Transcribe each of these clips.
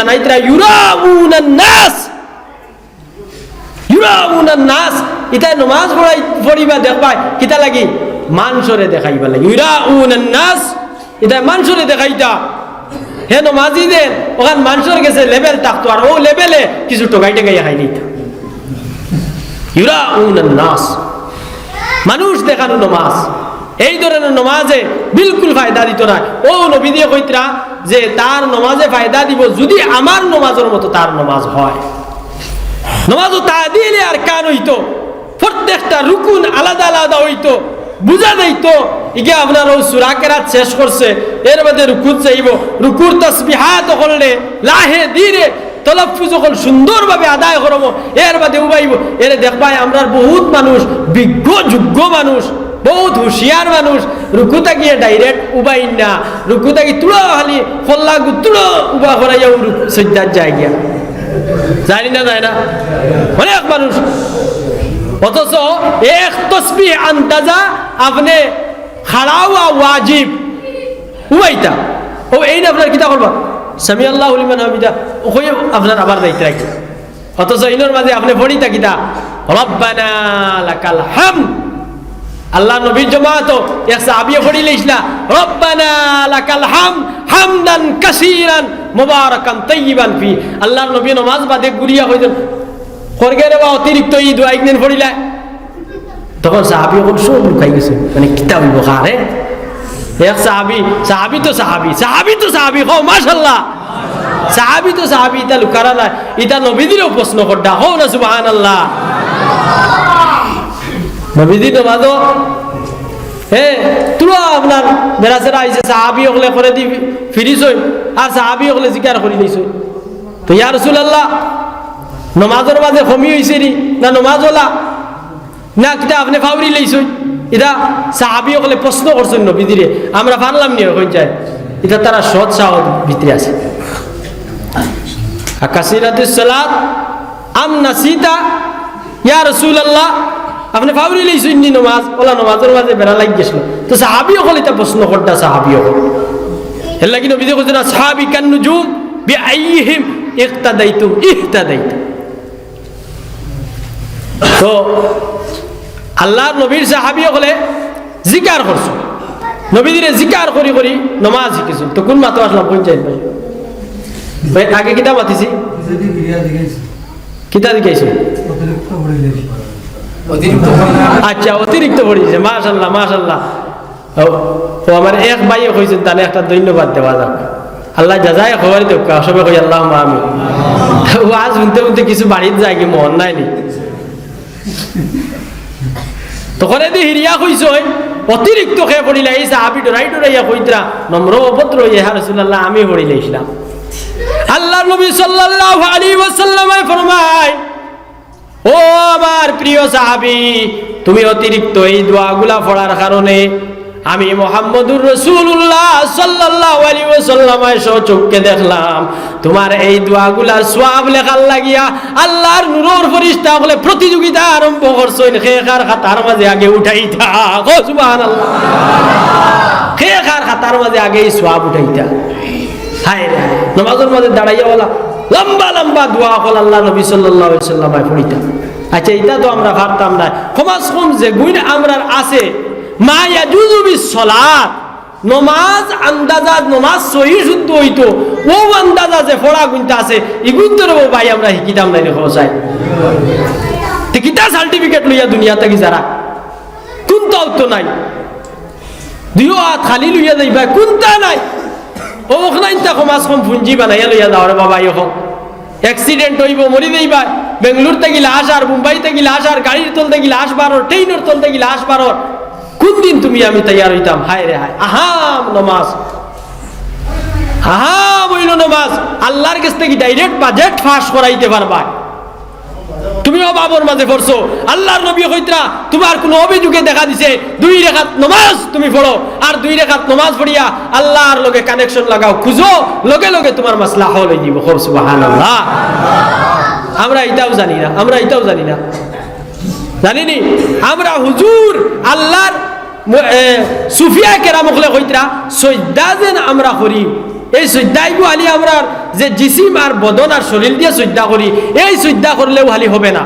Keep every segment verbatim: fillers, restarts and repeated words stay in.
জানাইতরা, ইউরাউনান নাস, ইউরাউনান নাস। ইতায় নমাজ পড়াই, পড়িবা দেখবায়, কিতা লাগি? মানষরে দেখাইবার লাগি। ইউরাউনান নাস, ইতায় মানষরে দেখাইতা। হে নমাজি যে, অখান মানষর গেছে লেভেল থাকতো, আর অউ লেভেলে কিছু ঠগাই ঠগাইয়া খাই নিতা। ইউরাউনান নাস, মানুষ দেখানো নমাজ। এই ধরনের নমাজে বিলকুল ফায়দা দিত না। অউ নবীজিয়ে কইতরা যে তার নমাজে ফায়দা দিব যদি আমার নমাজর মতো তার নমাজ হয়। নমাজও তাদিলে আরকান অইতো, প্রত্যেকটা রুকুন আলাদা আলাদা অইতো, বুঝা যাইতো। ইগে আপনার অউ সূরা কেরাত শেষ করছে, এর বাদে রুকুত যাইবো, রুকুর তসবিহাত অকলরে লাহে ধীরে তলাফফুজ অকল সুন্দরভাবে আদায় করবো, এর বাদে উবাইবো। এরে দেখবায়, আমরার বহুত মানুষ, বিজ্ঞ যোগ্য মানুষ, বহুত হুঁশিয়ার মানুষ, রুকু থাকিয়া direct উবাইন না, রুকু থাকি তুড়া খালি কল্লা গুতুড়ো উবা করাইয়া অউ রুকু সইজদাত যায় গিয়া। যায় নি না যায় না? অনেক মানুষ। অথচ এক তসবিহ আন্দাজা আপনে খাড়া অওয়া ওয়াজিব। উবাইতা। অউ এইন আপনার কিতা করবা? সামি আল্লাহু লিমান হামিদা। অউ কই আপনার আবার যাইতরা। অথচ ইনর মাঝে আপনে পড়িতা কিতা? রব্বানা লাকাল হামদ। আল্লার নবীর জমাতো এক সাহাবিয়ে পড়িলাইছলা, রব্বানা লাকাল হামদ, হামদান কাসীরান মুবারাকান তাইয়িবান ফি। আল্লার নবী নমাজ বাদে ঘুরিয়া কইছইন, করগে রে বা অতিরিক্ত ই দোয়া একদিন পড়িলা। তখন সাহাবি অকল সব লুকাই গেছে, মানে, কিতা অইবো কারে? এক সাহাবি, সাহাবি তো সাহাবি, সাহাবি তো সাহাবি, কও মাশাআল্লাহ। সাহাবি তো সাহাবি, ইতা লুকারা নায়, ইতা নবীজিরেও প্রশ্ন কররা, কও না সুবহানাল্লাহ। নবীজি নমাজো, হে, তুড়া আপনার বেড়াছেড়া আইছে, সাহাবি অকলে করে দি ফিরিছইন, আর সাহাবি অকলে জিকার করিলাইছইন। তো ইয়া রাসূলুল্লাহ, নমাজর মাঝে কমি অইছে নি, না নমাজ অলা? না, কিতা আপনে ফাউরিলাইছইন? ইতা সাহাবি অকলে প্রশ্ন করছইন নবীজিরে, আমরা পারলাম নি অখন যাই। ইতা তারা সৎ সাহস ভিতরে আছে। আকাসিরাতুস সালাত আম নাসিতা, ইয়া রাসূলুল্লাহ, আপনে ফাউরিলাইছইন নি নমাজ? অলা নমাজর মাঝে বেড়া লাগি গেছিল। তো সাহাবি অকল ইতা প্রশ্ন কররা সাহাবি অকল। এর লাগি নবীজি কইছইন, আসহাবি কান নুজুম বিআইয়িহিম ইক্তাদাইতুম ইহতাদাইতুম। তো আল্লার নবীর সাহাবি অকলে জিকার করছইন, নবীজিরে জিকার করি করি নমাজ শিখিছইন। তো কুন মাতো আসলাম, কুন চাইন ভাই? ভাই, আগে কিতা মাতিছি? কিতা জিকাইছইন? আচ্ছা, অতিরিক্ত পড়িছে। মাশাআল্লাহ, মাশাআল্লাহ। ও, ও আমার এক ভাইয়ে কইছইন, তানে একটা ধন্যবাদ দেওয়া যাক। আল্লায় জাযায়ে খায়র দেউক্কা, সবে কই আল্লাহুম্মা আমিন। ওয়াজ হুনতে হুনতে কিছু বাড়িত যায়গি, মন নাই নি। তো করে দি হিরিয়া কইছইন, অতিরিক্ত কে পড়িলা, এই সাহাবি ডরাই ডরাইয়া কইতরা, নম্র ভদ্র অইয়া, ইয়া রাসূলুল্লাহ, আমি পড়িলাইছলাম। আল্লার নবী সাল্লাল্লাহু আলাইহি ওয়াসাল্লামে ফরমায়, ও আমার প্রিয় সাহাবী, তুমি অতিরিক্ত এই দোয়াগুলা পড়ার কারণে আমি মুহাম্মদুর রাসূলুল্লাহ সাল্লাল্লাহু আলাইহি ওয়াসাল্লাম স্বচক্ষে দেখলাম, তুমার এই দোয়াগুলার সওয়াব লেখার লাগিয়া আল্লার নূরর ফিরিস্তা অকলে প্রতিযোগিতা আরম্ভ করছইন, কে কার খাতার মাঝে আগে উঠাইতা। কও সুবহানাল্লাহ। কে কার খাতার মাঝে আগে ই সওয়াব উঠাইতা। হায় রে হায়, নমাজর মাঝে দাঁড়াইয়া অলা লম্বা লম্বা দোয়া অকল আল্লার নবী সাল্লাল্লাহু আলাইহি ওয়াসাল্লামে পড়িতা। আচ্ছা, ইতা তো আমরা পারতাম না। কমাস কম যেগুইন আমরার আছে, মা ইয়াজুজু বিস সালাত, নমাজ আন্দাজা, নমাজ সহি শুদ্ধ অইতো, অউ আন্দাজা যে পড়া গুনতা আছে, ইগুইন তো রে বা ভাই আমরা হিকিতাম নায় রে, কও চাই। তে কিতা certificate লইয়া দুনিয়া থাকি যারা? কুনতাও তো নাই। দুইও আত খালি লইয়া যাইবা, কুনতা নাই। অউ অখনাইন্তা কমাস কম পুঞ্জি বানাইয়া লইয়া যাও রে বাবা, অখন। Accident অইবো, মরি যাইবা। বেঙ্গালুর থাকি লাশ আর, বোম্বাই থাকি লাশ আর, গাড়ির তল থাকি লাশ বারর, ট্রেইনর তল থাকি লাশ বারর। কুনদিন তুমি আমি তৈয়ার অইতাম? হায় রে হায়। আহাম নমাজ। আহাম অইলো নমাজ। আল্লার গেছ থাকি direct budget পাস করাইতে পারবা। তুমি অভাবর মাঝে পড়ছো, আল্লার নবী কইতরা, তুমার কুনু অভিযোগে দেখা দিছে, দুই রেকাত নমাজ তুমি পড়ো, আর দুই রেকাত নমাজ পড়িয়া আল্লার লগে connection লাগাও, খুঁজো, লগে লগে তুমার মাসলা হল অই যিবো। কও সুবহানাল্লাহ। আমরা ইতাও জানি না, আমরা ইতাও জানি না, জানি নি? আমরা হুজুর আল্লার ম-, এ, সুফিয়া কেরাম অকলে কইতরা, সইজদা যেন আমরা করি, এই সইজদাইগু আলি আমরার যে জিসিম আর বদন আর শরীর দিয়া সইজদা করি, এই সইজদা করলেও খালি হবে না,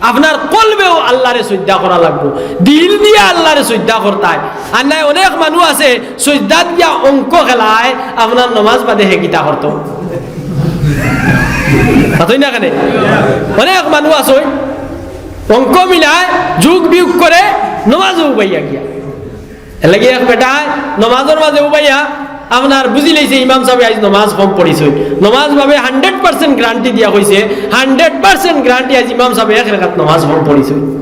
আপনার কলবেও আল্লারে সইজদা করা লাগবো, দিল দিয়া আল্লারে সইজদা করতায়। আর নায় অনেক মানুষ আছে সইজদাত গিয়া অঙ্ক খেলায়, আপনার নমাজ বাদে হে কিতা করতো? মাতইন না কেনে? অনেক মানুষ আছে অঙ্ক মিলায়, যোগ বিয়োগ করে, নমাজও উবাইয়া গিয়া। এরলাগি এক বেটায় নমাজর মাঝে উবাইয়া আপনার বুঝিলাইছে ইমাম সাবে আইজ নমাজ কম পড়িছইন। নমাজ বাবে hundred percent guarantee দিয়া কইছে, hundred percent guarantee আইজ ইমাম সাবে এক রেকাত নমাজ কম পড়িছইন।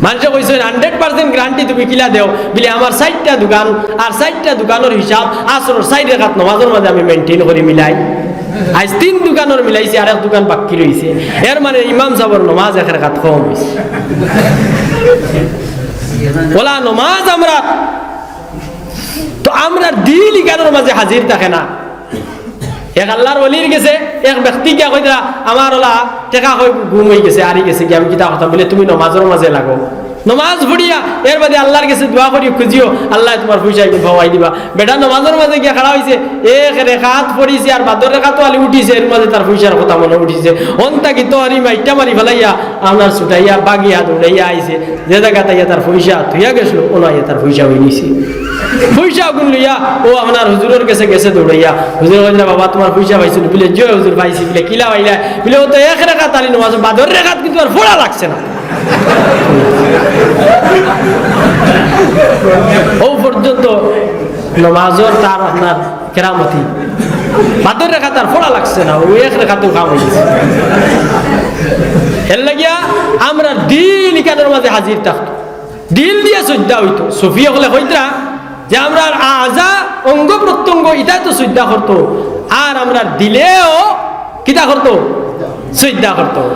মানষে কইছইন, "Hundred percent guarantee তুমি কিলা দেও?" বিলে, "আমার চাইরটা দোকান, আর চাইরটা দোকানর হিসাব আছরর চাইর রেকাত নমাজর মাঝে আমি maintain করি মিলাই। আইজ তিন দোকানর মিলাইছি, আর এক দোকান বাকি রইছে। এর মানে ইমাম সাবর নমাজ এক রেকাত কম অইছে।" অলা নমাজ আমরা তো আমরার দিল ইখানর মাঝে হাজির থাকে না। এক আল্লার ওলির গেছে এক ব্যক্তি গিয়া কইতরা, "আমার অলা টেকা কই গুম অইগেছে, আরি গেছে গি, আমি কিতা করতাম?" বিলে, "তুমি নমাজর মাঝে লাগো, নমাজ পড়িয়া এর বাদে আল্লার গেছে দোয়া করি খুজিও, আল্লায় তুমার পয়সা ইগুন পাওয়াই দিবা।" বেটা নমাজর মাঝে গিয়া খাড়া অইছে, এক রেকাত পড়িছে আর বাদর রেকাতো আলি উঠিছে, এর মাঝে তার পয়সার কথা মনো উঠিছে। অন থাকি তো আরি মাইট্টা মারি ফালাইয়া আপনার ছুটাইয়া বাগিয়া দৌড়াইয়া আইছে। যে জাগাত আইয়া তার পয়সা থইয়া গেছলো, অনো আইয়া তার পয়সা অই নিছে। পয়সা অগুন লইয়া অউ আপনার হুজুরর গেছে গেছে দৌড়াইয়া। হুজুরে কইলা, "বাবা, তুমার পয়সা পাইছো নি?" বিলে, "জি অয় হুজুর, পাইছি।" বিলে, "কিলা পাইলা?" বিলে, "অউ তো এক রেকাত আলি নমাজ, বাদর রেকাত কিন্তু আর পড়া লাগছে না।" অউ পর্যন্ত নমাজর তার আপনার কেরামতি। বাদর রেকাত আর পড়া লাগছে না, অউ এক রেকাতেউ কাম অইগেছে। এরলাগিয়া আমরার দিল ইখানর মাঝে হাজির থাকতো, দিল দিয়া সইজদা অইতো। সুফি অকলে কইতরা যে আমরার আজা, অঙ্গ প্রত্যঙ্গ ইতায় তো সইজদা করতো, আর আমরার দিলেও কিতা করতো? সইজদা করতো।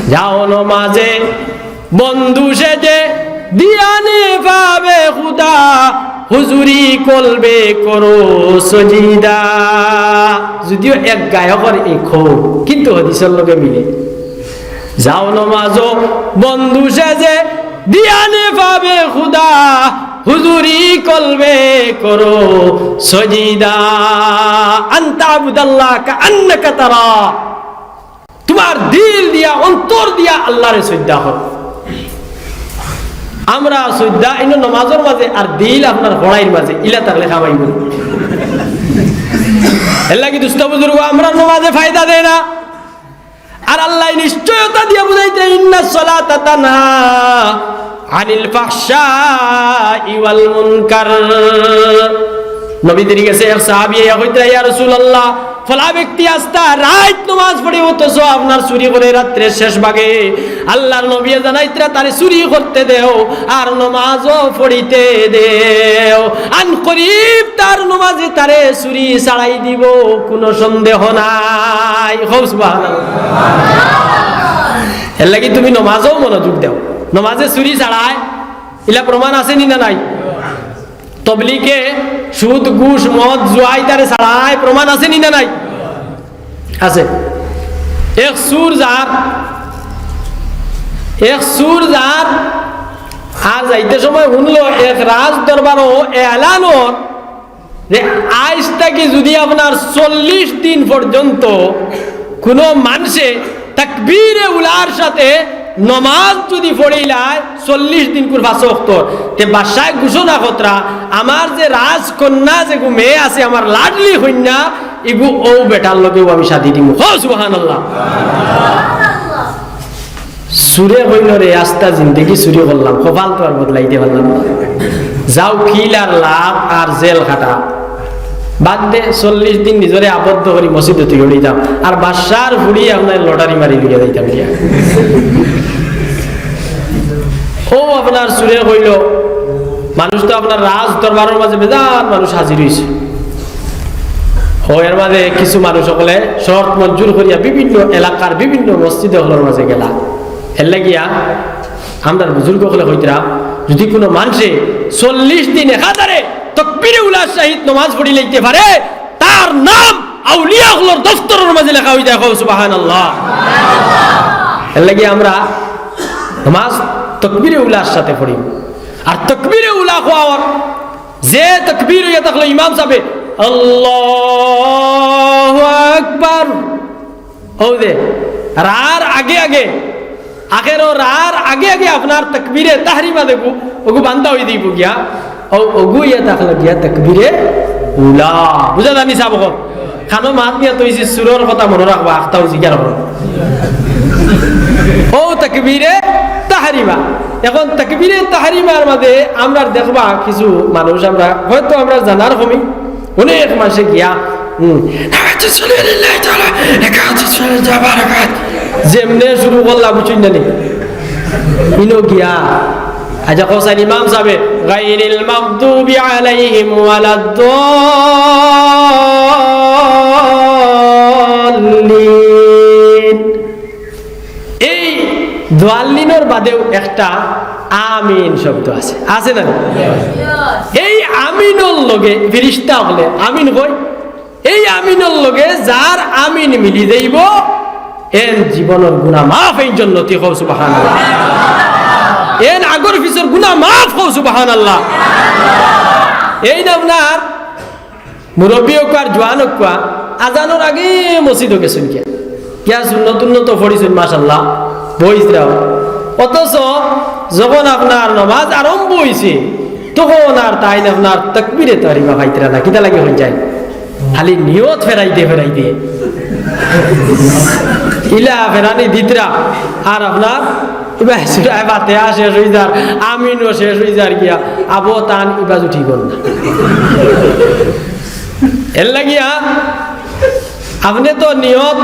যাও নমাজে বন্ধু সেজে দিয়ানে পাবে খুদা, হুজুরি কলবে করো সজিদা। যদিও এক গায়কর এই কওল, কিন্তু হাদিসর লগে মিলে। যাও নমাজো বন্ধু সেজে দিয়ানে পাবে খুদা, হুজুরি কলবে করো সজিদা। আন তা'বুদাল্লাহা কাআন্নাকা তারা। তুমার দিল দিয়া, অন্তর দিয়া আল্লারে সইজদা করো। আমরা সইজদা ইনো নমাজর মাঝে, আর দিল আপনার পড়াইর মাঝে, ইলা থাকলে কাম অইবো নি? এরলাগি দুস্ত বুজুর্গ, আমরার নমাজে ফায়দা দেয় না। আর আল্লায় নিশ্চয়তা দিয়া বুঝাইতা, ইন্নাস সালাতা তানহা আনিল ফাহশাই ওয়াল মুনকার। নবীজির গেছে এক সাহাবী আইয়া কইতরা, "ইয়া রাসূলুল্লাহ, ফলা ব্যক্তি আস্তা রাইত নমাজ পড়ে, অথচ আপনার চুরি করে রাত্রের শেষ ভাগে।" আল্লার নবীয়ে জানাইতরা, "তারে চুরি করতে দেও, আর নমাজও পড়িতে দেও। আন করিব তার নমাজে তারে চুরি ছাড়াই দিবো, কুনু সন্দেহ নাই।" কও সুবহানাল্লাহ। এরলাগি তুমি নমাজও মনোযোগ দেও। নমাজে চুরি ছাড়ায়, ইলা প্রমাণ আছে নি না নাই? তবলিগে সুদ, ঘুষ, মদ, জুয়া ইতারে ছাড়ায়, প্রমাণ আছে নি না নাই? আছে। এক চুর যার, এক চুর যার, আর যাইতে সময় হুনলো এক রাজ দরবারো এলান অর যে আইজ থাকি যুদি আপনার চল্লিশ দিন পর্যন্ত কুনু মানষে তাকবীরে উলার সাথে নমাজ যুদি পড়িলায় চল্লিশ দিনকুর পাঁচ ওয়াক্তর, তে বাদশায় ঘোষণা করতরা, "আমার যে রাজকন্যা, যেগু মেয়ে আছে, আমার লাডলি কইন্যা, ইগু অউ বেটার লগেউ আমি শাদি দিমু।" কও সুবহানাল্লাহ। চুরে কইলো, "রে, আস্তা জিন্দেগি চুরি করলাম, কপাল তো আর বদলাইতে পারলাম না। যাও, কিল আর লাভ আর জেল খাটা। বাদ দে, চল্লিশ দিন নিজরে আবদ্ধ করি মসজিদো থুই উড়ি যাম। আর বাদশার ফুড়ি আপনার লটারি মারি লইয়া যাইতাম গিয়া।" অউ আপনার চুরে কইলো, মানুষ তো আপনার রাজ দরবারর মাঝে বেজান মানুষ হাজির অইছে। অউ এর মাঝে কিছু মানুষ অকলে শর্ত মঞ্জুর করিয়া বিভিন্ন এলাকার বিভিন্ন মসজিদ অকলর মাঝে গেলা। এরলাগিয়া আমরার বুজুর্গ অকলে কইতরা, যুদি কুনু মানষে চল্লিশ দিন একাধারে তকবীরে উলার সহিত নমাজ পড়িলাইতে পারে, তার নাম আউলিয়া অকলর দফতরর মাঝে লেখা অইযায়। কও সুবহানাল্লাহ। এরলাগি আমরা নমাজ তকবীরে উলার সাথে পড়ি। আর তকবীরে উলা কওয়ার যে তকবীর অইয়া থাকলো ইমাম সাবে, আল্লাহু আকবার। অউ যে, রার আগে আগে, আখেরো রার আগে আগে আপনার তাকবীরে তাহরিমা দেখো, অগু বান্দা অই দিবো গিয়া। অউ, অগু ইয়া থাকলো গিয়া তাকবীরে উলা। বুঝা যানি সাব অকল? কানো মাত নিয়া থইছি, সুরর কথা মনো রাখবা, আখতাউ জিকার করো। অউ তাকবীরে তাহরিমা। এখন তাকবীরে তাহরিমার মাঝে আমরা দেখবা কিছু মানুষ, আমরা হয়তো আমরা জানার কমি, অনেক মাসে গিয়া, হুম, যেমনে শুরু করলা, বুঝছইন না নি? ইনো গিয়া, আচ্ছা, কও চাইন ইমাম সাবে, "গাইরিল মাগদুবি আলাইহিম ওয়ালাদ্দাল্লিন।" এই দোয়াল্লিনর বাদেও একটা আমিন শব্দ আছে, আছে না? এই আমিনর লগে ফিরিস্তা অকলে আমিন কয়, এই আমিনর লগে যার আমিন মিলি যাইবো, এন জীবনর গুনা মাফ, এইন জন্নতি, কও সুবহানাল্লাহ। এন আগর পিছর গুনা মাফ, কও সুবহানাল্লাহ। এইন আপনার মুরব্বি অউক্কা আর জোয়ান অউক্কা, আজানর আগে মসজিদো গেছইন গিয়া। গিয়া সুন্নত উন্নত পড়ছইন, মাশাআল্লাহ, বইছরাও। অথচ যখন আপনার নমাজ আরম্ভ অইছে, তখন আর তাইন আপনার তাকবীরে তাহরিমা পাইতরা না। কিতা লাগি অইযায়? খালি নিয়ত ফেরাইতে ফেরাইতে ইলা ফেরানি দিতরা। আর আপনার ইবা সুরায় ফাতিহা শেষ অইযার, আমিনও শেষ অইযার গিয়া, আবো তান ইবা জুটি গেল না। এর লাগিয়া আপনে তো নিয়ত,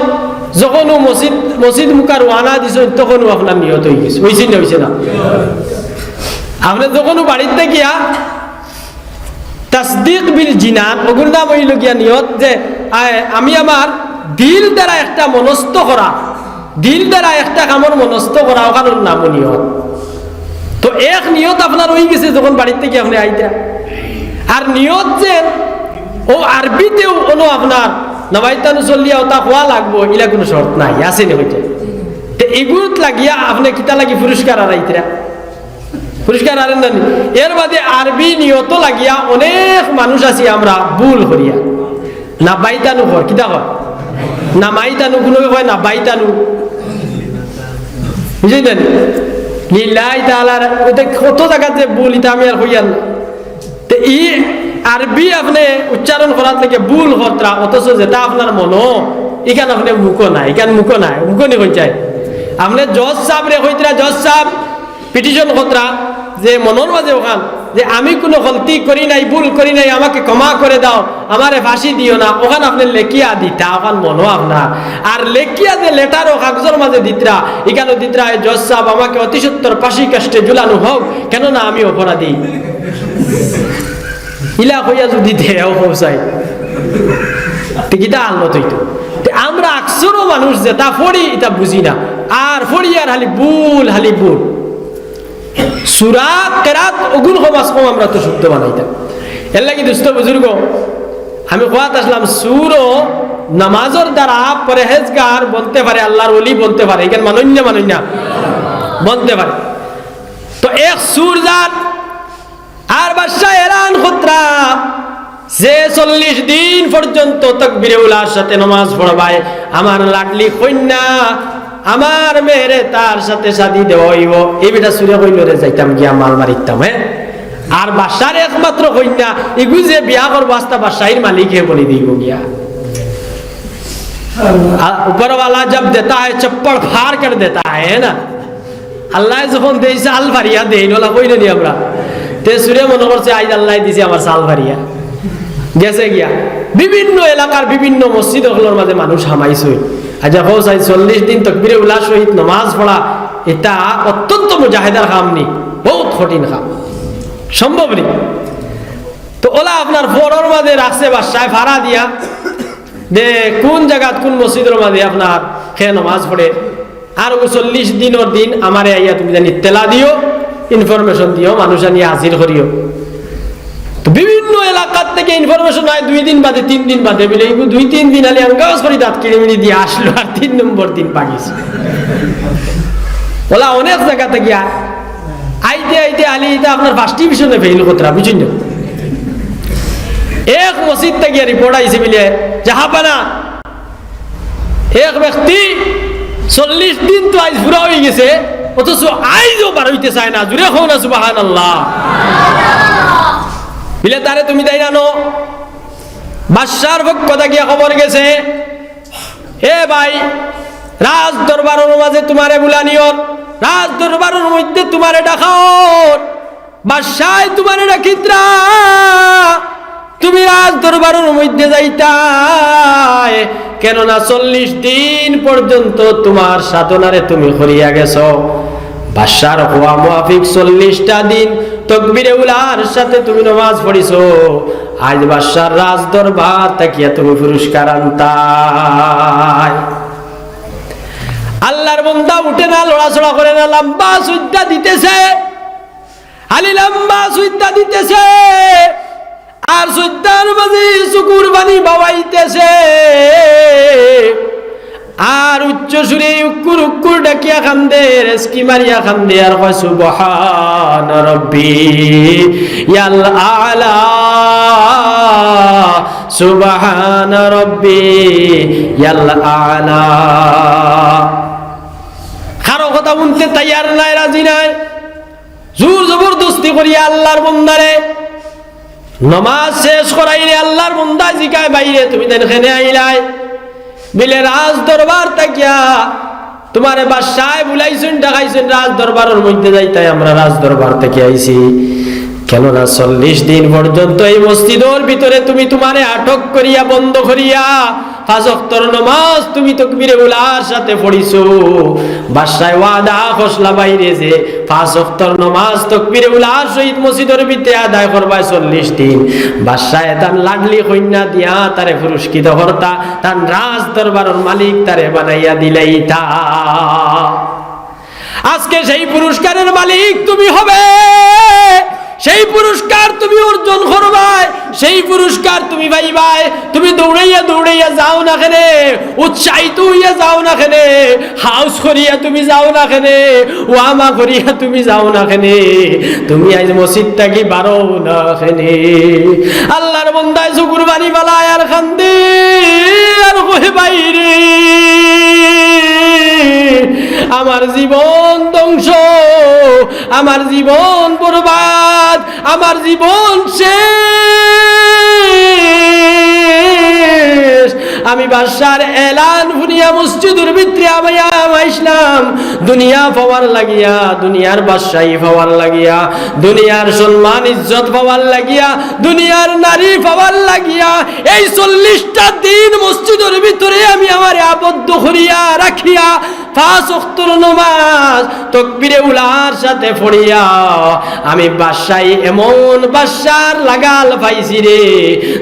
যখনউ মসজিদ, মসজিদ মুখা রওয়ানা দিছইন, তখনউ আপনার নিয়ত অইগেছে, অইছে না, অইছে না? আপনে যখনউ বাড়িত গিয়া তাসদিক বিল জিনান, অগুর নাম অইলো গিয়া নিয়ত, যে আ-, আমি আমার দিল দ্বারা একটা মনস্থ করা, দিল দ্বারা একটা কামর মনস্থ করা, অখানর নামউ নিয়ত। তো এক নিয়ত আপনার অইগেছে যখন বাড়িত গিয়া আপনে আইতরা। আর নিয়ত যে অউ আরবিতেও অনো আপনার নাওয়াইতু আন উসাল্লিয়া অতা কওয়া লাগবো, ইলা কুনু শর্ত নাই, আছে নি অইতে? তে ইগুত লাগিয়া আপনে কিতা লাগি পুরস্কার আরাইতরা? পুরস্কার আরেন না নি? এর বাদে আরবি নিয়ত লাগিয়া অনেক মানুষ আছি আমরা ভুল করিয়া। নাবাইতানু কর, কিতা কর? নামাইতানু, কুনু কয় নাবাইতানু। বুঝছইন নি? লিল্লাহি তাআলার, অতে কত জাগাত যে ভুল, ইতা আমি আর কইয়ার না। তে ই আরবি আপনে উচ্চারণ করাত লাগি ভুল করতরা, অথচ যেটা আপনার মনো, ইখান আপনে মুখো নাই, ইখান মুখো নাই, মুখো নি কইন চাই। আপনে জজ সাবরে কইতরা, "জজ সাব", পিটিশন করতরা যে মনর মাঝে অখান, যে "আমি কুনু গলতি করি নাই, ভুল করি নাই, আমাকে ক্ষমা করে দাও, আমারে ফাঁসি দিও না", অখান আপনে লেখিয়া দিতা, অখান মনো আপনার। আর লেখিয়া যে লেটার ও কাগজর মাঝে দিতরা, ইখানো দিতরা, "এ জজ সাব, আমাকে অতি সত্বর ফাঁসি কাষ্ঠে ঝুলানো হোক, কেননা আমি অপরাধী।" ইলা কইয়া যুদি দেও পৌঁছাই, তে কিতা হালত অইতো? তে আমরা আকসরও মানুষ যেটা পড়ি, ইটা বুঝি না, আর পড়ি আর খালি ভুল, খালি ভুল। সুরা, কেরাত, অগুন কম আজ কম আমরা তো শুদ্ধ বানাইতাম। এর লাগি দুস্ত বুজুর্গ, আমি কওয়াত আসলাম, সুরও নামাজর দ্বারা পরহেজগার বনতে পারে, আল্লার ওলি বনতে পারে, ইখান মানইন না, মানইন না, বনতে পারে। তো এক সুর যার আর বাদশায় এলান করতরা, যে চল্লিশ দিন পর্যন্ত তকবিরে উলার সাথে নমাজ পড়বায়, আমার লাডলি কইন্যা, আমার মেয়েরে তার সাথে শাদি দেওয়া অইবো। এই বেটা সুরে কইলো রে, যাইতাম গিয়া মাল মারিতাম, হে? আর বাদশার একমাত্র কইন্যা, ইগু যে বিয়া করবো, আস্তা বাদশাইর মালিক হে বনি দিবো গিয়া। আ-, উপরওয়ালা জব দেতা হে, চপ্পড় ফাড় কর দেতা হে, হে না? আল্লায় যখন দেইন, চাল ফাড়িয়া দেইন, অলা কই না নি আমরা? তে সুরে মনো করছে, আইজ আল্লায় দিছে আমার চাল ফাড়িয়া। গেছে গিয়া। বিভিন্ন এলাকার বিভিন্ন মসজিদ অকলর মাঝে মানুষ হামাইছে। আচ্ছা, কও চাই, চল্লিশ দিন তকবিরে উলা সহিত নমাজ পড়া, ইটা অত্যন্ত মুজাহেদার কাম নি, বহুত কঠিন কাম, সম্ভব নি। তো অলা আপনার ফড়র মাঝে রাখছে বাদশায় ফাড়া দিয়া, যে কুন জাগাত কুন মসজিদর মাঝে আপনার কে নমাজ পড়ে, আর অউ চল্লিশ দিনর দিন আমারে আইয়া তুমি জানি ইত্তেলা দিও, information দিও, মানুষ আনিয়া হাজির করিও। তো বিভিন্ন এলাকাত থাকি information আয় দুই দিন বাদে, তিন দিন বাদে, বলে, "ইগু দুই তিন দিন আলি আঙ্গাজ করি দাঁত কিড়িমিড়ি দিয়া আসলো, আর তিন নম্বর দিন পাগিছে।" অলা অনেক জাগা থাকি আ-, আইতে আইতে আলি ইটা আপনার first division-এ fail করতরা, বুঝছইন না? এক মসজিদ থাকিয়া রিপোর্ট আইছে বুলে, জাহাপানা এক ব্যক্তি চল্লিশ দিন তো আইজ পুরা অইগেছে, অথচ আইজও বারইতে চায় না। জুরে কও না সুবহানাল্লাহ। বুলে, তারে তুমি তাইন আনো। বাদশার পক্ষ থাকিয়া খবর গেছে, এ ভাই, রাজ দরবারর মাঝে তুমারে বুলানি অর, রাজ দরবারর মধ্যে তুমারে ডাকা অর, বাদশায় তুমারে ডাকিতরা, তুমি রাজ দরবারর মধ্যে যাইতায়, কেননা চল্লিশ দিন পর্যন্ত তুমার সাধনারে তুমি করিয়া গেছো। বাদশার কওয়া মুয়াফিক চল্লিশটা দিন তকবিরে উলার সাথে তুমি নমাজ পড়িছো, আইজ বাদশার রাজ দরবার থাকিয়া তুমি পুরস্কার আনতায়। আল্লার বন্দা উঠে না, লড়াচড়া করে না, লম্বা সইজদা দিতেছে, খালি লম্বা সইজদা দিতেছে, আর সইজদার মাঝে চকুর পানি বাওয়াইতেছে, আর উচ্চ সুরে উক্কুর উক্কুর ডাকিয়া কান্দে, রেচকি মারিয়া কান্দে, আর কয়, "সুবহান রব্বি ইয়াল আলা, সুবহান রব্বি ইয়াল আলা।" কারো কথা হুনতে তৈয়ার নায়, রাজি নায়। জোর জবরদস্তি করিয়া আল্লার বন্দারে নমাজ শেষ করাইলে আল্লার বন্দায় জিকায়, "ভাইরে, তুমি তাইন কেনে আইলায়?" বিলে, "রাজ দরবার থাকিয়া তুমারে বাদশায় বুলাইছইন, ডাকাইছইন, রাজ দরবারর মধ্যে যাইতায়, আমরা রাজ দরবার থাকি আইছি।" কেননা চল্লিশ দিন পর্যন্ত এই মসজিদর ভিতরে তুমি তুমারে আটক করিয়া, বন্ধ করিয়া, পাঁচ ওয়াক্তর নমাজ তুমি তকবিরে উলার সাথে পড়িছো। বাদশায় ওয়াদা করছলা ভাইরে যে পাঁচ ওয়াক্তর নমাজ তকবিরে উলার সহিত মসজিদর ভিতরে আদায় করবায় চল্লিশ দিন। বাদশায় তান লাডলি কইন্যা দিয়া তারে পুরস্কৃত করতা, তান রাজ দরবারর মালিক তারে বানাইয়া দিলাইতা। আজকে সেই পুরস্কারের মালিক তুমি হবে, সেই পুরস্কার তুমি অর্জন করবায়, সেই পুরস্কার তুমি পাইবায়। তুমি দৌড়াইয়া দৌড়াইয়া যাও না কেনে, উৎসাহিত হইয়া যাও না কেনে, হাউস করিয়া তুমি যাও না কেনে, ওয়ামা করিয়া তুমি যাও না কেনে, তুমি আইজ মসজিদ থাকি বারও না কেনে। আল্লার বন্দায় চকুর পানি ফালায় আর কান্দে, আর কয়, "ভাইরে, আমার জীবন ধ্বংস, আমার জীবন বরবাদ, আমার জীবন শেষ।" আমি বাদশার এলান হুনিয়া মসজিদর ভিতরে আমি আইছলাম, দুনিয়া পাওয়ার লাগিয়া, দুনিয়ার বাদশাহী পাওয়ার লাগিয়া, দুনিয়ার সম্মান ইজ্জত পাওয়ার লাগিয়া, দুনিয়ার নারী পাওয়ার লাগিয়া। এই চল্লিশটা দিন মসজিদর ভিতরে আমি আমারে আবদ্ধ করিয়া রাখিয়া পাঁচ ওয়াক্তর নমাজ তকবিরে উলার সাথে পড়িয়া আমি বাদশাহী এমন বাদশার লাগাল পাইছি রে,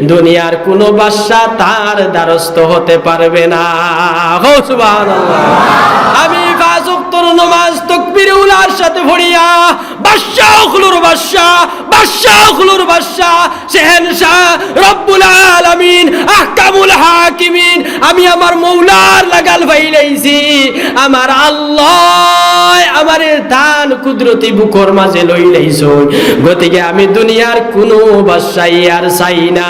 দুনিয়ার কুনু বাদশা তার দ্বারস্থ হতে পারবে না। কও সুবহানাল্লাহ। আমি পাঁচ ওয়াক্তর নমাজ তকবিরে উলার সাথে পড়িয়া বাদশা অকলর বাদশা, বাদশা অকলর বাদশা, শেহেনশাহ, রব্বুল আলামিন, আহকামুল হাকিমিন, আমি আমার মৌলার লাগাল পাইলাইছি। আমার আল্লায় আমারে তান কুদরতি বুকর মাঝে লইলাইছইন। গতিকে আমি দুনিয়ার কুনু বাদশাহী আর চাই না।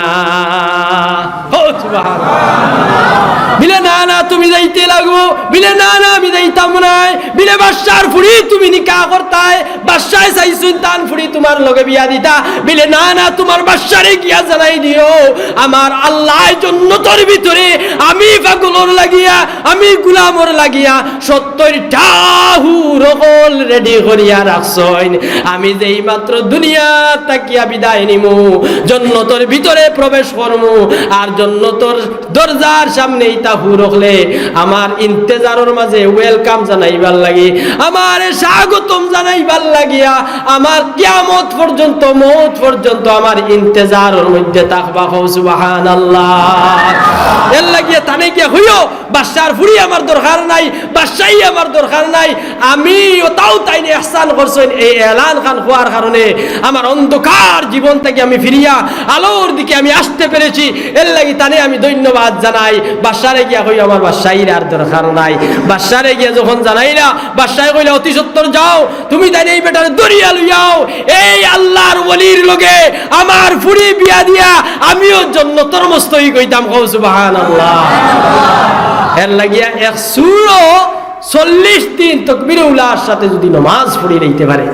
ও সুবহানাল্লাহ। বিলে, "না, না, তুমি যাইতে লাগবো।" বিলে, "না, না, আমি যাইতাম নায়।" বিলে, "বাদশার ফুড়ি তুমি নিকাহ করতায়।" বাদশায় চাইছইন তান ফুড়ি তুমার লগে বিয়া দিতা। বিলে, "না, না, তুমার বাদশারে গিয়া জানাই দিও, আমার আল্লায় জন্নতর ভিতরে আমি পাগলর লাগিয়া, আমি গুলামর লাগিয়া সত্তইরটা হুর অকল রেডি করিয়া রাখছইন। আমি যেই মাত্র দুনিয়া থাকিয়া বিদায় নিমু, জন্নতর ভিতরে প্রবেশ করমু, আর জন্নতর দরজার সামনে ইতা হুর অকলে আমার ইন্তেজারর মাঝে welcome জানাইবার লাগি, আমারে স্বাগতম জানাইবার লাগিয়া, আমার কিয়ামত পর্যন্ত, মউত পর্যন্ত আমার ইন্তেজারর মধ্যে থাকবা। কও সুবহানাল্লাহ। এর লাগিয়া তানে গিয়া কইও, "বাদশার ফুড়ি আমার দরকার নাই, বাদশাহী আমার দরকার নাই।" আমি অতাও তাইন এহসান করছইন, এই এলান খান হওয়ার কারণে আমার অন্ধকার জীবন থাকি আমি ফিরিয়া আলোর দিকে আমি আসতে পেরেছি। এর লাগি তানে আমি ধন্যবাদ জানাই। বাদশারে গিয়া কইও, আমার বাদশাইর আর দরকার নাই।" বাদশারে গিয়া যখন জানাইলা, বাদশায় কইলা, "অতি সত্বর যাও, তুমি তাইন এই বেটারে ধরিয়া লইয়াও, এই আল্লাহর ওলির লগে আমার ফুড়ি বিয়া দিয়া আমিও জন্নতর মস্ত অই কইতাম।" কও সুবহানাল্লাহ। এর লাগিয়া এক চুরও চল্লিশ দিন তকবিরে উলার সাথে যদি নমাজ পড়ি লইতে পারে,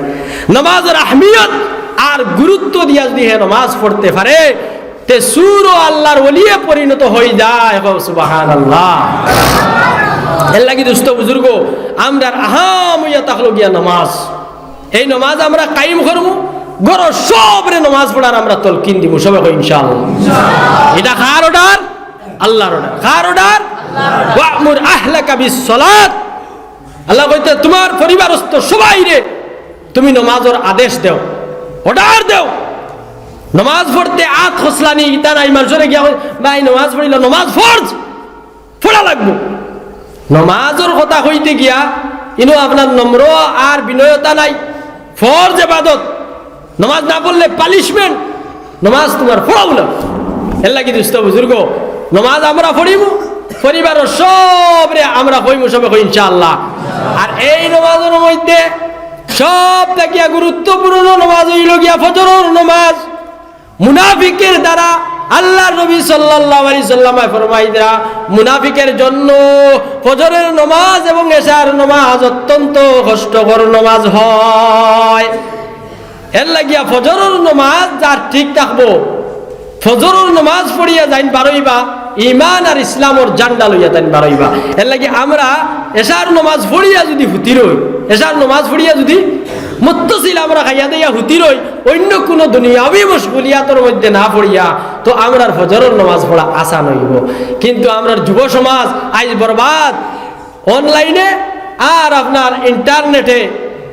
নমাজর আহমিয়ত আর গুরুত্ব দিয়া যদি হে নমাজ পড়তে পারে, তে চুরও আল্লাহর ওলিয়ে পরিণত হই যায়। কও সুবহানাল্লাহ। এর লাগি দোস্ত বুজুর্গ, আমরার আহাম অইয়া থাকলো গিয়া নমাজ। এই নমাজ আমরা কায়েম করমু, ঘরর সবরে নমাজ পড়ার আমরা তলকিন দিমু, সবে কই ইনশাআল্লাহ। ইটা কার অর্ডার? আল্লাহর অর্ডার। কার অর্ডার? "ওয়া'মুর আহলাকা বিস সালাত।" আল্লায় কইতা, "তুমার পরিবারস্থ সবাইরে তুমি নমাজর আদেশ দেও, অর্ডার দেও।" নমাজ পড়তে আত খসলানি ইতা নাই, মানষরে গিয়া কই, "ভাই, নমাজ পড়িলা, নমাজ ফরজ, পড়া লাগবো।" নমাজর কথা কইতে গিয়া ইনো আপনার নম্র আর বিনয়তা নাই। ফরজ এবাদত, নমাজ না পড়লে পানিশমেন্ট, নমাজ তুমার পড়াও না। এর লাগি দোস্ত বুজুর্গ, নমাজ আমরা পড়িমু, পরিবারর সবরে আমরা কইমু, সবে কই ইনশাআল্লাহ। আর এই নমাজর মধ্যে সব থাকিয়া গুরুত্বপূর্ণ নমাজ অইলো গিয়া ফজরর নমাজ। মুনাফিকের দ্বারা আল্লাহর নবী সাল্লাল্লাহু আলাইহি সাল্লামে ফরমাইরা, মুনাফিকের জন্য ফজরের নমাজ এবং এশার নমাজ অত্যন্ত কষ্টকর নমাজ হয়। এর লাগিয়া ফজরর নমাজ যার ঠিক থাকবো, ফজরর নমাজ পড়িয়া যাইন বারইবা, ইমান আর ইসলামর ঝান্ডা লইয়া তাইন বারইবা। এর লাগি আমরা এশার নমাজ পড়িয়া যদি হুতি রই, এশার নমাজ পড়িয়া যদি মুত্তাসিল আমরা খাইয়া দাইয়া হুতি রই, অইন্য কুনু দুনিয়াবি মশগুলিয়াতর মধ্যে না পড়িয়া, তো আমরার ফজরর নমাজ পড়া আসান অইবো। কিন্তু আমরার যুব সমাজ আইজ বরবাদ, অনলাইনে আর আপনার ইন্টারনেটে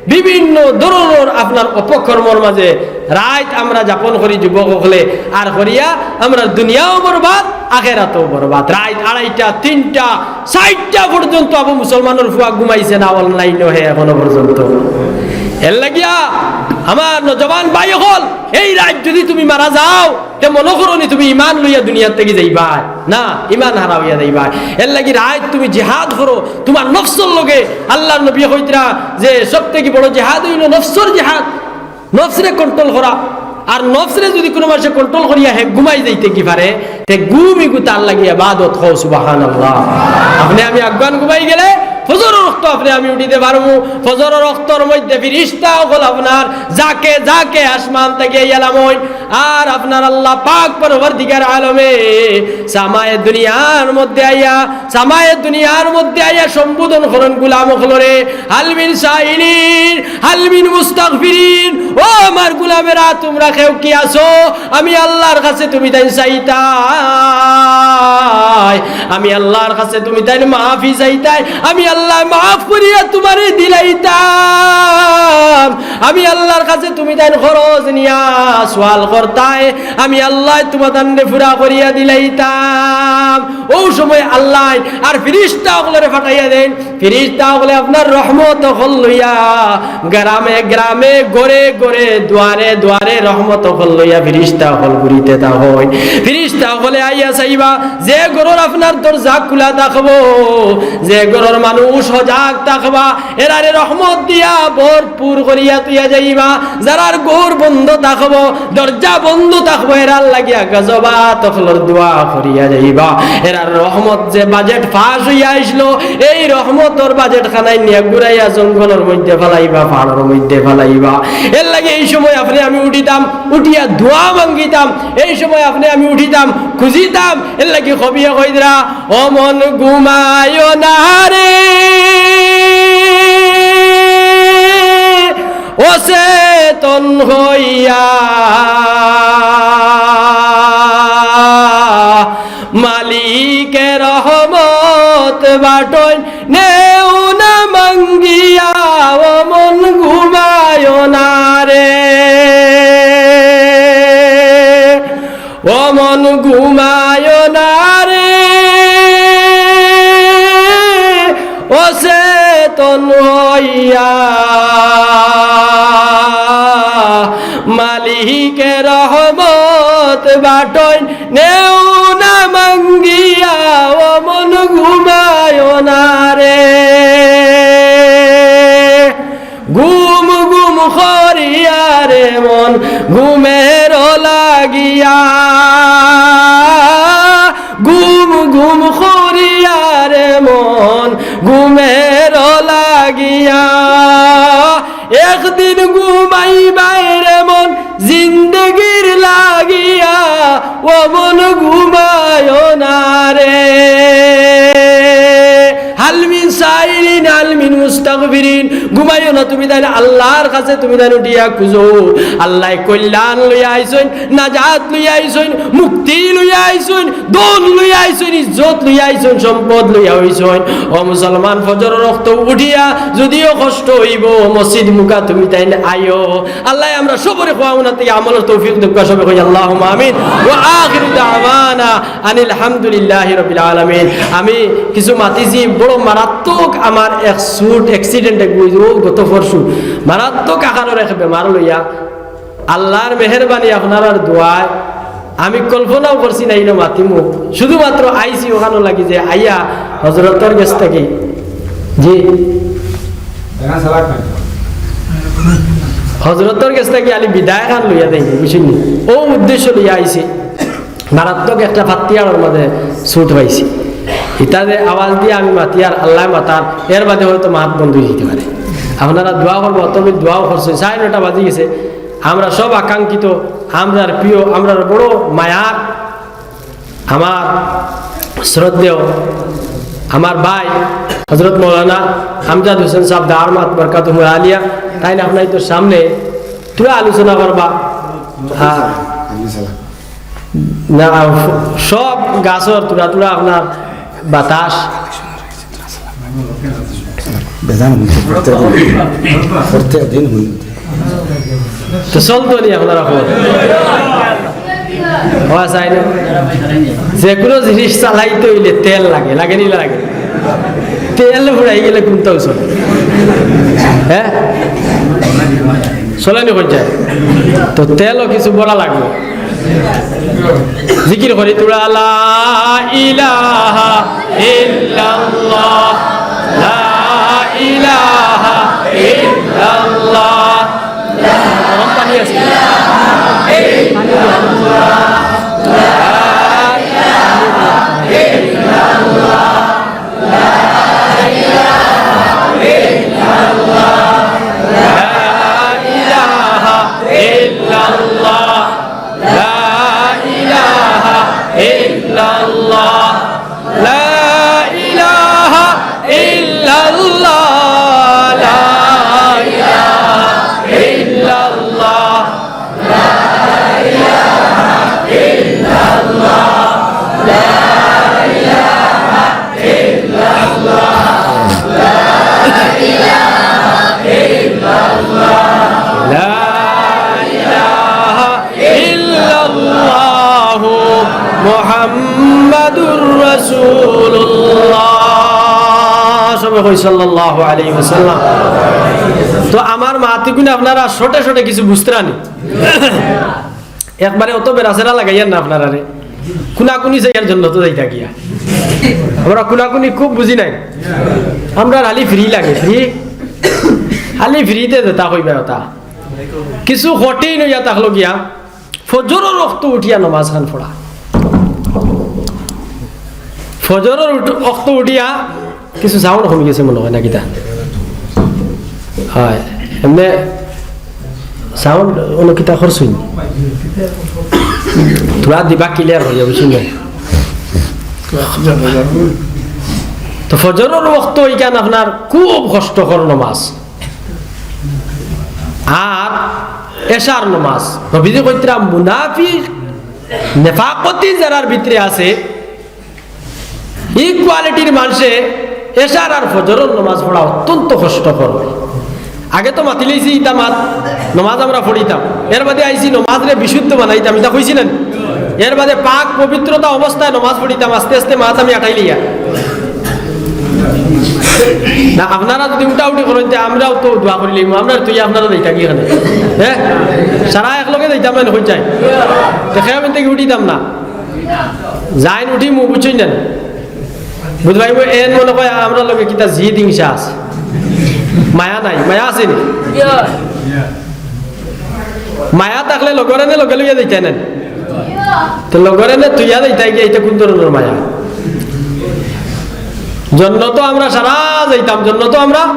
বিভিন্ন ধরনর আপনার অপকর্মর মাঝে রাইত আমরা যাপন করি যুবক অকলে, আর করিয়া আমরার দুনিয়াও বরবাদ, আখেরাতও বরবাদ। রাইত আড়াইটা, তিনটা, চাইরটা পর্যন্ত আবু মুসলমানর ফুয়া ঘুমাইছে না, অনলাইনও হে এখনো পর্যন্ত। এর লাগিয়া আমার নওজোয়ান ভাই অকল, এই রাইত যদি তুমি মারা যাও, তে মনো করো নি তুমি ইমান লইয়া দুনিয়ার থাকি যাইবায়? না, ইমান হারা অইয়া যাইবায়। এর লাগি রাইত তুমি জিহাদ করো তুমার নফসর লগে। আল্লাহর নবী কইতরা যে সব থাকি বড় জিহাদ অইলো নফসর জিহাদ, নফসরে কন্ট্রোল করা। আর নফসরে যদি কুনু মানষে কন্ট্রোল করিয়া হে ঘুমাই যাইতে কি পারে, তে ঘুম ইগু তার লাগি ইবাদত। কও সুবহানাল্লাহ। আপনে আমি আগুয়ান ঘুমাই গেলে ফজরর অক্ত আপনে আমি উঠিতে পারমু। ফজরর অক্তর মধ্যে ফিরিস্তা অকল আপনার জাকে জাকে আসমান থাকি আইয়া লামইন। আর আপনার আল্লাহ পাক পরওয়ারদিগার আলমে সামায়ে দুনিয়ার মধ্যে আইয়া, সামায়ে দুনিয়ার মধ্যে আইয়া সম্বোধন করইন গুলাম অকলরে, "হাল মিন সাইলিন, হাল মিন মুস্তাগফিরিন।" ও আমার গুলামেরা, তুমরা কেউ কি আছো? আমি আল্লাহর কাছে তুমি তাইন চাইতায়, আমি আল্লাহর কাছে তুমি তাইন মাফি চাইতায়, আমি আল্লায় মাফ করিয়া তুমারে দিলাইতাম। আমি আল্লাহর কাছে তুমি তাইন খরচ নিয়া সওয়াল করতায়, আমি আল্লায় তুমাতানরে পুরা করিয়া দিলাইতাম। অউ সময় আল্লায় আর ফিরিস্তা অকলরে পাঠাইয়া দেইন। ফিরিস্তা অকলে আপনার রহমত অকল লইয়া গ্রামে গ্রামে, ঘরে ঘরে, দুয়ারে দুয়ারে রহমত অকল লইয়া ফিরিস্তা অকল ঘুরিতে থাকইন। ফিরিস্তা অকলে আইয়া চাইবা, যে ঘরর আপনার দরজা খুলা থাকবো, যে ঘরর মানুষ সজাগ থাকবা, এরারে রহমত দিয়া ভরপুর করিয়া তুইয়া যাইবা। যারার ঘর বন্ধ থাকবো, দরজা বন্ধ থাকবো, এরার লাগিয়া গজবাত অকলর দোয়া করিয়া যাইবা। এরার রহমত যে বাজেট পাস অইয়া আইছলো, এই রহমতর বাজেট খানাইন নিয়া ঘুরাইয়া জঙ্গলর মধ্যে ফালাইবা, পাহাড়র মধ্যে ফালাইবা। এর লাগি এই সময় আপনে আমি উঠিতাম, উঠিয়া দোয়া মাঙ্গিতাম, এই সময় আপনে আমি উঠিতাম, খুজিতাম। এর লাগি কবিয়ে কইতরা, "ও মন ঘুমায়ো না রে, অচেতন হইয়া মালিকে রহমত বাটইন নেও না মাঙ্গিয়া, ও মন ঘুমায়ো না রে।" ও মন ঘুমায়ো না রে, অচেতন হইয়া মালিকে রহমত বাটইন নেও না মাঙ্গিয়া, ও মন ঘুমা ঘুমের লাগিয়া, ঘুম ঘুম করিয়া রে মন, ঘুমের লাগিয়া। একদিন ঘুমাইবায় রে মন, জিন্দেগির লাগিয়া, ও মন ঘুমায়ও না রে। হাল মিন সাইলিন, হাল মিন মুস্তাগফিরিন। ঘুমাইও না, তুমি তাইন আল্লাহর কাছে তুমি তাইন উঠিয়া খুঁজো। আল্লায় কল্যাণ লইয়া আইছইন, নাজাত লইয়া আইছইন, মুক্তি লইয়া আইছইন, ধন লইয়া আইছইন, ইজ্জত লইয়া আইছইন, সম্পদ লইয়া আইছইন। ও মুসলমান, ফজরর অক্ত উঠিয়া যদিও কষ্ট অইবো, মসজিদ মুখা তুমি তাইন আইও। আল্লায় আমরা সবরে খোয়া উনা থাকি আমলর তৌফিক দেউক্কা, সবে কই আল্লাহুম্মা আমিন। ওয়া আখিরু দাওয়ানা আনিল হামদুলিল্লাহি রাব্বিল আলামিন। আমি কিছু মাতিছি, বড় মারাত্মক আমার এক ছুট accident এক অইছে, ও গত পরশু মারাত্মক আকারর এক বেমার লইয়া আল্লাহর মেহেরবানি আপনারার দোয়ায় আমি কল্পনাও করছি না ইনো মাতিমু। শুধুমাত্র আইছি অখানো লাগি যে আইয়া হজরতর গেছ থাকি, জি, হজরতর গেছ থাকি আলি বিদায় খান লইয়া দেই, বুঝছইন নি? ও উদ্দেশ্য লইয়া আইছি। মারাত্মক একটা ফাত্তিয়াড়র মাঝে ছুট পাইছি। ইতা যে আওয়াজ দিয়া আমি মাতিয়ার, আল্লায় মাতার, এর বাদে হয়তো মাত বন্ধ অই যাইতে পারে। আপনারা দোয়া করবা, অত বেলা দোয়াও করছইন, সাড়ে নয়টা বাজি গেছে। আমরা সব আকাঙ্ক্ষিত, আমরার প্রিয়, আমরার বড় মায়ার, আমার শ্রদ্ধেয়, আমার ভাই হজরত মৌলানা আমজাদ হোসেন সাহেব দামাত বারকাতুহুমুল আলিয়া, তাইন আপনারার সামনে থুড়া আলোচনা করবা। আর না, সব গাছর থুড়া থুড়া আপনার বাতাস। বেজান হুনতে, প্রত্যেক দিন, প্রত্যেক দিন হুনতে। তো চলতো নি আপনারা খবর? হওয়া চাই না। যে কোনো জিনিস চালাইতে অইলে তেল লাগে, লাগে নি লাগে? তেল ফুরাই গেলে কোনটাও চলে? হ্যাঁ? চলে নি কই যায়? তো তেলও কিছু ভরা লাগবো। জিকির করি থুড়া, লা ইলাহা ইল্লাল্লাহ, লা ইলাহা ইল্লাল্লাহ। গরম পানি আছে? لا إله إلا الله. لا إله إلا الله. لا إله إلا الله. لا إله إلا الله. لا إله إلا الله محمد رسول الله. সবে কই সাল্লাল্লাহু আলাইহি ওয়াসাল্লাম। তো আমার মাতগুন আপনারা শর্টে শর্টে কিছু বুঝতরা নি। একবারে অত বেড়াছেড়া লাগাইয়ার না আপনারারে। কুনাকুনি যাইয়ার জন্য তো যাইতা গিয়া। আমরা কুনাকুনি খুব বুঝি নাই। আমরার খালি ফ্রি লাগে, ফ্রি। খালি ফ্রিতে যেতা কইবা অতা। কিছু কঠিন অইয়া থাকলো গিয়া, ফজরর অক্ত উঠিয়া নমাজ খান পড়া। ফজরর উঠ-, অক্ত উঠিয়া কিছু সাউন্ড কমি গেছে মনে অয় না কিতা? অয়, এমনে সাউন্ড অনো কিতা করছইন? থুড়া দিবা ক্লিয়ার অইয়া, বুঝছইন না? তো ফজরর অক্ত ইখান আপনার খুব কষ্টকর নমাজ। আর এশার নমাজ, নবীজি কইতরা মুনাফিক, নেফাকতি যারার ভিতরে আছে, ই কোয়ালিটির মানষে এশার আর ফজরর নমাজ পড়া অত্যন্ত কষ্টকর। আগে তো মাতিলাইছি ইতা মাত, নমাজ আমরা পড়িতাম, এর বাদে আইছি নমাজরে বিশুদ্ধ বানাইতাম, ইতা কইছি না নি? এর বাদে পাক পবিত্রতা অবস্থায় নমাজ পড়িতাম, আস্তে আস্তে মাত আমি আটাইলিয়া। না, আপনারা যদি উঠাউঠি করইন, তে আমরাও তো দোয়া করিলিমু, আমরার তুই আপনারা যাইতা কি এখানে? হ্যাঁ? সারা একলগে যাইতাম না, কই যাই? তো খেয়ে উঠিতাম না। যাইন উঠিমু, বুঝছইন না? বুঝবাইবো, এন মনে কয় আমরার লগে কিতা জিদ হিংসা আছে। মায়া নাই, মায়া আছে নি? মায়া থাকলে লগরে নে লগে লইয়া যাইতায় না? তো লগরে নে তুইয়া যাইতায় গিয়া, ইটা কুন ধরনর মায়া? জন্নতো আমরা সারা যাইতাম, জন্নতো আমরা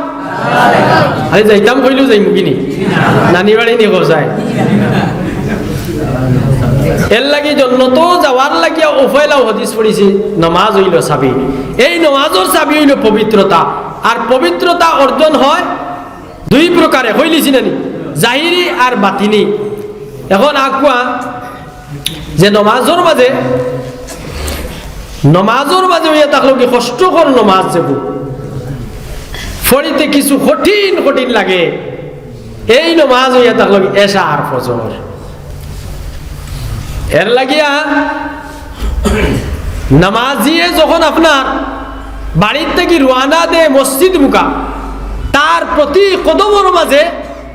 আরে যাইতাম কইলেউ যাইমু কিনি? নানি বাড়ি নি কও চাই। এরলাগি জন্নতো যাওয়ার লাগিয়া অউ পয়লাউ হাদিস পড়ছি, নমাজ অইলো চাবি। এই নমাজর চাবি অইলো পবিত্রতা। আর পবিত্রতা অর্জন হয় দুই প্রকারে, কইলিছি না নি? জাহিরি আর বাতিনি। এখন আকুয়া যে নমাজর মাঝে, নমাজর মাঝে অইয়া থাকলো কি কষ্টকর নমাজ যেগু, পড়িতে কিছু কঠিন কঠিন লাগে, এই নমাজ অইয়া থাকলো কি এশা আর ফজর। এরলাগিয়া নামাজিয়ে যখন আপনার বাড়ির থাকি রওয়ানা দেয় মসজিদ মুখা, তার প্রতি কদমর মাঝে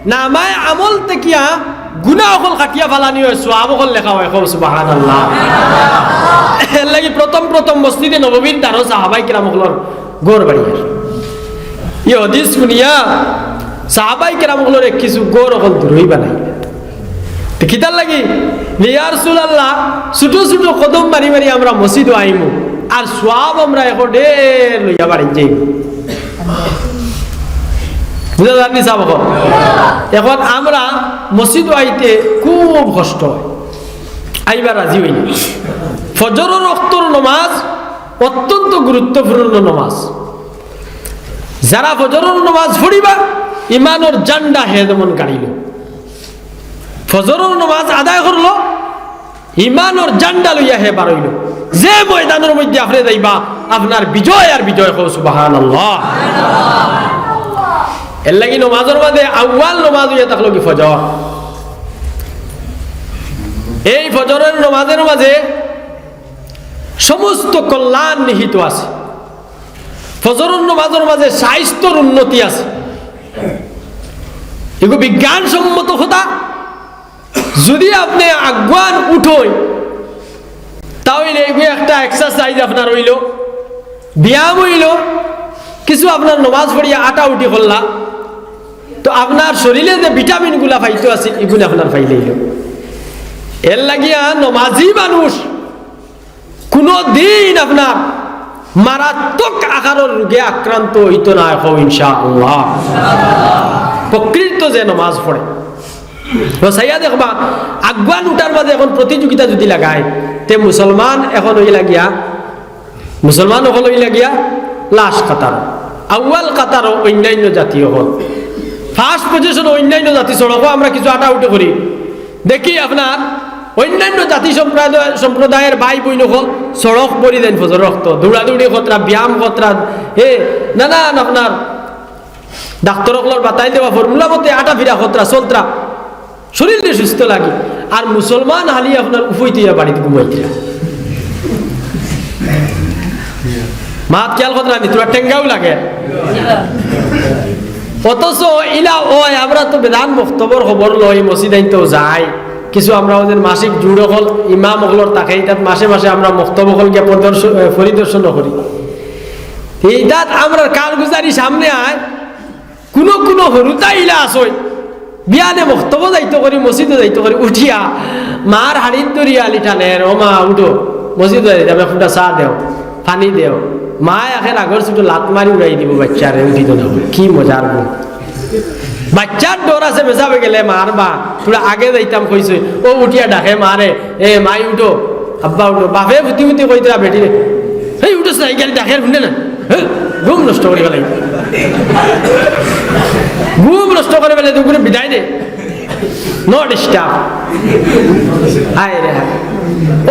নামায়ে আমল থাকিয়া গুনা অকল কাটিয়া ফালানি হয়, সওয়াব অকল লেখা হয়। কও সুবহানাল্লাহ। এরলাগি প্রথম প্রথম মসজিদে নববীর ধারো সাহাবায়ে কেরাম অকলর ঘর বাড়ি। ই হাদিস শুনিয়া সাহাবায়ে কেরাম অকলর এক কিছু ঘর অকল দূরই বানাই। তে কিতার লাগি? ইয়া রাসূলুল্লাহ, ছোট ছোট কদম মারি মারি আমরা মসজিদো আইমু, আর সওয়াব আমরা এখন ঢের লইয়া বাড়িত যাইমু। বুঝা যার নি সাব অকল? এখন আমরা মসজিদো আইতে খুব কষ্ট হয়, আইবার রাজি অই না। ফজরর ওয়াক্তর নমাজ অত্যন্ত গুরুত্বপূর্ণ নমাজ। যারা ফজরর নমাজ পড়িবা, ইমানর ঝান্ডা হে যেমন গাড়িলো, ফজরর নমাজ আদায় করলো, ইমানর ঝান্ডা লইয়া হে বারইলো। যে ময়দানর মধ্যে আপনে যাইবা, আপনার বিজয় আর বিজয়। কও সুবহানাল্লাহ। এরলাগি নমাজর মাঝে আউয়াল নমাজ অইয়া থাকলো কি ফজর। এই ফজরর নমাজর মাঝে সমস্ত কল্যাণ নিহিত আছে। ফজরর নমাজর মাঝে স্বাস্থ্যর উন্নতি আছে। এগু বিজ্ঞানসম্মত কথা। যদি আপনে আগুয়ান উঠইন, তাইলে এগু একটা exercise আপনার অইলো, ব্যায়াম অইলো, কিছু আপনার নমাজ পড়িয়া আটা উঠি করলা, তো আপনার শরীরে যে ভিটামিনগুলা পাইতো আছে, ইগুন আপনার পাইলাইলো। এরলাগিয়া নমাজি মানুষ কুনু দিন আপনার মারাত্মক আকারর রোগে আক্রান্ত অইতো নায়, কও ইনশাআল্লাহ। প্রকৃত যে নমাজ পড়ে, তো চাইয়া দেখবা, আগুয়ান উঠার মাঝে এখন প্রতিযোগিতা যদি লাগায়, তে মুসলমান এখন অইলা গিয়া, মুসলমান অকল অইলা গিয়া লাশ কাতার, আউয়াল কাতারো অইন্যান্য জাতি অকল, first position অইন্যান্য জাতি। সড়কো আমরা কিছু আটাউটি করি, দেখি আপনার অইন্যান্য জাতি সম্প্রদায়, সম্প্রদায়র ভাই বইন অকল সড়ক ভরি দেইন ফজর ওয়াক্ত, দৌড়াদৌড়ি করতরা, ব্যায়াম করতরা, এ, নানান আপনার ডাক্তর অকলর বাতাই দেওয়া formula মতে আটা ফিরা করতরা, চলতরা, শরীর দিয়া সুস্থ লাগে। আর মুসলমান হালি আপনার উফইতে বাড়িত ঘুমাইতরা। মাত খেয়াল করতরা নি, তোরা টেঙ্গাও লাগে। অথচ ইলা অয়, আমরা তো বেদান মক্তবর খবর লই, মসজিদ আইনতেও যাই, কিছু আমরা ওদের মাসিক জুড় অকল, ইমাম অকলর থাকে, ইতাত মাসে মাসে আমরা মক্তব অকল গিয়া প্রদর্শন, এ, পরিদর্শন করি। ইতাত আমরার কারগুজারি সামনে আয়, কুনু কুনু হুরুতা ইলা আছইন, বিয়ানে মক্তবো যাইতো করি, মসজিদো যাইতো করি, উঠিয়া মার হাড়িত ধরিয়া আলি টানের, "ও মা, উঠো, মসজিদো যাইতাম, এক ফুটা চা দেও, পানি দেও।" মায় একের আগর ছুটো লাত মারি উড়াই দিবো বাইচ্চারে, উঠিতো না। কি মজার গুম। বাইচ্চার ডর আছে, বেজাবে গেলে মার বা, "তোরা আগে যাইতাম কইছইন।" ও উঠিয়া ডাকে মারে, "এ মাই উঠো, আব্বা উঠো।" বাপে ফুতি ফুতি কইতরা বেটিরে, "এই উঠোস না, এই গাড়ি ডাকে আর হুনে না।" হে, ঘুম নষ্ট করি ফেলাই। ঘুম নষ্ট করি ফেলাই, তো ঘুরে বিদায় দে। No disturb। হায় রে হায়।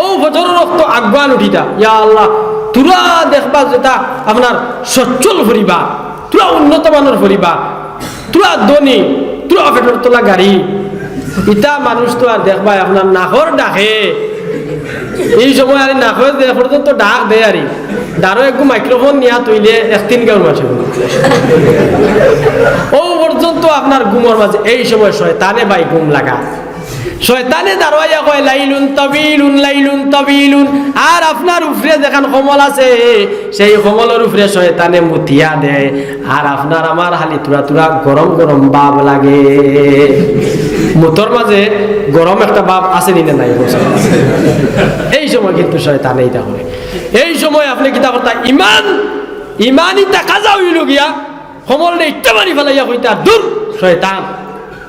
ও ফজরর ওয়াক্ত আগুয়ান উঠিতা। ইয়া আল্লাহ, তোরা দেখবা যেতা আপনার সচ্ছল পরিবার, তোরা উন্নত মানর পরিবার, তোরা ধনী, তোরা পেটর তলা গাড়ি। ইতা মানুষ তো আর দেখবায় আপনার নাকর ডাকে। এই সময় আর নাকর যে পর্যন্ত ডাক দেয় আর ডারো একটু microphone নিয়া তুইলে এক তিন গাউর মাসে। ও পর্যন্ত আপনার ঘুমর মাঝে এই সময় শয়তানে ভাই ঘুম লাগা। শয়তানে দাঁড়াইয়া কয়, "লাইলুন তাবিলুন, লাইলুন তাবিলুন।" আর আপনার উপরে যেখান কমল আছে, সেই কমলর উপরে শয়তানে মুতিয়া দেয়। আর আপনার আমার খালি তুরা তুরা গরম গরম ভাব লাগে। মুতর মাঝে গরম একটা ভাব আছে নি না নাই? এই সময় কিন্তু শয়তানে ইতা করে। এই সময় আপনে কিতা করতা? ইমান, ইমানি তাকাজা অইলো গিয়া, কমররে ইটা মারি ফালাইয়া কইতা, "দূর শয়তান,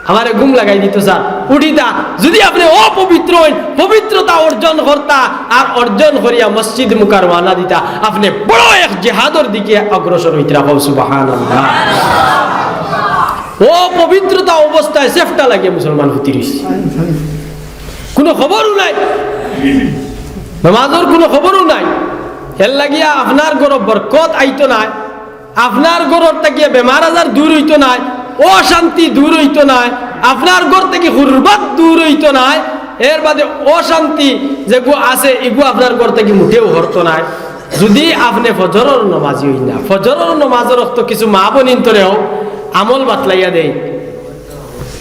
আমারে ঘুম লাগাই দিতো স্যার।" উঠিতা, যুদি আপনে অপবিত্র অইন, পবিত্রতা অর্জন করতা, আর অর্জন করিয়া মসজিদ মুখা রওয়ানা দিতা, আপনে বড় এক জিহাদর দিকে অগ্রসর অইতরা। কও সুবহানাল্লাহ। অপবিত্রতা অবস্থায় চেষ্টা লাগে মুসলমান হুতি রইছে, কুনু খবরও নাই, নামাজর কুনু খবরও নাই। এর লাগিয়া আপনার ঘরো বরকত আইতো নায়, আপনার ঘরর থাকিয়া বেমার আজার দূর অইতো নায়, অশান্তি দূর অইতো নায়, আপনার ঘর থাকি গুরবত দূর অইতো নায়। এর বাদে অশান্তি যেগু আছে, ইগু আপনার ঘর থাকি মুটেও হরতো নায়। যুদি আপনে ফজরর নমাজি অইন না, ফজরর নমাজর অক্ত কিছু মা বইনিন্তরেও আমল বাতলাইয়া দেই।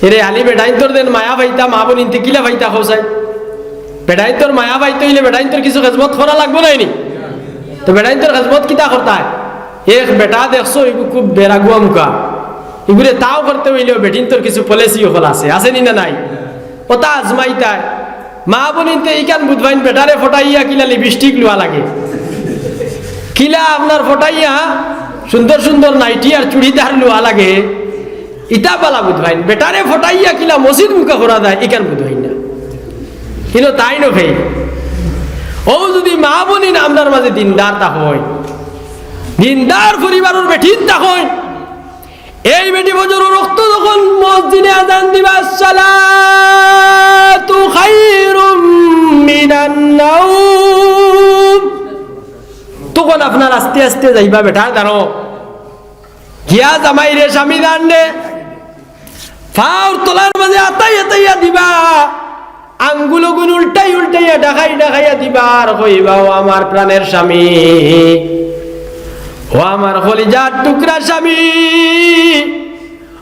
এরে আলী, বেটাইন্তর যেন মায়া পাইতা, মা বইনিন্তে কিলা পাইতা কও চাই? বেটাইন্তর মায়া পাইতে অইলে বেটাইন্তর কিছু খেজমত করা লাগবো নায় নি? তো বেটাইন্তর খেজমত কিতা করতায়? এক বেটা দেখছো, ইগু খুব বেরাগুয়া মুখা। ইগুরে তাও করতে অইলেও বেটিন্তর কিছু policy অকল আছে, আছে নি না নাই? ওটা আজমাইতায়। মা বইনিন্তে ইখান বুঝবাইন বেটারে ফটাইয়া কিলা lipstick লওয়া লাগে, কিলা আপনার ফটাইয়া সুন্দর সুন্দর নাইটি আর চুড়িদার লওয়া লাগে, ইতা বালা বুঝবাইন। বেটারে ফটাইয়া কিলা মসজিদ মুখা করা যায়, ইখান বুঝবাইন না। কিন্তু তাইন অউ যুদি মা বইনিন আমরার মাঝে দিনদার তা অয়, দিনদার পরিবারর বেটিন তা অয়, এই বেটি ফজরর অক্ত যখন মুয়াজ্জিনে আজান দিবা, "আসসালাতু খায়রুম মিনান নাওম", তখন আপনার আস্তে আস্তে যাইবা বেটার দ্বারো, গিয়া জামাইরে, স্বামীজানরে, পাওর তলার মাঝে আতাইয়া আতাইয়া দিবা, আঙ্গুলগুন উল্টাই উল্টাইয়া ঢাকাই ঢাকাইয়া দিবা, আর কইবা, "ও আমার প্রাণের স্বামী, ও আমার কলিজার টুকরা স্বামী।"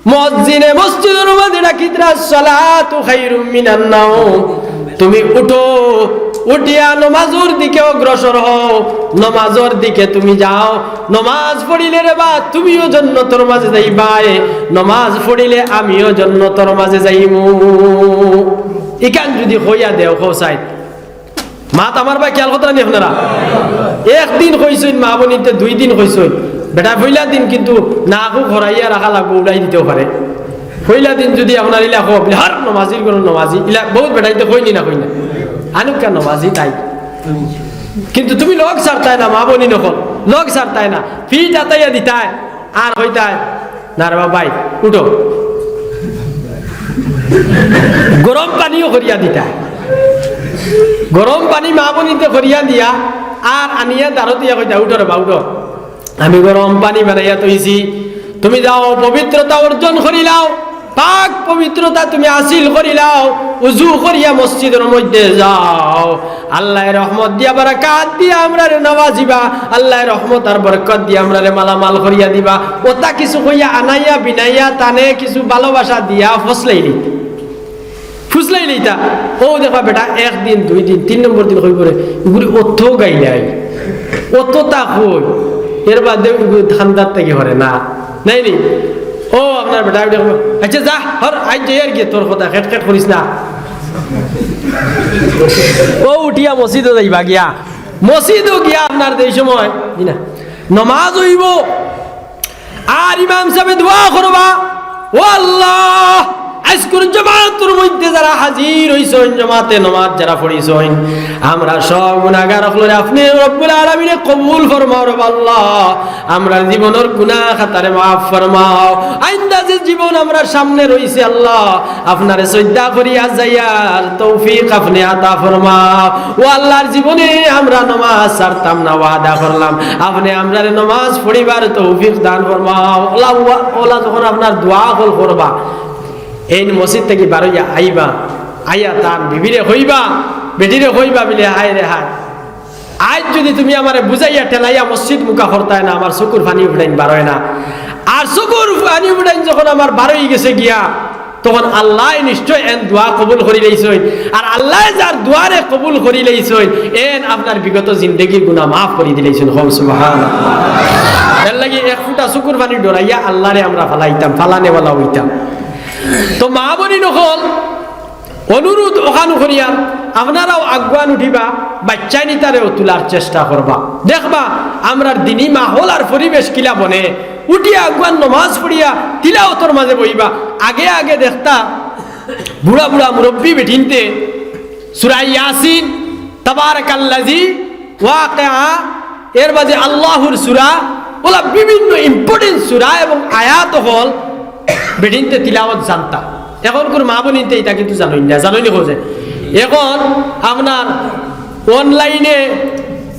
মুয়াজ্জিনে মসজিদর মাঝে ডাকিতরা, "আসসালাতু খায়রুম মিনান নাওম।" তুমি উঠো, উঠিয়া নমাজর দিকে অগ্রসর হও, নমাজর দিকে তুমি যাও। নমাজ পড়িলে রে বা তুমিও জন্নতর মাঝে যাইবায়, নমাজ পড়িলে আমিও জন্নতর মাঝে যাইমু। ইখান যুদি কইয়া দেও, কও চাই, মাত আমার ভাই খেয়াল করতা নি আপনারা? একদিন কইছইন মা বইনিন্তে, দুই দিন কইছইন, বেটা পয়লা দিন কিন্তু নাকও খরাইয়া রাখা লাগবো, উড়াই দিতেও পারে। পয়লা দিন যুদি আপনার ইলা কও, "হার নমাজির ঘরর নমাজি", ইলা বউত বেটাইন্তে কইন নি না, কইন না? আনুক্কা নমাজি তাই। কিন্তু তুমি লগ ছাড়তায় না, মা বইনিন অকল লগ ছাড়তায় না, পিঠ আতাইয়া দিতায়, আর কইতায়, "না রে বা ভাই, উঠো।" গরম পানিও করিয়া দিতায়, গরম পানি মা বইনিন্তে করিয়া দিয়া, আর আনিয়া দারো দিয়া কইতায়, "উঠো রে বা, উঠো।" আমি গরম পানি বানাইয়া থইছি, তুমি যাও, পবিত্রতা অর্জন করিলাও, পাক পবিত্রতা তুমি হাসিল করিলাও, উজু করিয়া মসজিদর মধ্যে যাও। আল্লায় রহমত দিয়া, বারাকাত দিয়া আমরারে নওয়াজিবা, আল্লায় রহমত আর বরকত দিয়া আমরারে মালামাল করিয়া দিবা। ওটা কিছু কইয়া আনাইয়া বিনাইয়া তানে কিছু ভালোবাসা দিয়া ফসলাই নিতে। ফুসলাই লইতা। অউ দেখবা বেটা, একদিন, দুই দিন, তিন নম্বর দিন কইবো রে, "ইগুরে অত গাইলাই, অত তা কই, এর বাদে ইগু ঠান্ডার থাকি হরে না।" নাই নি? অউ আপনার বেটা, বেটা কইবো, "আচ্ছা যা, হর, আইজ যাইয়ার গিয়া, তোর কথা খেট খেট করিস না।" অউ উঠিয়া মসজিদো যাইবা গিয়া, মসজিদো গিয়া আপনার যেই সময়, জি না, নমাজ অইবো, আর ইমাম সাবে দোয়া করবা, "ও আল্লাহ, আইজকুর জমাতর মধ্যে যারা হাজির অইছইন, জমাতে নমাজ যারা পড়িছইন, আমরা সব গুনাগার অকলরে আপনে রব্বুল আলামিনে কবুল ফরমাও রে আল্লাহ, আমরার জীবনর গুনা খাতারে মাফ ফরমাও। আইন্দা যে জীবন আমরার সামনে রইছে আল্লাহ, আপনারে সইজদা করিয়া যাইয়ার তৌফিক আপনে আতা ফরমাও। ও আল্লাহর জীবনে আমরা নমাজ ছাড়তাম না, ওয়াদা করলাম। আপনে আমরারে নমাজ পড়িবার তৌফিক দান ফরমাও।" অলা, অলা, অলা যখন আপনার দোয়া অকল করবা, এইন মসজিদ থাকি বারইয়া আইবা, আইয়া তান বিবিরে কইবা, বেটিরে কইবা বিলে, "হায় রে হায়, আইজ যুদি তুমি আমারে বুঝাইয়া ঠেলাইয়া মসজিদ মুখা করতায় না, আমার চকুর পানি উফড়াইন বারয় না।" আর চকুর পানি উফড়াইন যখন আমার বারই গেছে গিয়া, তখন আল্লায় নিশ্চয় এন দোয়া কবুল করিলাইছইন। আর আল্লায় যার দোয়ারে কবুল করিলাইছইন, এন আপনার বিগত জিন্দেগির গুনা মাফ করি দিলাইছইন। কও সুবহানাল্লাহ। এর লাগি এক ফুটা চকুর পানি ডরাইয়া আল্লারে আমরা ফালাইতাম, ফালানেওয়ালা অইতাম। তো মা বইন অকল, অনুরোধ অখান করিয়ার, আপনারাও আগুয়ান উঠিবা, বাইচ্চাইন্তরেও তুলার চেষ্টা করবা। দেখবা, আমরার দিনী মাহল আর পরিবেশ কিলা বনে, উঠিয়া আগুয়ান নমাজ পড়িয়া তিলাওতর মাঝে বইবা। আগে আগে দেখতা, বুড়া বুড়া মুরব্বি বেটিন্তে সূরা ইয়াসিন, তাবারাকাল্লাযী, ওয়াকিয়া, এর বাদে আল্লাহর সূরা, অলা বিভিন্ন important সূরা এবং আয়াত অকল বেটিন্তে তিলাওত জানতা। অখনকুর মা-বইনিন্তে ইতা কিন্তু জানইন না, জানইন নি কও যে। অখন আপনার online-এ,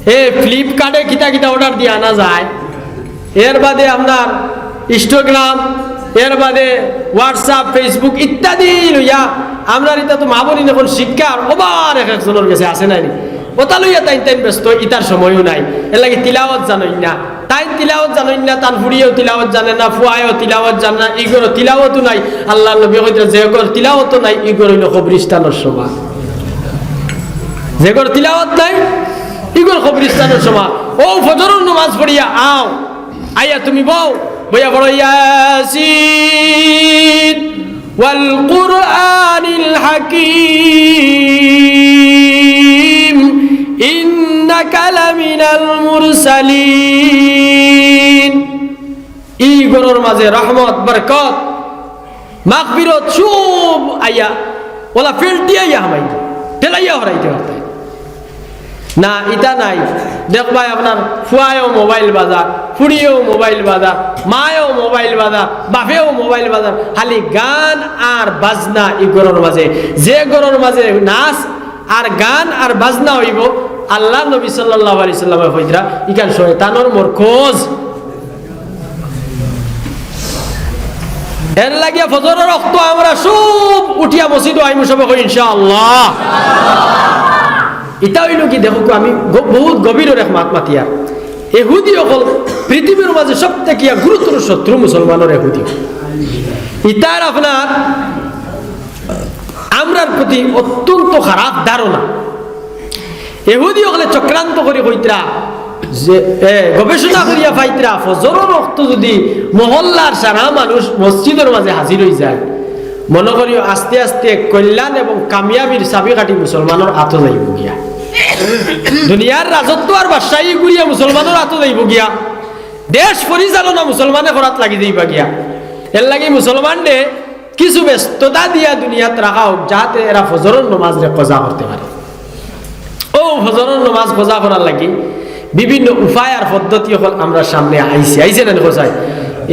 এ, Flipkart-এ কিতা কিতা order দিয়া আনা যায়, এর বাদে আপনার Instagram, এর বাদে WhatsApp, Facebook ইত্যাদি লইয়া আমরার ইতা তো মা-বইনিন অখন শিক্ষার অভাব এক একজনর গেছে আছে নানি? অতা লইয়া তাইন তাইন ব্যস্ত, ইতার সময়ও নাই। এরলাগি তিলাওত জানইন না। তাইন তিলাওত জানইন না, তান ফুড়িয়েও তিলাওত জানে না, ফুয়ায়ও তিলাওত জানে না, ইগরো তিলাওতও নাই। আল্লাহর নবী কইতরা, "যেগর তিলাওতও নাই, ইগর অইলো কবরিস্তানর সমান।" যেগর তিলাওত নাই, ইগর কবরিস্তানর সমান। অউ ফজরর নমাজ পড়িয়া আও, আইয়া তুমি বও, বইয়া পড়ো, "ইয়াসিন ওয়াল কুরআনিল হাকিম, ইন্নাকা লামিনাল মুরসালিন।" ই ঘরর মাঝে রহমত, বরকত, মাগফিরত সব আইয়া, অলা ফেলটি আইয়া হামাইতো, ফেলাইয়া হরাইতে পারতায়। না, ইতা নাই। দেখবায় আপনার ফুয়ায়ও মোবাইল বাজার, ফুড়িয়েও মোবাইল বাজার, মায়ও মোবাইল বাজার, বাপেও মোবাইল বাজার, খালি গান আর বাজনা ই ঘরর মাঝে। যে ঘরর মাঝে নাচ আর গান আর বাজনা অইবো, আল্লাহর নবী সাল্লাল্লাহু আলাইহি ওয়াসাল্লামে কইতরা, ইখান শয়তানর মরকজ। এরলাগিয়া ফজরর অক্ত আমরা সব উঠিয়া মসজিদো আইমু সবে কই ইনশাআল্লাহ। ইতা অইলো কি দেখউক্কা, আমি গ-, বউত গভীরর এক মাত মাতিয়ার। এহুদি অকল পৃথিবীর মাঝে সব থাকিয়া গুরুতর শত্রু মুসলমানর এহুদি। ইতার আপনার আমরার প্রতি অত্যন্ত খারাপ ধারণা। এহুদি অকলে চক্রান্ত করি কইতরা যে, এ, গবেষণা করিয়া পাইতরা, ফজরর অক্ত যুদি মহল্লার সারা মানুষ মসজিদর মাঝে হাজির অইযায়, মনো করিও আস্তে আস্তে কল্যাণ এবং কামিয়াবির চাবিকাঠি মুসলমানর আতো যাইবো গিয়া। দুনিয়ার রাজত্ব আর বাদশাহী ঘুরিয়া মুসলমানর আতো যাইবো গিয়া। দেশ পরিচালনা মুসলমানে করাত লাগি যাইবা গিয়া। এরলাগি মুসলমানরে কিছু ব্যস্ততা দিয়া দুনিয়াত রাখা অউক, যাতে এরা ফজরর নমাজরে কজা করতে পারে। অউ ফজরর নমাজ কজা করার লাগি বিভিন্ন উপায় আর পদ্ধতি অকল আমরার সামনে আইছে, আইছে নানি কও চাই?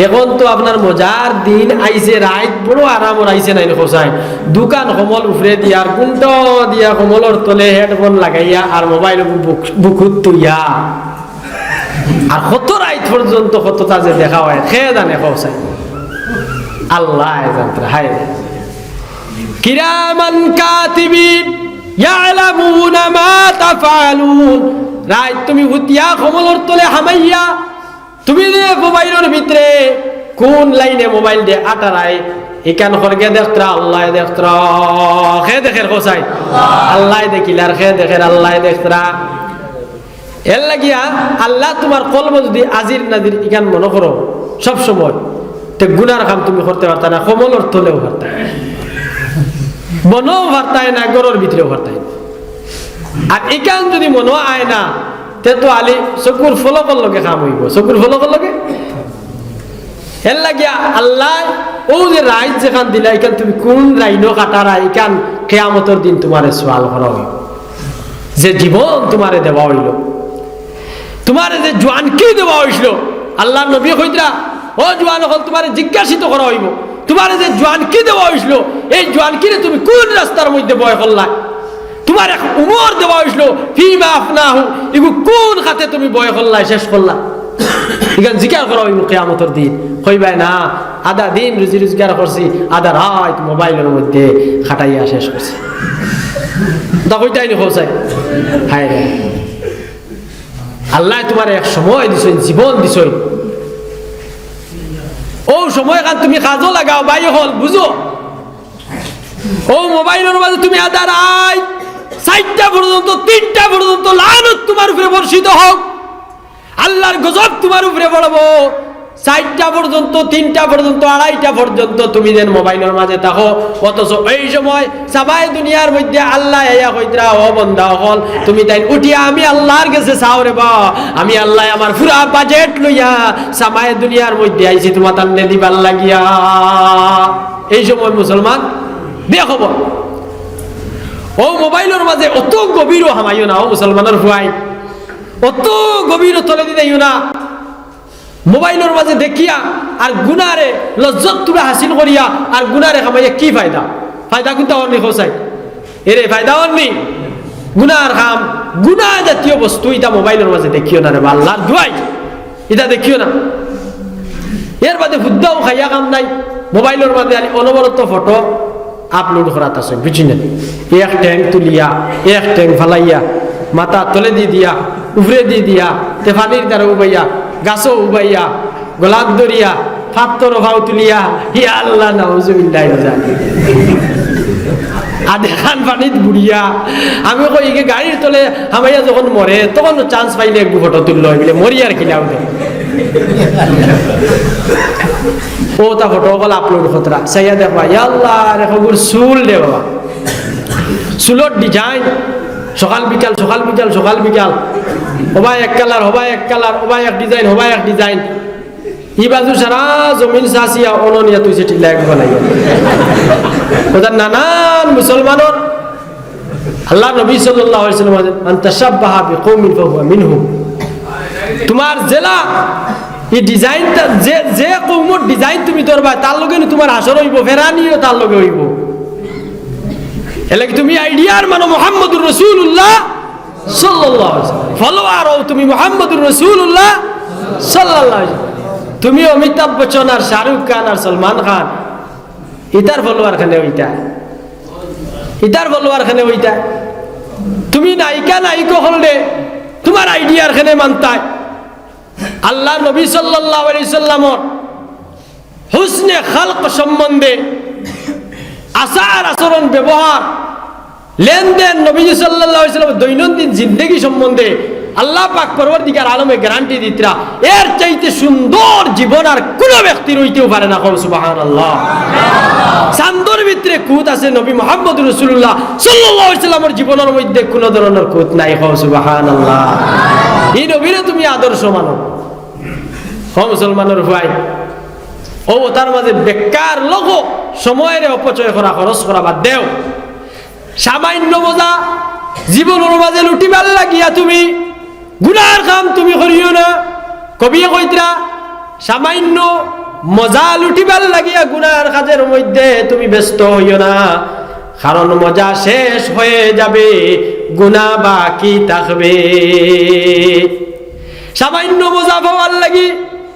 অখন তো আপনার মজার দিন আইছে, রাইত বড় আরামর আইছে নানি কও চাই? দুখান কম্বল উপরে দিয়া আর গুন্টো দিয়া কম্বলর তলে headphone লাগাইয়া আর মোবাইল বুক-, বুকুত থুইয়া আর কত রাইত পর্যন্ত কততা যে দেখা অয়, কে জানে কও চাই? আল্লায় জানতরা, হায় রে। কিরামান কাতিবিন ইয়ালামুনা মা তাফআলুন। রাইত তুমি হুতিয়া কম্বলর তলে হামাইয়া, তুমি যে মোবাইলর ভিতরে কুন লাইনে মোবাইল দে আটারায়, ইখান খরগে দেখতরা, আল্লায় দেখতরা। কে দেখের কও চাই? আল্লায় দেখিলার, কে দেখের? আল্লায় দেখতরা। এরলাগিয়া আল্লায় তুমার কলবো যুদি আজির নাজির ইখান মনো করো সব সময়, তে গুনার কাম তুমি করতে পারতায় না, কম্বলর তলেও পারতায় না, বনও পারতায় না, ঘরর ভিতরেও পারতায় না। আর ইখান যুদি মনো আয় না, তে তো আলি চকুর ফলকর লগে কাম অইবো, চকুর ফলকর লগে। এরলাগিয়া আল্লায় অউ যে রাইত যেখান দিলা, ইখান তুমি কুন লাইনো কাটারায়, ইখান কিয়ামতর দিন তুমারে সুয়াল করা অইবো। যে জীবন তুমারে দেওয়া অইলো, তুমারে যে জোয়ানকি দেওয়া অইছিল, আল্লাহর নবী কইতরা, "ও জোয়ান অকল, তুমারে জিজ্ঞাসিত করা অইবো, তুমারে যে জোয়ানকি দেওয়া অইছিল, এই জোয়ানকিরে তুমি কুন রাস্তার মধ্যে ব্যয় করলায়? তুমারে এক উমর দেওয়া অইছিল, ফিমা আফনাহু, ইগু কুন খাতে তুমি ব্যয় করলায়, শেষ করলায়?" ইখান জিকার করা অইবো কিয়ামতর দিন। কইবায় না, "আধা দিন রুজি রোজগার করছি, আধা রাইত মোবাইলর মধ্যে কাটাইয়া শেষ করছি।" তা কইতায় নি কও চাই? হায় রে। আল্লায় তুমারে এক সময় দিছইন, জীবন দিছইন। অউ সময়খান তুমি কাজো লাগাও, ভাই অকল, বুঝো। অউ মোবাইলর মাঝে তুমি আধা রাইত, চাইরটা পর্যন্ত, তিনটা পর্যন্ত লানত তুমার উপরে বর্ষিত হউক। আল্লাহর গজব তুমার উপরে পড়বো। চাইরটা পর্যন্ত, তিনটা পর্যন্ত, আড়াইটা পর্যন্ত তুমি যেন মোবাইলর মাঝে থাকো, অথচ এই সময় সামায়ে দুনিয়ার মধ্যে আল্লায় আইয়া কইতরা, "ও বন্দা অকল, তুমি তাইন উঠিয়া আমি আল্লার গেছে চাও রে বা, আমি আল্লায় আমার পুরা বাজেট লইয়া সামায়ে দুনিয়ার মধ্যে আইছি তুমাতানরে দিবার লাগিয়া।" এই সময় মুসলমান বেখবর। অউ মোবাইলর মাঝে অত গভীরও হামাইও না, ও মুসলমানর পুয়াইন, অত গভীরও তলেদি যাইও না। মোবাইলর মাঝে দেখিয়া আর গুনারে লজ্জত তুরা হাসিল করিয়া আর গুনারে কামাইয়া কি ফায়দা? ফায়দা কুনতা অর নি কও চাই? এরে ফায়দা অর নি? গুনার কাম, গুনা জাতীয় বস্তু ইতা মোবাইলর মাঝে দেখিও না রে বা, আল্লার দুয়াই, ইতা দেখিও না। এর বাদে হুদ্দাও খাইয়া কাম নাই, মোবাইলর মাঝে খালি অনবরত ফটো আপলোড করাত আছে, বুঝছইন নি? এক ঠ্যাং তুলিয়া, এক ঠ্যাং ফালাইয়া, মাথা তলেদি দিয়া, উপরেদি দিয়া, তে পানির ধারো উবাইয়া, গাছো উবাইয়া, গলাত ধরিয়া, পাত্থরো পাও তুলিয়া, ইয়া আল্লাহ, নাউজুবিল্লাহ, ইয়া জানি। আধা খান পানিত বুড়িয়া, আমি কই, ইগে গাড়ির তলে হামাইয়া যখন মরে, তখন চান্স পাইলে একগু ফটো তুললো, বুলে, "মরি আর কি লাউ দে।" অউ তা ফটো অকল আপলোড করতরা, চাইয়া দেখবা, ইয়া আল্লাহ, রে হগুর চুল রে বাবা, চুলর ডিজাইন, সকাল বিকাল, সকাল বিকাল, সকাল বিকাল, হবায় এক কালার, হবায় এক কালার, হবায় এক ডিজাইন, হবায় এক ডিজাইন। ই বাজু সারা জমিন চাচিয়া অনো নিয়া তুই সেটি লাইক বানাইয়া। অউ তা নানান মুসলমানর, আল্লার নবী সাল্লাল্লাহু আলাইহি ওয়াসাল্লাম বলেন, "মান তাশাব্বাহা বিকাওমিন ফাহুয়া মিনহুম।" তুমার যেলা ই ডিজাইনটা, যে, যে কওমর ডিজাইন তুমি ধরবায়, তার লগে নু তুমার হাশর অইবো, ফেরানিও তার লগে অইবো। এরলাগি তুমি আইডিয়ার মানো মুহাম্মদুর রাসূলুল্লাহ সাল্লাল্লাহু আলাইহি ওয়াসাল্লাম। ফলোয়ার অও তুমি মুহাম্মদুর রাসূলুল্লাহ সাল্লাল্লাহু আলাইহি ওয়াসাল্লাম। তুমি অমিতাভ বচ্চন আর শাহরুখ খান আর সলমান খান, ইতার ফলোয়ার কেনে অইতা? ইতার ফলোয়ার কেনে অইতা? তুমি নায়িকা নায়ক অকলরে তুমার আইডিয়ার কেনে মানতায়? আল্লার নবী সাল্লাল্লাহু আলাইহি সাল্লামর হুসনে খালক সম্বন্ধে, আচার আচরণ, ব্যবহার, লেনদেন, নবীজি সাল্লাল্লাহু আলাইহি সাল্লাম দৈনন্দিন জিন্দেগি সম্বন্ধে আল্লাহ পাক পরওয়ারদিগার আলমে গ্যারান্টি দিতরা, এর চাইতে সুন্দর জীবন আর কুনু ব্যক্তির অইতেও পারে না। কও সুবহানাল্লাহ। চান্দর ভিতরে কুত আছে, নবী মুহাম্মদুর রাসূলুল্লাহ সাল্লাল্লাহু আলাইহি সাল্লামর জীবনর মধ্যে কুনু ধরনর কুত নাই। কও সুবহানাল্লাহ। ই নবীরে তুমি আদর্শ মানো। ও মুসলমানর পুয়াইন, অউ অতার মাঝে বেকার লগে সময়রে অপচয় করা, খরচ করা বাদ দেও। সামান্য মজা জীবনর মাঝে লুটিবার লাগিয়া তুমি গুনার কাম তুমি করিও না। কবিয়ে কইতরা, সামান্য মজা লুটিবার লাগিয়া গুনার কাজের মধ্যে তুমি ব্যস্ত অইও না, কারণ মজা শেষ হয়ে যাবে, গুনা বাকি থাকবে। সামান্য মজা পাওয়ার লাগি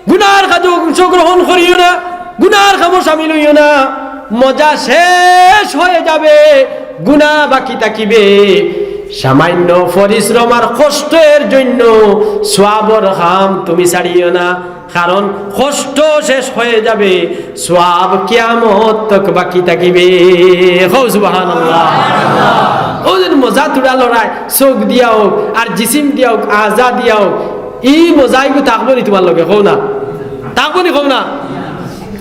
গুনার কাজো অংশগ্রহণ করিও না, গুনার কামো শামিল অইও না। মজা শেষ হয়ে যাবে, গুনা বাকি থাকিবে। সামান্য পরিশ্রম আর কষ্টের জন্য সওয়াবর কাম তুমি ছাড়িও না, কারণ কষ্ট শেষ হয়ে যাবে, সওয়াব কিয়ামত তক বাকি থাকিবে। কও সুবহানাল্লাহ। অউ যেন মজা তুড়া লড়াই, চউখ দিয়া অউক আর জিসিম দিয়া অউক, আজা দিয়া অউক, ই মজা ইগু থাকবো নি তুমার লগে? কও না, থাকবো নি? কও না,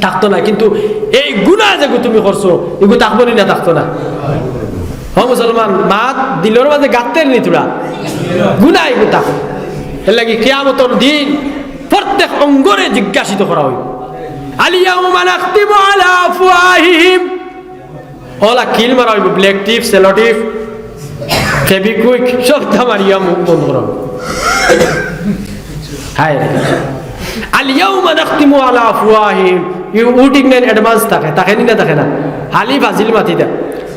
থাকতো না। কিন্তু এই গুনা যেগু তুমি করছো, ইগু থাকবো নি না থাকতো না? ও মুসলমান, মাত দিলর মাঝে গাত্তের নি তুড়া, গুনা ইগু থাকবো। এরলাগি কিয়ামতর দিন প্রত্যেক অঙ্গরে জিজ্ঞাসিত করা অইবো। আল ইয়াউমা নাখতিমু আলা আফওয়াহিহিম। অলা কিল মারা অইবো, ব্ল্যাক টিপ, সেলো টিপ, ফেবিকুইক, সবতা মারিয়া মুখ বন্ধ করা অইবো। হায় রে। আল ইয়াউমা নাখতিমু আলা আফওয়াহিহিম। ইউ উটিং নাইন অ্যাডভান্স থাকে, থাকে নি না থাকে না? হালি ফাজিল মাতি দেয়।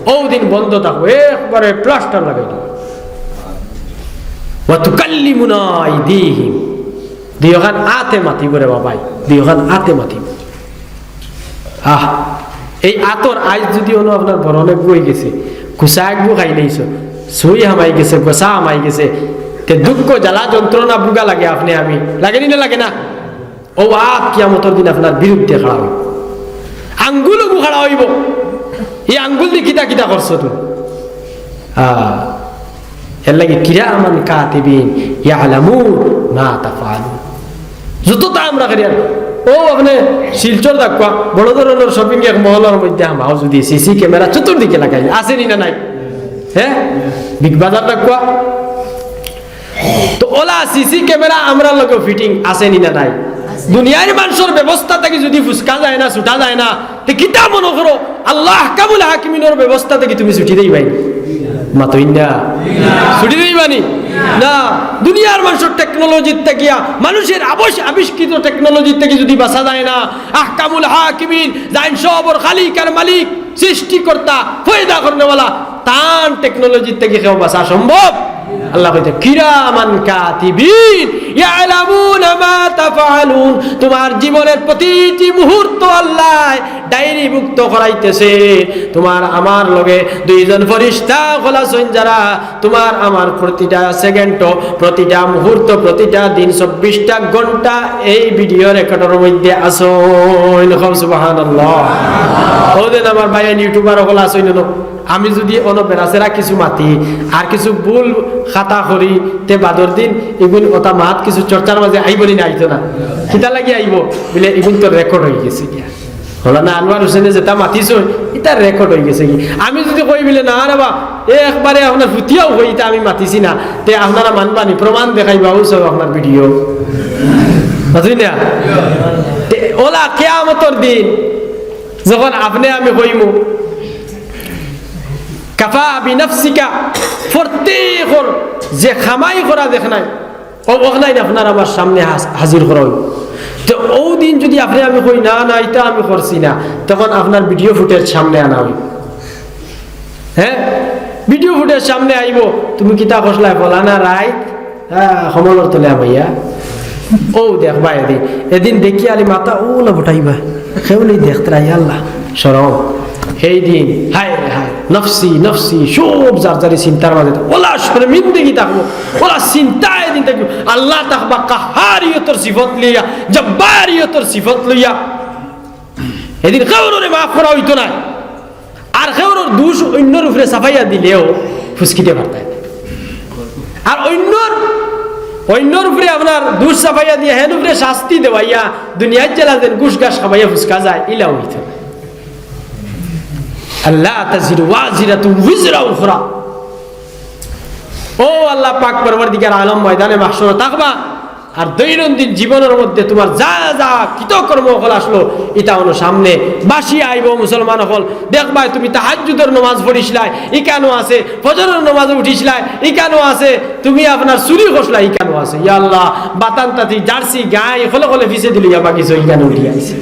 অউ দিন বন্ধ থাকবো, একবারে প্লাস্টার লাগাই দিবো। ওয়া তুকাল্লিমুনা আইদিহিম। দুইওখান আতে মাতিবো রে বাবাই, দুইওখান আতে মাতিবো। আহ, এই আতর আইজ যদি অনো আপনার বরণ একগু অইগেছে, কুসা একগু খাইলাইছো, সুই হামাই গেছে, গোসা হামাই গেছে, তে দুঃখ, জ্বালা, যন্ত্রণা, ভুগা লাগে আপনে আমি, লাগে নি না লাগে না? অউ আত কিয়ামতর দিন আপনার বিরুদ্ধে খাড়া অইবো, আঙ্গুল অগু খাড়া অইবো, ই আঙ্গুল দি কিতা কিতা করছো তুমি? আহ, এরলাগি কিরামান কাতিবিন ইয়ালামুন মা তাফআলুন। যততা আমরা করি আর ও আপনে শিলচর দেখবা, বড় ধরনর শপিং এক মহলর মধ্যে হামাও যদি সিসি ক্যামেরা চতুর্দিকে লাগাই, আছে নি না নাই? হ্যাঁ, বিগ বাজার দেখবা। তো অলা সিসি ক্যামেরা আমরার লগে ফিটিং আছে নি না নাই? দুনিয়ার মানষর ব্যবস্থা থাকি যদি ফুসকা যায় না, ছুটা যায় না, তে কিতা মনো করো আল্লাহ আহকামুল হাকিমিনর ব্যবস্থা থাকি তুমি ছুটি দেইবায় নি? মাতইন না। ছুটি দেইবায় নি? না। দুনিয়ার মানষর টেকনোলজির থাকিয়া, মানষর আবশ-, আবিষ্কৃত টেকনোলজির থাকি যদি বাঁচা যায় না, আহকামুল হাকিমিন, জাইন সবর খালিক আর মালিক, সৃষ্টিকর্তা, পয়দা করনেওয়ালা, তান টেকনোলজির থাকি কেউ বাঁচা সম্ভব? আল্লায় কইতা, "কিরামান কাতিবিন ইয়ালামুনা মা তাফআলুন।" তুমার জীবনর প্রতিটি মুহূর্ত আল্লায় ডায়েরিভুক্ত করাইতেছে। তুমার আমার লগে দুইজন ফিরিস্তা অকল আছইন যারা তুমার আমার প্রতিটা সেকেন্ড, প্রতিটা মুহূর্ত, প্রতিটা দিন, চব্বিশটা ঘন্টা এই ভিডিও রেকর্ডর মধ্যে আছইন। কও সুবহানাল্লাহ। অউ যেন আমার ভাইয়াইন ইউটিউবার অকল আছইন, অনো আমি যদি অনো বেড়াছেড়া কিছু মাতি আর কিছু ভুল খাতা করি, তে বাদর দিন ইগুন অতা মাত কিছু চর্চার মাঝে আইবো নি না? আইতো না। কিতা লাগি আইবো? বলে, "ইগুন তো রেকর্ড অইগেছে গিয়া।" মৌলানা আনোয়ার হোসেনে যেটা মাতিছইন, ইটা রেকর্ড অইগেছে গি। আমি যদি কই বলে, "না রে বা, এ একবারে আপনার ফুতিয়াও কই, ইটা আমি মাতিছি না," তে আপনারা মানবা নি, প্রমাণ দেখাইবা, অউ সব আপনার ভিডিও। বুঝলি না? তে অলা কিয়ামতর দিন যখন আপনে আমি কইমু, "কাফা বিনাফসিকা", প্রত্যেকর যে কামাই করা দেখ নাই, অউ অখনাইন আপনার আমার সামনে হাজ-, হাজির করা অইবো। তে অউ দিন যদি আপনে আমি কই, "না, না, ইটা আমি করছি না," তখন আপনার ভিডিও ফুটেজ সামনে আনা অইবো। হ্যাঁ, ভিডিও ফুটেজ সামনে আইবো, "তুমি কিতা করছলায় ফলানা রাইত, হ্যাঁ, কমলর তলে হামাইয়া।" অউ দেখবা এদিন, এদিন দেখি আলি মাথা অলা উঠাইবা, কেউ নি দেখতে রাই আল্লাহ, শরম। সেই দিন হায় রে হায়, নফসি, নফসি, সব যার যারি চিন্তার মাঝে থাকবো। অলা শর্মিন্দগি থাকবো, অলা চিন্তা এদিন থাকবো। আল্লাহ থাকবা কাহারিয়তর সিফত লইয়া, জব্বারিয়তর সিফত লইয়া। এদিন কেউররে মাফ করা অইতো নায়। আর কেউরর দুষ অইন্যর উপরে চাপাইয়া দিলেও ফুসকিতে পারতায় না। আর অইন্যর, অইন্যর উপরে আপনার দুষ চাপাইয়া দিয়া হেন উপরে শাস্তি দেওয়াইয়া দুনিয়ার জেলা যেন ঘুষ ঘাস খাবাইয়া ফুসকা যায়, ইলা অইতো নায়। আল্লা তাজিরু ওয়াজিরাতুন উজরা উখরা। ও আল্লাহ পাক পরওয়ারদিগার আলম, ময়দানে মাহশরো থাকবা, আর দৈনন্দিন জীবনর মধ্যে তুমার যা যা কৃতকর্ম অকল আছলো, ইতা অনো সামনে ভাসিয়া আইবো। মুসলমান অকল, দেখবায় তুমি তাহাজ্জুদর নমাজ পড়িছলায়, ইখানো আছে, ফজরর নমাজো উঠিছলায়, ইখানো আছে, তুমি আপনার চুরি করছলায়, ইখানো আছে। ইয়া আল্লাহ, বাতান তাতি জার্সি গাই খলে খলে ফিছেদি লইয়া বাগিছো, ইখানো উঠি আইছে।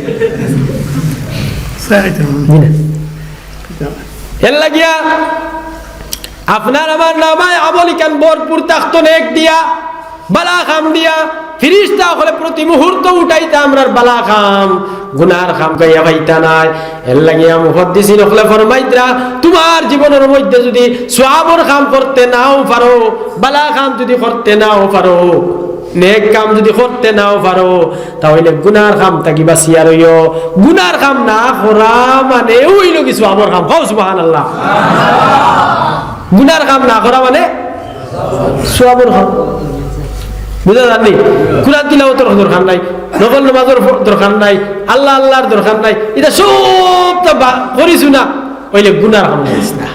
জি না। এর লাগিয়া আপনার আমার নামায় আমল ইখান ভরপুর থাকতো নেক দিয়া, বালা কাম দিয়া, ফিরিস্তা অকলে প্রতি মুহূর্ত উঠাইতা আমরার বালা কাম, গুনার কাম গাইয়া পাইতা নায়। এর লাগিয়া মুহাদ্দিসিন অকলে ফরমাইতরা, তুমার জীবনর মধ্যে যুদি সওয়াবর কাম করতে নাও পারো, বালা কাম যুদি করতে নাও পারো, নেক কাম যুদি করতে নাও পারো, তা অইলে গুনার কাম থাকি বাচিয়া রইও। গুনার কাম না করা মানে অইলো কি সওয়াবর কাম। কও সুবহানাল্লাহ। গুনার কাম না করা মানে সওয়াবর কাম। বুঝা যার নি? কুরআন তিলাওয়াতর দরকার নাই, নফল নমাজর ফ-, দরকার নাই, আল্লাহ আল্লাহর দরকার নাই। ইতা সবতা বা-, করিছো না, অইলে গুনার কাম করিছ না।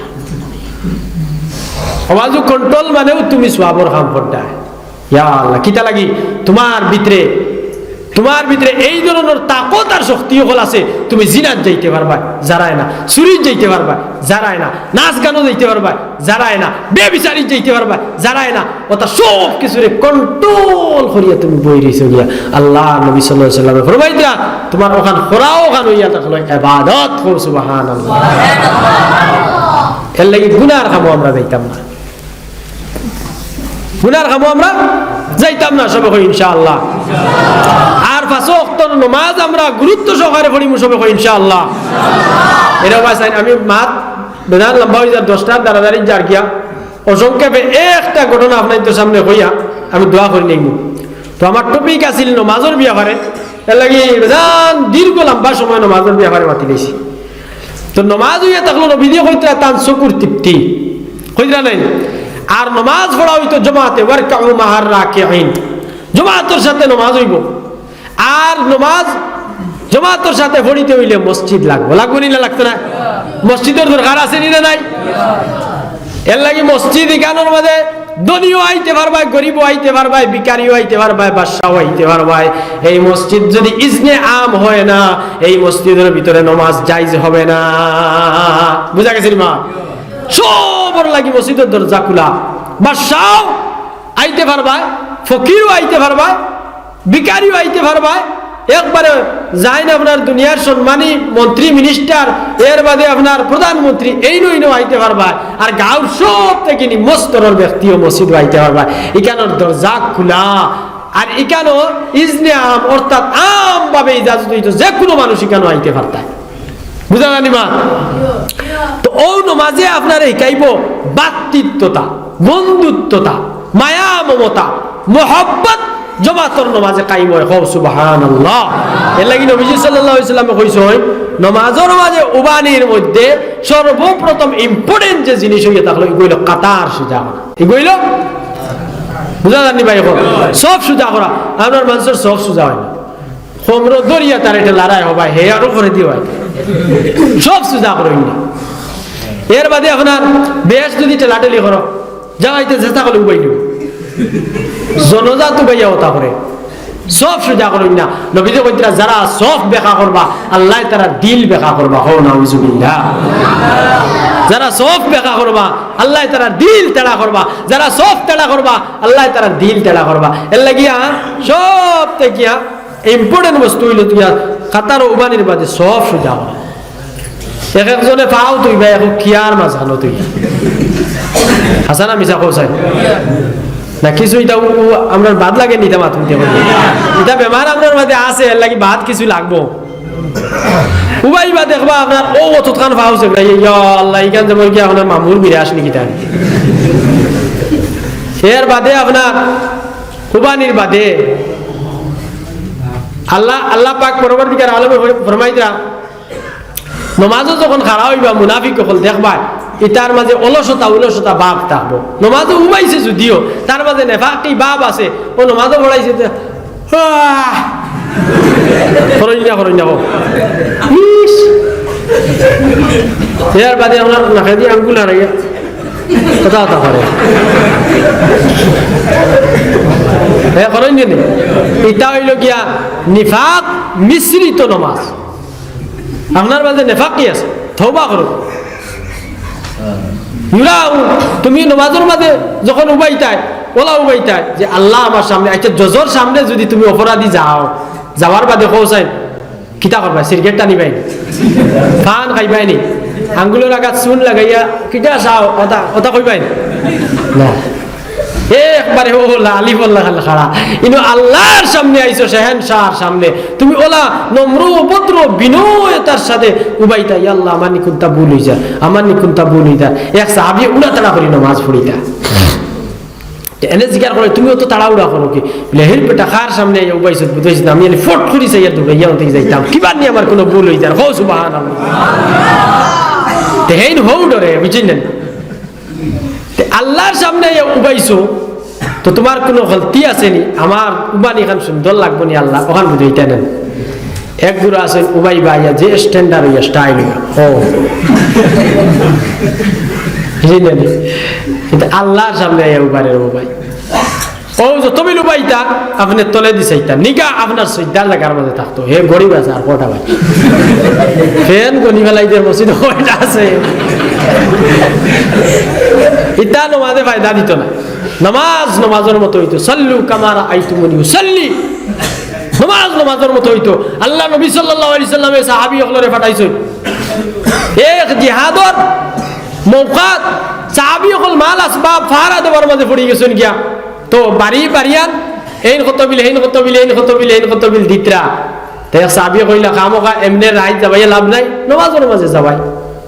আওয়াজো কন্ট্রোল মানেও তুমি সওয়াবর কাম করতায়। ইয়া আল্লাহ, কিতা লাগি? তুমার ভিতরে, তুমার ভিতরে এই ধরনর তাকত আর শক্তি অকল আছে, তুমি জিনাত যাইতে পারবায়, যারায় না, চুরিত যাইতে পারবায়, যারায় না, নাচ গানো যাইতে পারবায়, যারায় না, বেবিচারিত যাইতে পারবায়, যারায় না, অতা সব কিছুরে কন্ট্রোল করিয়া তুমি বই রইছো গিয়া। আল্লাহর নবী সাল্লাল্লাহু আলাইহি ওয়াসাল্লামে ফরমাইতরা, তুমার অখান করাও অখান অইয়া থাকলো ইবাদত। কও সুবহানাল্লাহ। এর লাগি গুনার কামো আমরা যাইতাম না। গুনার কামো আমরা যাইতাম না, সবে কই ইনশাআল্লাহ। আর পাঁচ ওয়াক্তর নমাজ আমরা গুরুত্ব সহকারে পড়িমু, সবে কই ইনশাআল্লাহ। এরা ভাই সাইন, আমি মাত বেজান লম্বা অই যার, দশটার দাঁড়াদাঁড়ি যার গিয়া। অসংক্ষেপে একটা ঘটনা আপনাইনতর সামনে কইয়া আমি দোয়া করি নেইমু। তো আমার টপিক আছিল নমাজর ব্যাপারে, এর লাগি বেজান দীর্ঘ লম্বা সময় নমাজর ব্যাপারে মাতি লইছি। তো নমাজ অইয়া থাকলো, নবীজিয়ে কইতরা তান চকুর তৃপ্তি, কইতরা নায়? আর নমাজ পড়া অইতো জমাতে, "ওয়ারকাউ মাআর রাকিঈন", জমাতর সাথে নমাজ অইবো। আর নমাজ জমাতর সাথে পড়িতে অইলে মসজিদ লাগবো, লাগবো নি না লাগতো না? মসজিদর দরকার আছে নি না নাই? এর লাগি মসজিদ ইখানর মাঝে ধনীও আইতে পারবায়, গরিবও আইতে পারবায়, ভিখারিও আইতে পারবায়, বাদশাও আইতে পারবায়। এই মসজিদ যদি ইজনে আম হয় না, এই মসজিদর ভিতরে নমাজ জায়েজ হবে না। বুঝা গেছে নি মা? সবর লাগি মসজিদর দরজা খোলা। বাদশাও আইতে পারবায়, ফকিরও আইতে পারবায়, ভিখারিও আইতে পারবায়। একবারে যাইন আপনার দুনিয়ার সম্মানী মন্ত্রী, মিনিস্টার, এর বাদে আপনার প্রধানমন্ত্রী, এইনও এইনও আইতে পারবায়। আর গাঁওর সব থাকি নিম্ন স্তরর ব্যক্তিও মসজিদো আইতে পারবায়। ইখানর দরজা খোলা। আর ইখানও ইজনে আম, অর্থাৎ আমভাবে ইজাজত অইতো, যে কুনু মানুষ ইখানও আইতে পারতায়। বুঝা যার নি মা? তো অউ নমাজে আপনারে হিকাইবো ভাতৃত্বতা, বন্ধুত্বতা, মায়া মমতা, মহব্বত জমাতর নমাজে কায়েম অয়। কও সুবহানাল্লাহ। এর লাগি নবীজি সাল্লাল্লাহু আলাইহি ওয়াসাল্লামে কইছইন, নমাজর মাঝে উবানির মধ্যে সর্বপ্রথম important যে জিনিস অইয়া থাকলো, ইগু অইলো কাতার সুজা করা। ইগু অইলো, বুঝা যার নি ভাই? অখন সফ সুজা করা, আপনার মানষর সফ সুজা অয় না। কোমরো ধরিয়া তারে ঠেলাইরায়, হে আরো করি দিও ভাই। সফ সুজা করইন না। এর বাদে আপনার বেশ যদি ঠেলাঠেলি করো, যাওয়াইতে চেষ্টা করলে উবাই নিও। জনজাত উবাইয়া অতা করে। সফ সুজা করইন না। নবীজি কইতরা, যারা সফ বেকা করবা, আল্লায় তারার দিল বেকা করবা। কও নাউজুবিল্লাহ। যারা সফ বেকা করবা, আল্লায় তারার দিল তেড়া করবা। যারা সফ তেড়া করবা, আল্লায় তারার দিল তেড়া করবা। এর লাগিয়া সব থাকিয়া important বস্তু অইলো তুইয়া কাতারো উবানির বাদে সফ সুজা করা। এক একজনে পাও তুইবা, এখন কিয়ার মাঝখানো তুই। হাছা না মিছা কও চাই? না কিছু ইটা উ-, উ-, আমরার বাদ লাগে নি ইতা মাত হুনতে করি। ইতা বেমার আমরার মাঝে আছে, এর লাগি বাদ কিছু লাগবো। উবাইবা দেখবা আপনার অউ অতখান পাও চেংড়াইয়া, ইয়া আল্লাহ, ইখান যেমন কি আপনার মামুর বিরাস নি কিতা। এর বাদে আপনার উবানির বাদে আল্লাহ, আল্লাহ পাক পরবর্তীকার আলমে ফর-, ফরমাইতরা, নমাজো যখন খাড়া অইবা, মুনাফিক অকল দেখবা, ইতার মাঝে অলসতা, অলসতা ভাব থাকবো। নমাজো উবাইছে যদিও, তার মাঝে নেফাকি ভাব আছে, অউ নমাজো পড়াইছে যে, আহ! করইন না, করইন না, কও। ইস! এর বাদে আপনার নাকেদি আঙ্গুল হারাইয়া কথা কথা করে। হে, করইন নি? ইটা অইলো গিয়া নিফাক মিশ্রিত নমাজ। আপনার মাঝে নেফাকি আছে, তওবা করো। ইউরা, তুমি নমাজর মাঝে যখন উবাইতায়, অলা উবাইতায় যে আল্লাহ আমার সামনে, আচ্ছা, জজর সামনে যদি তুমি অপরাধী যাও, যাওয়ার বাদে কও চাই, কিতা করবায়? সিগারেট টানিবায় নি? পান খাইবায় নি? আঙ্গুলর আগাত চুন লাগাইয়া কিতা চাও? অতা, অতা কইবায় নি? না। একবারে অউ লালি পল্লা খাল খাড়া। ইনো আল্লাহর সামনে আইছো, শেহেনশাহর সামনে। তুমি অলা নম্র, ভদ্র, বিনয়তার সাথে উবাইতা, "ইয়া আল্লাহ, আমার নি কুন্তা ভুল অইযার, আমার নি কুন্তা ভুল অইযার।" এক সাহাবী উড়াতাড়া করি নমাজ পড়িতা। তে এনে জিকার করে, "তুমি অত তাড়াহুড়া করো কি?" বলে, "হের বেটা, কার সামনে আইয়া উবাইছত বুঝাইছি না, আমি এনে ফট করি চাইয়া দৌড়াইয়া অন্তে যাইতাম, কিবার নি আমার কুনু ভুল অইযার।" কও সুবহানাল্লাহ। তে হেইন হউ ডরে, বুঝছইন না? তে আল্লাহর সামনে আইয়া উবাইছো, তো তুমার কুনু গলতি আছে নি? আমার উবানি খান সুন্দর লাগবো নি আল্লাহ, অখান বুঝাইতা না। এক গুরা আছে উবাইবা আইয়া যে standard অইয়া style অইয়া। ও। বুঝছইন না নি? কিন্তু আল্লাহর সামনে আইয়া উবারে উবাই। ও যত বিল উবাইতা, আপনে তলেদি চাইতা। নিগাহ আপনার সইজদার জাগার মাঝে থাকতো। হে গরিব আছে আর কটা ভাই। ফ্যান গনি ফেলাই দে, মসজিদো কয়টা আছে। ইতা নমাজে ফায়দা দিতো না। নমাজ নমাজর মতো অইতো। সাল্লু কামা রাআইতুমুনি উসাল্লি। নমাজ নমাজর মতো অইতো। আল্লার নবী সাল্লাল্লাহু আলাইহি ওয়াসাল্লামে সাহাবী অকলরে পাঠাইছইন। এক জিহাদর মওকাত সাহাবী অকল মাল আসবাব ফাহারা দেওয়ার মাঝে পড়ি গেছইন গিয়া। তো বাড়ি বাড়িয়ান এইন কত বিল, এইন কত বিল, এইন কত বিল, এইন কত বিল দিতরা। তে এক সাহাবীয়ে কইলা, "খামোখা এমনে রাইত যাবাইয়া লাভ নাই, নমাজর মাঝে যাবাই।"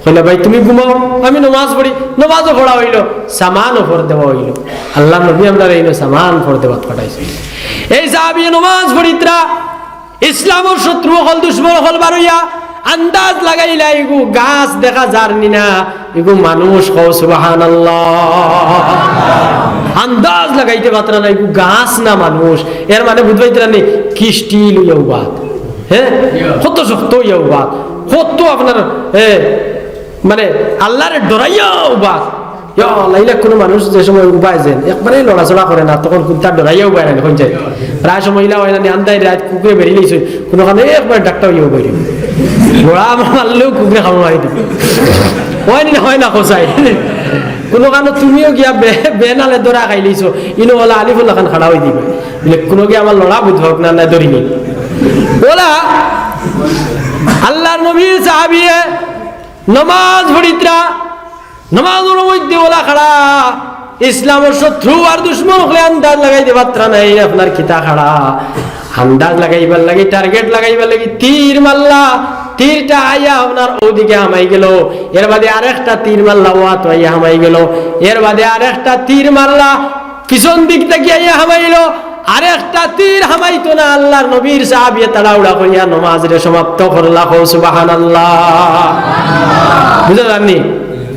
কইলা, "ভাই, তুমি ঘুমাও, আমি নমাজ পড়ি।" নমাজও পড়া অইলো, সামানও ফর দেওয়া অইলো। আল্লার নবী আমরারে এইন সামান ফর দেওয়াত পাঠাইছইন। এই সাহাবীয়ে নমাজ পড়িতরা, ইসলামর শত্রু অকল, দুশমন অকল বারইয়া আন্দাজ লাগাইলা, ইগু গাছ দেখা যার নি না, ইগু মানুষ, কও সুবহানাল্লাহ। আন্দাজ লাগাইতে পারতরা না, ইগু গাছ না মানুষ। এর মানে বুঝবাইতরা নি, কিস্তি লইয়া উবাত। হ্যাঁ, কত শক্ত অইয়া উবা, কত আপনার, এ, মানে, আল্লারে ডরাইয়া উবা। ইয়া আল্লাহ, ইলা কুনু মানুষ যে সময় উবায় যেন একবারে লড়াচড়া করে না, তখন কুনতা ডরাইয়া উবায় না, কইন যায়। প্রায় সময় ইলা অয় না নি, আন্দাই রাইত কুকুরে বেড়ি লইছে, কুনুখানো একবারে ডাক্তার অইয়া উবায় দিবে। ঘোড়া মারলেও কুকুরে খাওয়া মারি দিবে। অয় নি না, অয় না, কও চাই। কুনুখানো তুমিও গিয়া বে-, বেনালে ধরা খাইলিছো, ইনো অলা আলিফুল্লাহ খান খাড়া অই দিবে। বলে, কুনু গিয়া আমার লড়া বুঝ হোক না, না ধরি নি। অলা আল্লাহর নবীর সাহাবিয়ে নমাজ পড়িত্রা, নমাজর মধ্যে অলা খাড়া, ইসলামর শত্রু আর দুশমন অকলে আন্দাজ লাগাইতে পারত্রা নায়, আপনার কিতা খাড়া। আন্দাজ লাগাইবার লাগি, target লাগাইবার লাগি তীর মারলা, তীরটা আইয়া আপনার অউ দিকে হামাই গেল, এর বাদে আরেকটা তীর মারলা, অউ আতো আইয়া হামাই গেল, এর বাদে আরেকটা তীর মারলা, পিছন দিক থাকি আইয়া হামাইলো, আরেকটা তীর হামাইতো না, আল্লাহর নবীর সাহাবিয়ে তাড়াহুড়া করিয়া নমাজরে সমাপ্ত করলা। কও সুবহানাল্লাহ। বুঝা যার নি?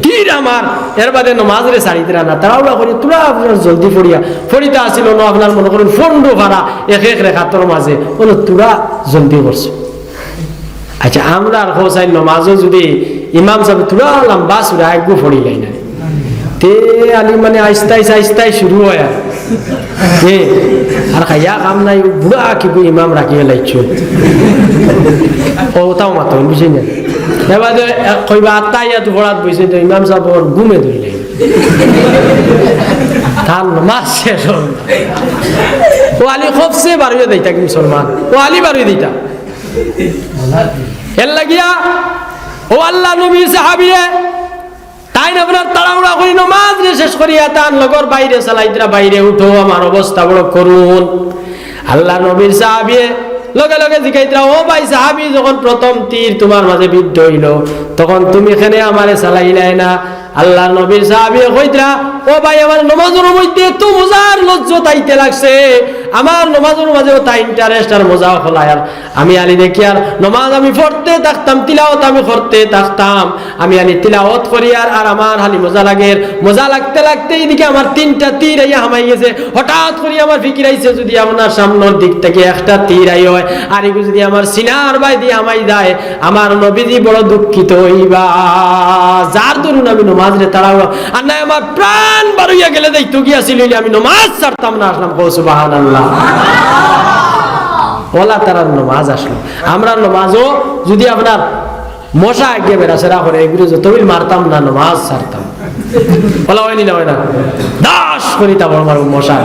তীর আমার, এর বাদে নমাজরে ছাড়িত্রা না, তাড়াহুড়া করি থুড়া আপনার জলদি পড়িয়া, পড়িতা আছিল অনো আপনার মনে করইন পনরো পারা এক এক রেকাতর মাঝে, অনো থুড়া জলদি করছে। আচ্ছা, আমরার কও চাই নমাজও যুদি ইমাম সাবে থুড়া লম্বা সুরা একগু পড়িলাই না, তে আলি মানে আইস্তা আইস্তা আইস্তা শুরু অয় আর। এ, আর খাইয়া কাম নাই, বুড়া কিগু ইমাম রাখি লাইছো। অউ তাও মাতো, বুঝি না? এবার যে, এ, কইবা আত্তাহিয়াতু পড়াত বইছে তো ইমাম সাব অর ঘুমে ধরিলাই। তার নমাজ শেষ অইল। অউ আলি খবসে বারইয়া দিতা কি মুসলমান? অউ আলি বারইয়া দিতা। এর লাগিয়া অউ আল্লাহর নবীর সাহাবিয়ে তাইন আপনার তাড়াহুড়া করি নমাজরে শেষ করিয়া তান লগর ভাইরে চালাইত্রা, "বাইরে উঠো, আমার অবস্থা বড় করুণ।" আল্লাহর নবীর সাহাবিয়ে লগে লগে জিকাইত্রা, "ও ভাই সাহাবি, যখন প্রথম তীর তুমার মাঝে বিদ্ধ অইল, তখন তুমি কেনে আমারে চালাইলায় না?" আল্লাহর নবীর সাহাবিয়ে কইত্রা, "ও ভাই, আমার নমাজর মধ্যে এত মজার লজ্জত আইতে লাগছে, আমার নমাজর মাঝে অতা interest আর মজা অকল আয় আর আমি আলি দেখিয়ার নমাজ আমি পড়তে থাকতাম, তিলাওয়াত আমি করতে থাকতাম। আমি আলি তিলাওয়াত করিয়ার, আর আমার খালি মজা লাগের। মজা লাগতে লাগতে ইদিকে আমার তিনটা তীর আইয়া হামাই গেছে। হঠাৎ করি আমার ফিকির আইছে, যুদি আপনার সামনর দিক থাকি একটা তীর আই অয়, আর ইগু যুদি আমার সিনার বায়দি হামাই যায়, আমার নবীজি বড় দুঃখিত অইবা। যার দরুন আমি নমাজরে তাড়াহুড়া, আর নায় আমার প্রাণ বারইয়া গেলে যাইতো গিয়া আছিল অইলে আমি নমাজ ছাড়তাম না, আসলাম।" কও সুবহানাল্লাহ। অলা তারার নমাজ আসলো। আমরার নমাজও যুদি আপনার মশা আগে বেড়াছেড়া করে, এগুলো যত বিল মারতাম না, নমাজ ছাড়তাম। অলা অয় নি না, অয় না? দাস করি তা বড় মারব মশা।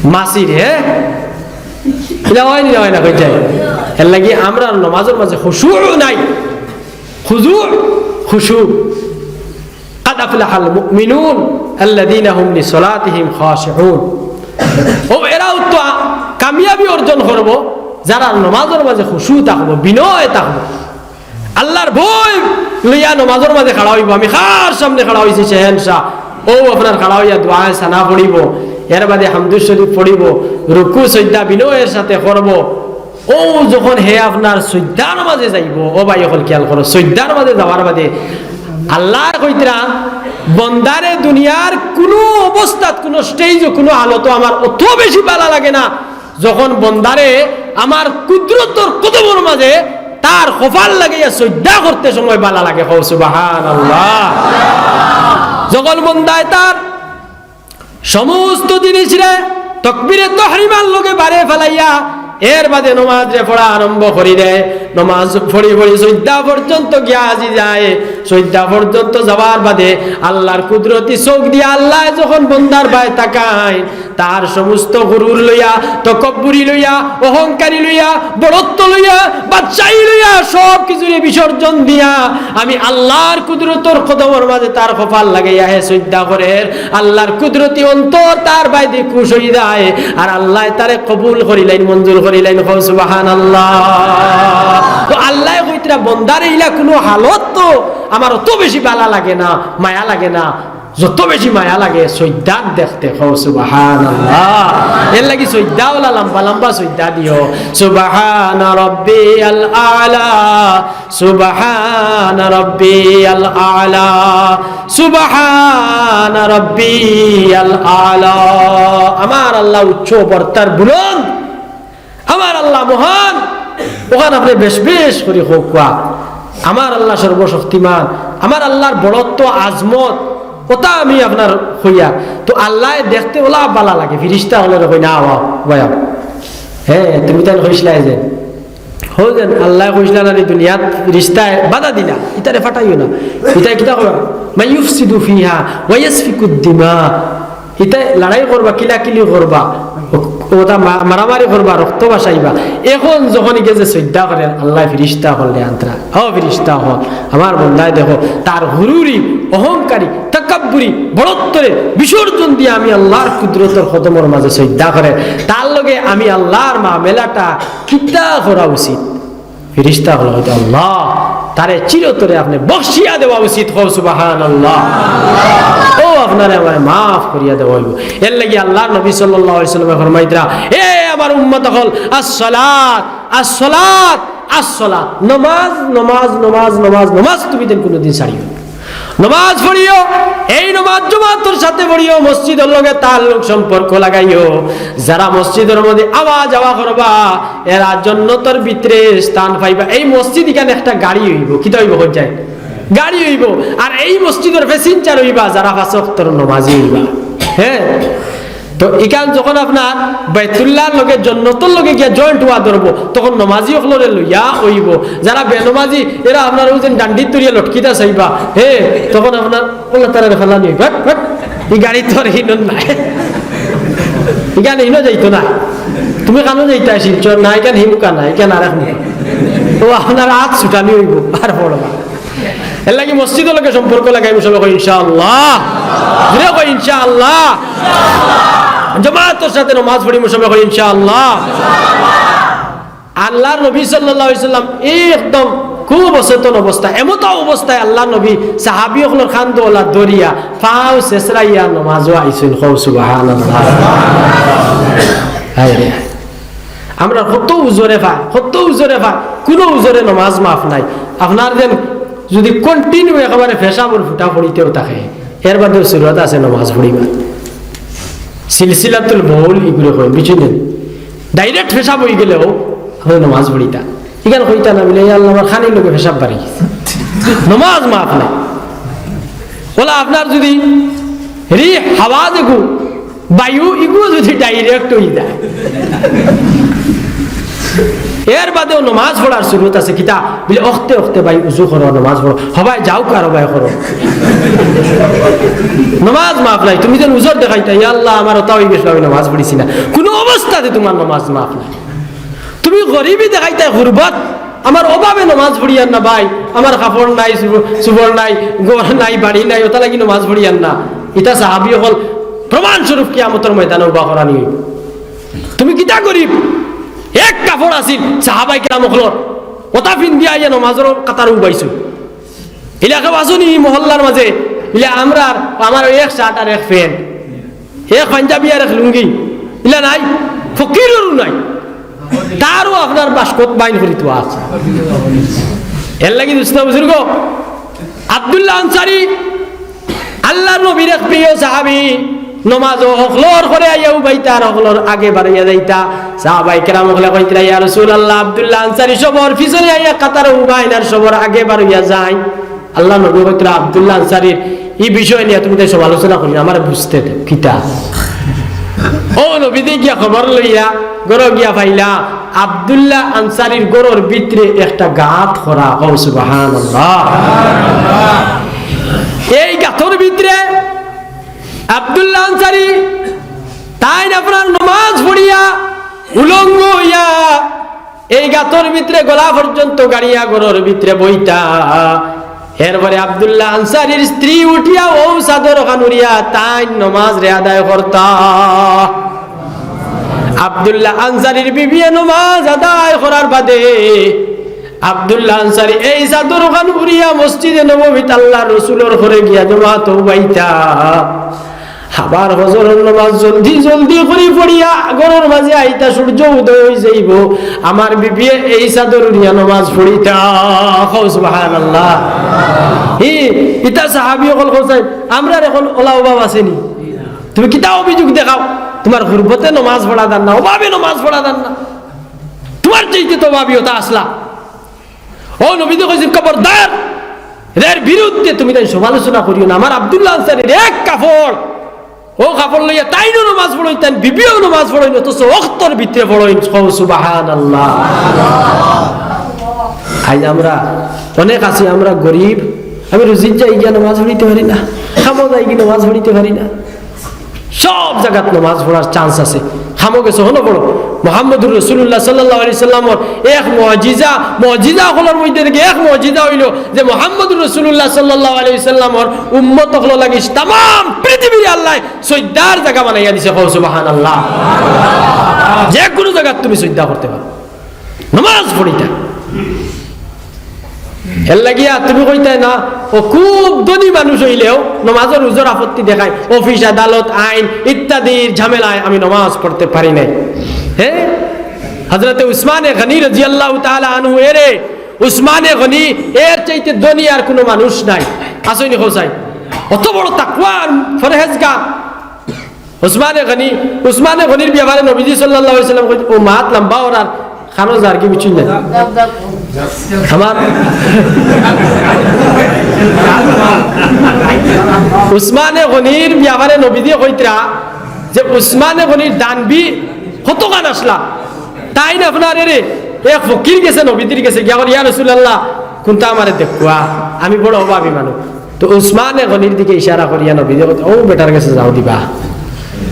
মাছিরে, হ্যাঁ? ইলা অয় নি না, অয় না, কই যায়? এর লাগি আমরার নমাজর মাঝে খুশু নাই। খুজু, খুশু। قد أفلح المؤمنون الذين هم لصلاتهم خاشعون। অউ এরাউ তো কামিয়াবি অর্জন করব, যারার নমাজর মাঝে খুশু থাকব, বিনয় থাকব, আল্লাহর ভয় লইয়া নমাজর মাঝে খাড়া অইব। আমি কার সামনে খাড়া অইছি, শেহেনশাহ, অউ আপনার খাড়া অইয়া দোয়ায়ে সানা পড়িব, এর বাদে হামদুশ শরীফ পড়িব, রুকু সইজদা বিনয়ের সাথে করব। অউ যখন হে আপনার সইজদার মাঝে যাইব, ও ভাই অকল খিয়াল করো, সইজদার মাঝে যাওয়ার বাদে আল্লায় কইতরা, বন্দারে দুনিয়ার কুনু অবস্থাত, কুনু stage-ও, কুনু হালতো আমার অত বেশি ভালা লাগে না, যখন বন্দারে আমার কুদরতর কদমর মাঝে তার কপাল লাগাইয়া সইজদা করতে সময় ভালা লাগে। কও সুবহানাল্লাহ। যখন বন্দায় তার সমস্ত জিনিসরে তকবীরে তহরিমার লগে বারে ফালাইয়া এর বাদে নমাজরে পড়া আরম্ভ করি দেয়, নমাজ পড়ি পড়ি সইজদা পর্যন্ত গিয়া আজি যায়। সইজদা পর্যন্ত যাওয়ার বাদে আল্লাহর কুদরতি চোখ দিয়া আল্লায় যখন বন্দার বায় তাকায়, তার সমস্ত গুরুর লইয়া, তকব্বুরি লইয়া, অহংকারী লইয়া, বড়ত্ব লইয়া, বাদশাহী লইয়া, সব কিছুরে বিসর্জন দিয়া আমি আল্লাহর কুদরতর কদমর মাঝে তার কপাল লাগাইয়া হে সইজদা করের। আল্লাহর কুদরতি অন্তর তার বায়দি খুশ অই যায়, আর আল্লায় তারে কবুল করিলাইন, মঞ্জুর করিলাইন। কও সুবহানাল্লাহ। তো আল্লায় কইতরা, বন্দারে ইলা কুনু হালত তো আমার অত বেশি ভালা লাগে না, মায়া লাগে না, যত বেশি মায়া লাগে সইজদাত দেখতে। কও সুবহানাল্লাহ। এর লাগি সইজদা অলা লম্বা লম্বা সইজদা দিও। সুবহানা রাব্বিয়াল আলা, সুবহানা রাব্বিয়াল আলা, সুবহানা রাব্বিয়াল আলা। আমার আল্লাহ উচ্চ বর্তার বুলন্দ। আমার আল্লাহ মহান, অখান আপনে বেশ বেশ করি কউক্কা। আমার আল্লাহ সর্বশক্তিমান, আমার আল্লাহর বড়ত্ব, আজমত, অটা আমি আপনারে কইয়ার। তো আল্লায় দেখতে অলা ভালা লাগে, ফিরিস্তা অকলরে কইন, "আও, আও, ভাই, আও।" হে, তুমি তাইন কইছলায় যে, হউ যেন আল্লায় কইছলা না নি দুনিয়াত ফিরিস্তায় বাধা দিলা, "ইতারে ফাটাইও না।" ইতায় কিতা কইবা? "মান ইউফসিদু ফিহা ওয়া ইয়াসফিকুদ দিমা।" ইতায় লড়াই করবা, কিলাকিলি করবা, অতা মা-, মারামারি করবা, রক্ত ভাসাইবা। অখন যখন ইগে যে সইজদা করের, আল্লায় ফিরিস্তা অকলরে আনতরা, "ও ফিরিস্তা অকল, আমার বন্দায় দেখো, তার গুরুরি, অহংকারী, তাকাব্বুরি, বড়ত্বরে বিসর্জন দিয়া আমি আল্লাহর কুদরতর কদমর মাঝে সইজদা করের, তার লগে আমি আল্লাহর মামলাটা কিতা করা উচিত?" ফিরিস্তা অকলে কইতা, "আল্লাহ, তারে চিরতরে আপনে বখশিয়া দেওয়া উচিত।" কও সুবহানাল্লাহ। ও আপনারে আমারে মাফ করিয়া দেওয়া অইবো। এরলাগি আল্লাহর নবী সাল্লাল্লাহু আলাইহি ওয়াসাল্লামে ফরমাইতরা, "এ আমার উম্মত অকল, আসসালাত, আসসালাত, আসসালাত।" নমাজ, নমাজ, নমাজ, নমাজ, নমাজ তুমি যেন কুনুদিন ছাড়িও না। নমাজ পড়িও, এই নমাজ জমাতর সাথে পড়িও, মসজিদর লগে তাল্লুক সম্পর্ক লাগাইও। যারা মসজিদর মধ্যে আওয়া যাওয়া করবা, এরা জন্নতর ভিতরে স্থান পাইবা। এই মসজিদ ইখান একটা গাড়ি অইবো, কিতা অইবো, কই যায়? গাড়ি অইবো। আর এই মসজিদর passenger অইবা যারা পাঁচ ওয়াক্তর নমাজি অইবা। হে, তো ইখান যখন আপনার বাইতুল্লাহর লগে জন্নতর লগে গিয়া joint অওয়া ধরবো, তখন নমাজি অকলরে লইয়া অইবো। যারা বেনমাজি, এরা আপনার অউ যে ডান্ডিত ধরিয়া লটকিতা চাইবা, হে, তখন আপনার আল্লাহ তাআলারে ফালানি অইবো, হট, হট, ই গাড়ি তো আর হিনো নায়, ইখান হিনো যাইতো নায়, তুমি কানো যাইতায় শিলচর না, ইখান হিমুকা না, ইখান আরেক মুখা। ও আপনার আত ছুটানি অইবো, আর পড়বা। এরলাগি মসজিদর লগে সম্পর্ক লাগাইমু সবে, কই ইনশাআল্লাহ। জোরে কই ইনশাআল্লাহ। জমাতর সাথে নমাজ পড়িমু সবে, কই ইনশাআল্লাহ। আল্লাহর নবী সাল্লাল্লাহু আলাইহি ওয়াসাল্লাম এই একদম খুব অচেতন অবস্থা, এমতা অবস্থায় আল্লাহর নবী সাহাবী অকলর কান্দো অলা ধরিয়া পাও ছেছড়াইয়া নমাজো আইছইন। কও সুবহানাল্লাহ। হায় রে হায়। আমরা কত উজরে পাই, কত উজরে পাই, কুনু উজরে নমাজ মাফ নাই। আপনার যেন যদি continue একেবারে পেশাবর ফুটা পড়িতেও থাকে, এর বাদেও সুরত আছে নমাজ পড়িবার। সিলসিলাতুল বউল ইগুরে কইন, বুঝছইন নি? Direct পেশাব অইগেলেও আপনে নমাজ পড়িতা। ইখান কইতা না বুলে, "ইয়া আল্লাহ, আমার খানির লগে পেশাব বাড়ি গেছে।" নমাজ মাফ নাই। অলা আপনার যদি রি হাওয়া দেখু, বায়ু ইগু যদি direct অই যায়, এর বাদেও নমাজ পড়ার সুরত আছে। কিতা বুলে, "অখতে অখতে ভাই উজু করো, নমাজ পড়ো, হবায় যাও কারো বায় করো।" নমাজ মাফ নাই। তুমি যেন উজর দেখাইতা, "ইয়া আল্লাহ, আমার অতা অই গেছে, আমি নমাজ পড়ছি না।" কুনু অবস্থাতে তুমার নমাজ মাফ নাই। তুমি গরিবি দেখাইতায় গুরবত, "আমার অভাবে নমাজ পড়িয়ার না ভাই, আমার কাপড় নাই, চুপ-, চুপড় নাই, ঘর নাই, বাড়ি নাই, অতা লাগি নমাজ পড়িয়ার না।" ইতা সাহাবী অকল প্রমাণ স্বরূপ কিয়ামতর ময়দানে উবা করানি অইবো। তুমি কিতা গরিব? এক কাপড় আছিল সাহাবায়ে কেরাম অকলর, অতা ফিন্দিয়া আইয়া নমাজর কাতারো উবাইছো। ইলা কেউ আছো নি ই মহল্লার মাঝে? ইলা আমরার, আমার অউ এক shirt আর এক pant, এক পাঞ্জাবি আর এক লুঙ্গি, ইলা নাই? ফকিররও নাই। তারও আপনার বাস্কত বাইন করি থুয়া আছে। এরলাগি দোস্ত বুজুর্গ, আব্দুল্লাহ আনসারী আল্লাহর নবীর এক প্রিয় সাহাবী, নমাজো হকলর ঘরো আইয়া উবাইতা আর হকলর আগে বারইয়া যাইতা। সাহাবায়ে কেরাম হকলে কইতরা, "ইয়া রাসূলুল্লাহ, আব্দুল্লাহ আনসারী সবর পিছনে আইয়া কাতারো উবাইন আর সবর আগে বারইয়া যাইন।" আল্লাহর নবী কইতরা, "আব্দুল্লাহ আনসারীর ই বিষয় নিয়া তুমি তাই সমালোচনা করিও না, আমারে বুঝতে দেও, কিতা?" অউ নবীজি গিয়া খবর লইয়া ঘরো গিয়া পাইলা, আব্দুল্লাহ আনসারীর ঘরর ভিতরে একটা গাত করা। কও সুবহানাল্লাহ। এই গাতর ভিতরে আব্দুল্লাহ আনসারী তাইন আপনার নমাজ পড়িয়া উলঙ্গ অইয়া এই গাতর ভিতরে গলা পর্যন্ত গাড়িয়া ঘরর ভিতরে বইতা। এরপরে আব্দুল্লাহ আনসারীর স্ত্রী উঠিয়া অউ চাদর খান উড়িয়া তাইন নমাজরে আদায় করতা। আব্দুল্লাহ আনসারীর বিবিয়ে নমাজ আদায় করার বাদে আব্দুল্লাহ আনসারী এই চাদর খান উড়িয়া মসজিদে নববীত আল্লাহর রসুলর ঘরো গিয়া জমাতো উবাইতা। আবার ফজরর নমাজ জলদি জলদি করি পড়িয়া ঘরর মাঝে আইতা, সূর্য উদয় অই যাইবো, আমার বিবিয়ে এই চাদর উড়িয়া নমাজ পড়িতা। কও সুবহানাল্লাহ। হি, ইতা সাহাবী অকল কইছইন, আমরার অখন অলা অভাব আছে নি? তুমি কিতা অভিযোগ দেখাও? তুমার গুরবতে নমাজ পড়া যার না, অভাবে নমাজ পড়া যার না। তুমার চাইতে তো অভাবী অতা আছলা। ও নবীজি কইছইন, "খবরদার, এর বিরুদ্ধে তুমি তাইন সমালোচনা করিও না। আমার আব্দুল্লাহ আনসারীর এক কাপড়, অউ কাপড় লইয়া তাইনও নমাজ পড়ইন, তান বিবিও নমাজ পড়ইন, অথচ অক্তর ভিতরে পড়ইন।" কও সুবহানাল্লাহ। আইজ আমরা অনেক আছি, আমরা গরিব, আমি রুজিত যাই গিয়া নমাজ পড়িতে পারি না, কামো যাই গিয়া নমাজ পড়িতে পারি না। সব জাগাত নমাজ পড়ার chance আছে। কামো গেছো, হনো পড়ো। মুহাম্মদুর রাসূলুল্লাহ সাল্লাল্লাহু আলাইহি সাল্লামর এক মুজিজা, মুজিজা অকলর মধ্যে থাকি এক মুজিজা অইলো যে মুহাম্মদুর রাসূলুল্লাহ সাল্লাল্লাহু আলাইহি সাল্লামর উম্মত অকলর লাগি তামাম পৃথিবীর আল্লায় সইজদার জাগা বানাইয়া দিছে। কও সুবহানাল্লাহ। যে কুনু জাগাত তুমি সইজদা করতে পারো, নমাজ পড়িতা। এর লাগিয়া তুমি কইতায় না, ও খুব ধনী মানুষ অইলেও নমাজর উজর আপত্তি দেখায়, অফিস, আদালত, আইন ইত্যাদির ঝামেলায় আমি নমাজ পড়তে পারি নাই। হ্যাঁ, হযরতে উসমানে গনি রাদিয়াল্লাহু তাআলা আনহু, এরে উসমানে গনি, এর চাইতে ধনী আর কুনু মানুষ নাই। আছইন নি কও চাই? অত বড় তাকওয়ার পরহেজগার। উসমানে গনি, উসমানে গনির ব্যাপারে নবীজি সাল্লাল্লাহু আলাইহি সাল্লাম কইতরা, ও মাত লম্বা অর আর কানো যার কি বুঝছইন না। আমার উসমানে গনির ব্যাপারে নবীজি কইতরা যে উসমানে গনির দানবি কতখান আছলা। তাইন আপনার এরে এক ফকির গেছে নবীজির গেছে গিয়া কইল, "ইয়া রাসূলুল্লাহ, কুনতা আমারে দেখুয়া, আমি বড় অভাবী মানুষ।" তো উসমানে গনির দিকে ইশারা করিয়া নবীজি কইতরা, "অউ বেটার গেছে যাও দিবা।"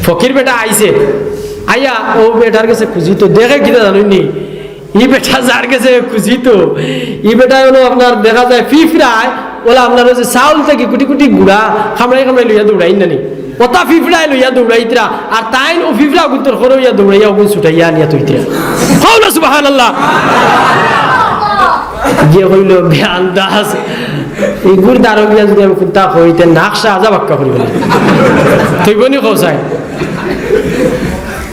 ফকির বেটা আইছে, আইয়া অউ বেটার গেছে খুজিতো, দেখে কিতা জানইন নি? ই বেটা যার গেছে খুজিতো, ই বেটায় অইলো আপনার দেখা যায় ফিফড়ায়, অলা আপনার অউ যে চাউল থাকি কুটি কুটি গুড়া কামড়াই কামড়াই লইয়া দৌড়াইন না নি? অতা ফিফড়ায় লইয়া দৌড়াইতরা, আর তাইন অউ ফিফড়া গুত্তর খরো অইয়া দৌড়াইয়া অগুন ছুটাইয়া আনিয়া থইতরা। কও না সুবহানাল্লাহ। যে কইল বেআন্দাজ, ইগুর দ্বারো গিয়া যুদি আমি কুনতা কই, তে নাক সাজা বাক্কা করি ফেলে। থইব নি কও চাই?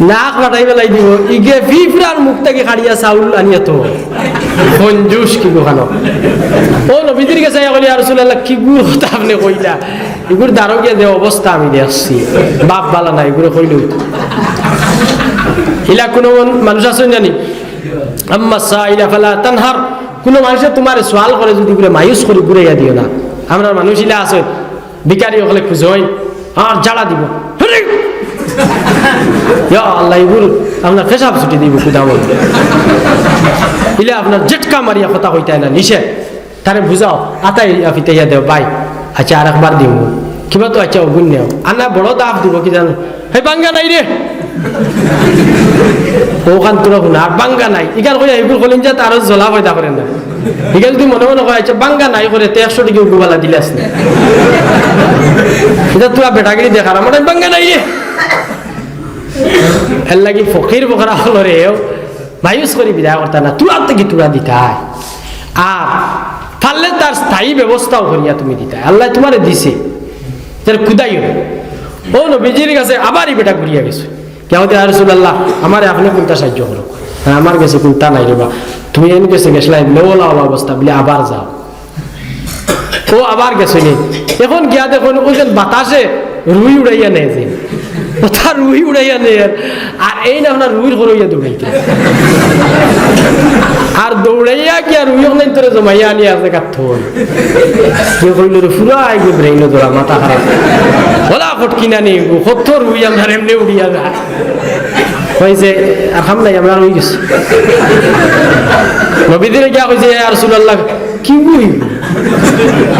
নাক ফাটাই ফালাই দিব। ইগে ফিফড়ার মুখ থাকি কাড়িয়া চাউল আনিয়া তো। কঞ্জুস কিগু খানো। অউ নবীজির গেছে আইয়া কইল, "ইয়া রাসূলুল্লাহ, কিগুর কথা আপনে কইলা? ইগুর দ্বারো গিয়া যে অবস্থা আমি দেখছি, বাপ ভালা নাই, ইগুরে কইলে অইতো।" ইলা কুনু মন-, মানুষ আছইন জানি? আম্মা সাইলা ফালা তানহার, কুনু মানষে তুমারে সওয়াল করে যুদি ইগুরে মায়ুস করি ঘুরাইয়া দিও না। আমরার মানুষ ইলা আছে, ভিখারি অকলে খুজইন, আর ঝাড়া দিব। হুরি! ইয়া আল্লাহ, ইগুর আপনার পেশাব ছুটি দিব, খুদা বলে। ইলা আপনার জেটকা মারিয়া কথা কইতায় না, নিষেধ। তারে বুঝাও, আতাই আফিতাইয়া দেও, ভাই। আচ্ছা, আরেকবার দিব। কিবা তো আচ্ছা, অগুন নেও। আনা বড় দাফ দিব, কি জানো? হে, বাঙ্গা নাই রে। অখান তোরা হুনা, আর বাঙ্গা নাই। ইখান কইয়া ইগুর কলিজাত আরো জ্বলা পয়দা করে না। ইখান যুদি মনে মনে কয়, আচ্ছা, বাঙ্গা নাই করে, তে একশো টেকা উগুবালা দিলাস না। ইটা তোরা বেটাগিরি দেখার, আমার বাঙ্গা নাই রে। এর লাগি ফকির ফকরা অকলরে মায়ুস করি বিদায় করতা না, তুরা থাকি তুরা দিতায়। আর পারলে তার স্থায়ী ব্যবস্থাও করিয়া তুমি দিতায়। আল্লায় তুমারে দিছে, তার খুদাই অইল। অউ নবীজির গেছে আবার ই বেটা ঘুরিয়া গেছে। কিয়া কইতে, "ইয়া রাসূলুল্লাহ, আমারে আপনে কুনতা সাহায্য করো, আর আমার গেছে কুনতা নাই রে বা, তুমি এন গেছে গেছলায়, অলা অলা অবস্থা, বলে আবার যাও।" অউ আবার গেছে নি। এখন গিয়া দেখইন, অউ যেন বাতাসে রুই উড়াইয়া নেয় যে। অতা রুই উড়াইয়া নেয়। আর এইন আপনার রুইর খরো অইয়া দৌড়াইতে। আর দৌড়াইয়া গিয়া রুই অকলাইন তোরে জমাইয়া আনিয়া আছে গাত থই। কে কইল রে, ফুরা আইগে brain-ও ধরা, মাথা খারাপ। অলা ফটকি না নি, কত রুই আমরার এমনে উড়িয়া যায়। কইছে, আর কাম নাই, আমরা রই গেছি। নবীজিরে গিয়া কইছে, "ইয়া রাসূলুল্লাহ, কিগু?"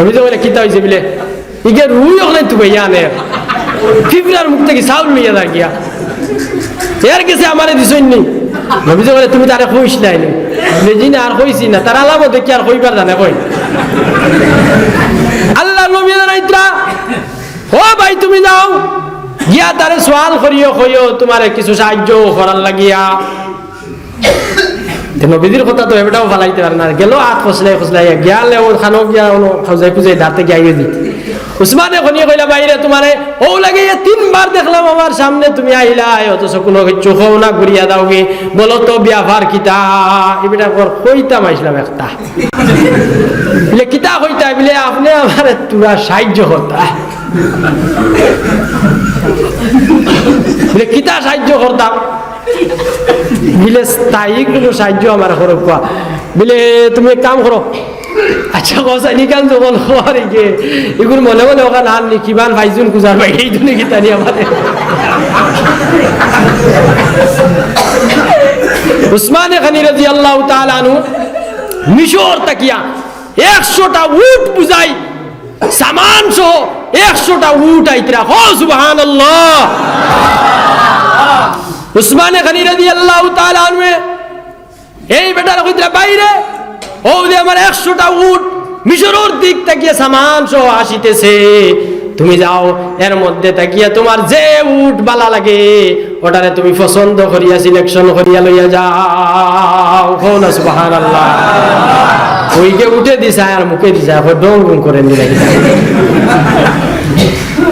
নবীজি কইলা, "কিতা অইছে?" বলে, "ইগে রুই অকলাইন তুবাইয়া আনের। ফিফড়ার মুখ থাকি চাউল লইয়া যায় গিয়া। এর গেছে আমারে দিছইন নি?" নবীজি কইলা, "তুমি তারে কইছলায় নি?" বলে, "জি না, আর কইছি না। তার আলামত দেখি আর কইবার জানে কই।" আল্লাহর নবী জানাইতরা, "ও ভাই, তুমি যাও, গিয়া তারে সওয়াল করিও, কইও তুমারে কিছু সাহায্য করার লাগিয়া।" তে নবীজির কথা তো এবাটাও ফালাইতে পারে না। গেল আত ফসলাই ফসলাই, গিয়া লেও খানো গিয়া অনো খাউজাই খুজাই দাঁতে গিয়া গিয়ে দিত। উসমানে গনি কইলা, "ভাইরে, তুমারে অউ লাগে তিনবার দেখলাম আমার সামনে তুমি আইলায়, অথচ কুনু কিচ্ছু কও না, ঘুরিয়া যাওগি। বলো তো ব্যাপার কিতা?" ই বেটা কর কইতাম আইছলাম একটা। বলে, "কিতা কইতায়?" বলে, "আপনে আমারে তুরা সাহায্য করতা।" বলে, "কিতা সাহায্য করতাম?" বিলে স্থায়ী কুনু সাহায্য আমারে করউক্কা। বিলে তুমি এক কাম করো, আচ্ছা, কও চাইন ইখান যখন কওয়ার ইগে, ইগুর মনে মনে অখান আননি, কিমান ফাইজুন কুজার বাইরে, এই দুনি কিতা নি আমারে। উসমানে গনি রাদিয়াল্লাহু তাআলা আনহু মিশর থাকিয়া একশোটা উট বুঝাই, সামান সহ একশোটা উট আইতরা। কও সুবহানাল্লাহ। উসমানে গনি রাদিয়াল্লাহু তাআলা আনহু এই বেটারে কইতরা, "বাইরে, অউ যে আমার একশোটা উট মিশরর দিক থাকিয়া সামান সহ আসিতেছে, তুমি যাও, এর মধ্যে থাকিয়া তুমার যে উট বালা লাগে, ওটারে তুমি পছন্দ করিয়া selection করিয়া লইয়া যাও।" কও না সুবহানাল্লাহ। অউ যে উটে দিছে আর মুখে দিছে, এখন ডং ডং করে নিলে।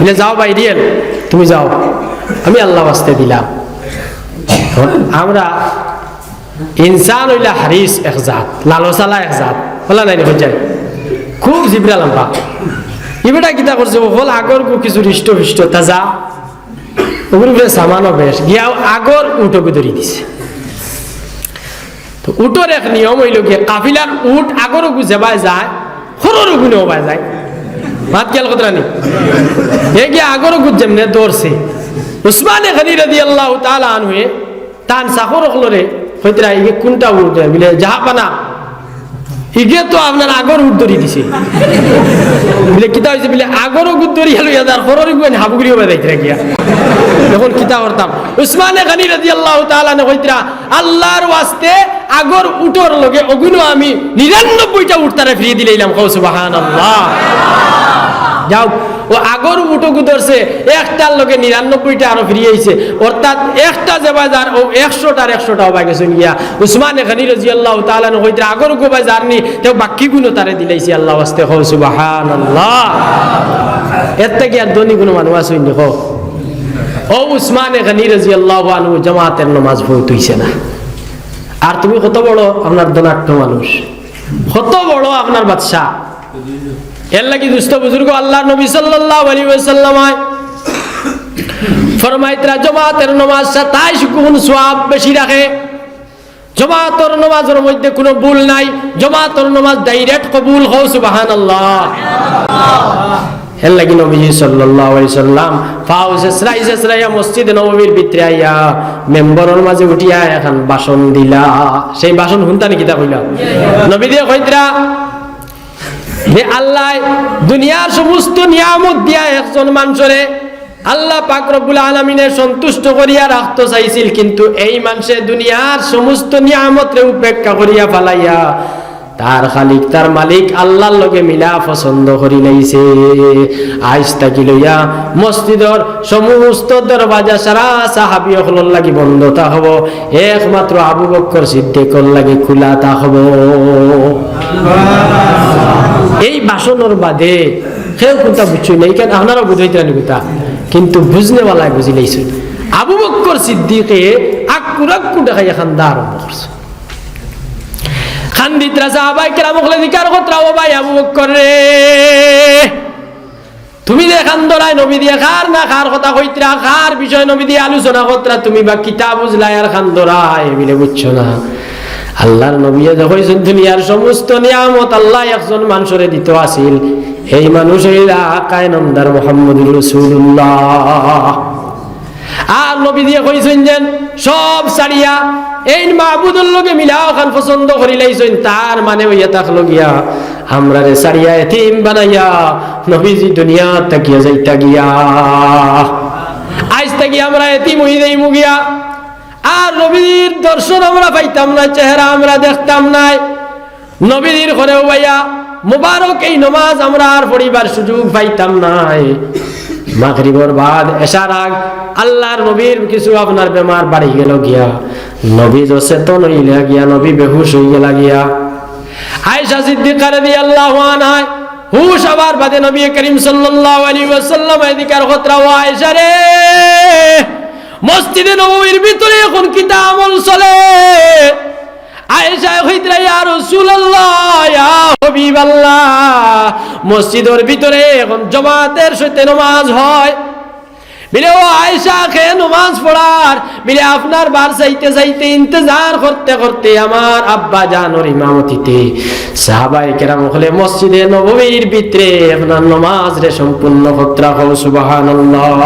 বলে, "যাও বাইরে, তুমি যাও, আমি আল্লাহ ওয়াস্তে দিলাম।" আমরা ইনসান অইলা হারিস এক জাত, লালসালা এক জাত। অলা নায়নি, বুঝছইন? খুব জিবরা লম্বা। ই বেটা কিতা করছে, অকল আগর গু কিছু হৃষ্ট-ফৃষ্ট তাজা, অগুর উপরে সামানও বেশ, গিয়া আগর উটগু ধরি দিছে। তো উটর এক নিয়ম অইলো গিয়া, কাফিলার উট আগর গু যেবায় যায়, খরর গুনে অবায় যায়। মাত খেয়াল কররা নি? এ গিয়া আগর গু যেমনে ধরছে, উসমানে গনি রাদিয়াল্লাহু তাআলা আনহুয়ে তান চাকর অকলরে কইতরা, "ইগে কুনটা উট?" বলে, "জাহাপানা, ইগে তো আপনার আগর উট ধরি দিছে।" বলে, "কিতা অইছে?" বলে, "আগর উট ধরিয়া লইয়া যার, খরর গুনে হাবুগুড়ি অবায় যাইতরা গিয়া। এখন কিতা করতাম?" উসমানে গনি রাদিয়াল্লাহু তাআলা আনহু কইতরা, "আল্লাহর ওয়াস্তে আগর উটর লগে অগুনো আমি নিরানব্বইটা উট তারে ফিরিয়ে দিলাইলাম।" কও সুবহানাল্লাহ। যাও, অউ আগর উটগু ধরছে, একটার লগে নিরানব্বইটা আরো ফিরিয়ে আইছে, অর্থাৎ একটা যেবায় যার, অউ একশোটার একশোটা অবায় গেছইন গিয়া। উসমানে গনি রাদিয়াল্লাহু তাআলা আনহু কইতরা, "আগর গু বায় যার নি, তেউ বাক্কিগুনো তারে দিলাইছি আল্লাহর ওয়াস্তে।" কও সুবহানাল্লাহ। এর থাকি আর ধনী কুনু মানুষ আছইন নি, কও? অউ উসমানে গনি রাদিয়াল্লাহু আনহু জামাতের নমাজ পড়তে অইছে না। আর তুমি কত বড় আপনার ধনাঢ্য মানুষ, কত বড় আপনার বাদশা। এর লাগি দুস্ত বুজুর্গ, আল্লাহর নবী সাল্লাল্লাহু আলাইহি ওয়াসাল্লাম ফরমাইতরা, "জমাতের নমাজ সাতাইশ গুণ সওয়াব বেশি রাখে। জমাতর নমাজর মধ্যে কুনু ভুল নাই, জমাতর নমাজ direct কবুল।" কও সুবহানাল্লাহ। এর লাগি নবীজি সাল্লাল্লাহু আলাইহি সাল্লাম পাও ছেছড়াই ছেছড়াইয়া মসজিদে নববীর ভিতরে আইয়া মেম্বরর মাঝে উঠিয়া একখান ভাষণ দিলা। সেই ভাষণ হুনতা নি, কিতা কইলা? নবীজিয়ে কইতরা যে আল্লায় দুনিয়ার সমস্ত নিয়ামত দিয়া একজন মানষরে আল্লাহ পাক রব্বুল আলামিনে সন্তুষ্ট করিয়া রাখতো চাইছিল, কিন্তু এই মানষে দুনিয়ার সমস্ত নিয়ামতরে উপেক্ষা করিয়া ফালাইয়া তার খালিক, তার মালিক আল্লাহর লগে মিলা পছন্দ করিলাইছে। আইজ থাকি লইয়া মসজিদর সমস্ত দরওয়াজা সারা সাহাবী অকলর লাগি বন্ধ থাকবো, একমাত্র আবু বকর সিদ্দিকর লাগি খুলা থাকবো। এই ভাষণর বাদে কেউ কুনতা বুঝছইন না, ইখান আপনারাও বুঝাইতরা নি কুনতা, কিন্তু বুঝনেওয়ালায় বুঝিলাইছইন। আবু বকর সিদ্দিকে আক্কু রাক্কু দেখাইয়া কান্দা আরম্ভ করছে। কান্দিতরা, সাহাবায়ে কেরাম অকলে জিকার করতরা, "ও ভাই আবু বকর রে, তুমি যে কান্দরায়, নবীজিয়ে কার না কার কথা কইতরা, কার বিষয়ে নবীজিয়ে আলোচনা করতরা, তুমি বা কিতা বুঝলায় আর কান্দরায়?" বিলে, "বুঝছো না, আল্লাহর নবীয়ে যে কইছইন দুনিয়ার সমস্ত নিয়ামত আল্লায় একজন মানষরে দিতো আছিল, এই মানুষ অইলা আকায়ে নামদার মুহাম্মদুর রাসূলুল্লাহ।" আর নবীজিয়ে কইছইন যেন সব ছাড়িয়া এইন মাবুদর লগে মিলা অখান পছন্দ করিলাইছইন, তার মানে অইয়া থাকলো গিয়া আমরারে ছাড়িয়া এতিম বানাইয়া নবীজি দুনিয়া থাকিয়া যাইতা গিয়া। আইজ থাকি আমরা এতিম অই যাইমু গিয়া, আর নবীজির দর্শন আমরা পাইতাম না, চেহারা আমরা দেখতাম নায়। নবীজির ঘরেও বাইয়া মুবারক এই নমাজ আমরা আর পড়িবার সুযোগ পাইতাম নায়। মাগরিবর বাদ এশার আগ আল্লাহর নবীর কিছু আপনার বেমার বাড়ি গেলো গিয়া, নবী অচেতন অইলা গিয়া, নবী বেহুশ অইগেলা গিয়া। আয়েশা সিদ্দিকা রাদিয়াল্লাহু আনহা হুশ আবার বাদে নবী করিম সাল্লাল্লাহু আলাইহি ওয়াসাল্লামে জিকার করতরা, "ও আয়েশা রে, মসজিদে নববীর ভিতরে এখন কিতা আমল চলে?" আয়েশায় কইতরা, "ইয়া রাসূলুল্লাহ, ইয়া হাবিবাল্লাহ, মসজিদর ভিতরে এখন জমাতের সাথে নমাজ হয়।" বিলে, "ও আয়েশা, কে নমাজ পড়ার?" বিলে, "আপনার বার চাইতে চাইতে, ইন্তেজার করতে করতে আমার আব্বা জানর ইমামতিতে সাহাবায়ে কেরাম অকলে মসজিদে নববীর ভিতরে আপনার নমাজরে সম্পূর্ণ করতরা।" কও সুবহানাল্লাহ।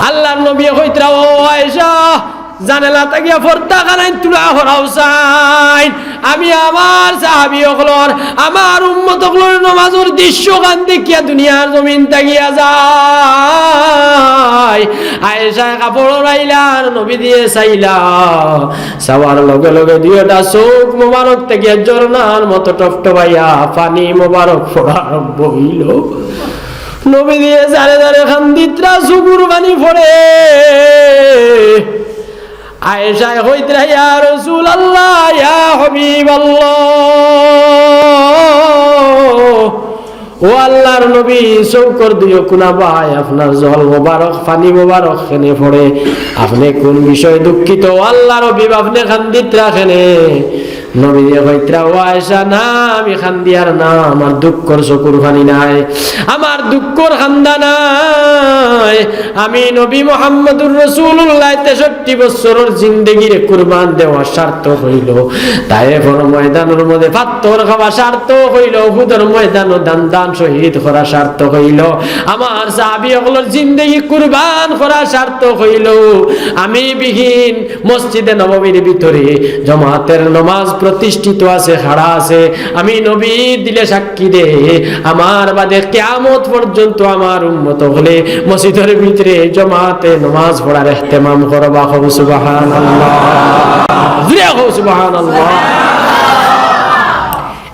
আল্লাহর নবী কইতরা, "ও আয়েশা, জানালা থাকিয়া পর্দা খানাইন তুলা হরাও চাইন, আমি আমার সাহাবী অকলর, আমার উম্মত অকলর নমাজর দৃশ্যখান দেখিয়া দুনিয়ার জমিন থাকিয়া যাই।" আয়েশায় কাপড় ওড়াইলা আর নবীজিয়ে চাইলা, চাওয়ার লগে লগে দুইটা চউখ মোবারক থাকিয়া ঝর্ণার মতো টপটপাইয়া পানি মোবারক পড়া আরম্ভ অইলো। নবীজিয়ে জারে জারে কান্দিতরা, চউখর পানি পড়ে। আয়েশায় কইতরা, "ইয়া রাসূলুল্লাহ, ইয়া হাবিবাল্লাহ, ও আল্লাহর নবী, চউখর দুইও কুনা বায় আপনার জল মোবারক, পানি মোবারক কেনে পড়ে? আপনে কুন বিষয়ে দুঃখিত? ও আল্লাহর হাবিব, আপনে কান্দিতরা কেনে?" নবীয়ে কইতরা, "ও আয়েশা, না, আমি কান্দিয়ার না, আমার দুঃখর চকুর পানি নায়, আমার দুঃখর কান্দা নায়। আমি নবী মুহাম্মদুর রাসূলুল্লাহ তেষট্টি বছরর জিন্দেগিরে কুরবান দেওয়া সার্থক অইলো, তায়েফর ময়দানর মধ্যে পাত্থর খাওয়া সার্থক অইলো, উহুদর ময়দানো দান দান শহীদ করা সার্থক অইলো, আমার সাহাবী অকলর জিন্দেগি কুরবান করা সার্থক অইলো। আমি বিহীন মসজিদে নববীর ভিতরে জমাতের নমাজ প্রতিষ্ঠিত আছে, খাড়া আছে। আমি নবীর দিলে সাক্ষী দে, আমার বাদে কিয়ামত পর্যন্ত আমার উম্মত অকলে মসজিদর ভিতরে জমাতে নমাজ পড়ার এহতেমাম করবা।" কও সুবহানাল্লাহ। জুরে কও সুবহানাল্লাহ।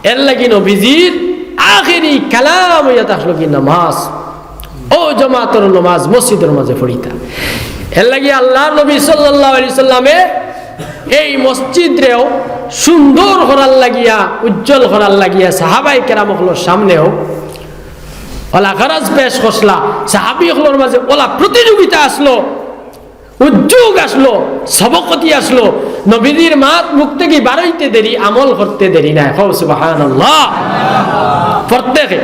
এর লাগি নবীজির আখেরি কালাম অইয়া থাকলো কি? নমাজ। ও জমাতর নমাজ মসজিদর মাঝে পড়িতা। এর লাগি আল্লাহর নবী সাল্লাল্লাহু আলাইহি সাল্লামে এই মসজিদরেও সুন্দর করার লাগিয়া, উজ্জ্বল করার লাগিয়া সাহাবায়ে কেরাম অকলর সামনেও ওলা গরজ পেশ করছলা, সাহাবী অকলর মাঝে ওলা প্রতিযোগিতা আসলো, উদ্যোগ আসলো, সবকতি আসলো। নবীজির মাত মুখ থাকি বারইতে দেরি, আমল করতে দেরি নায়। কও সুবহানাল্লাহ। প্রত্যেকে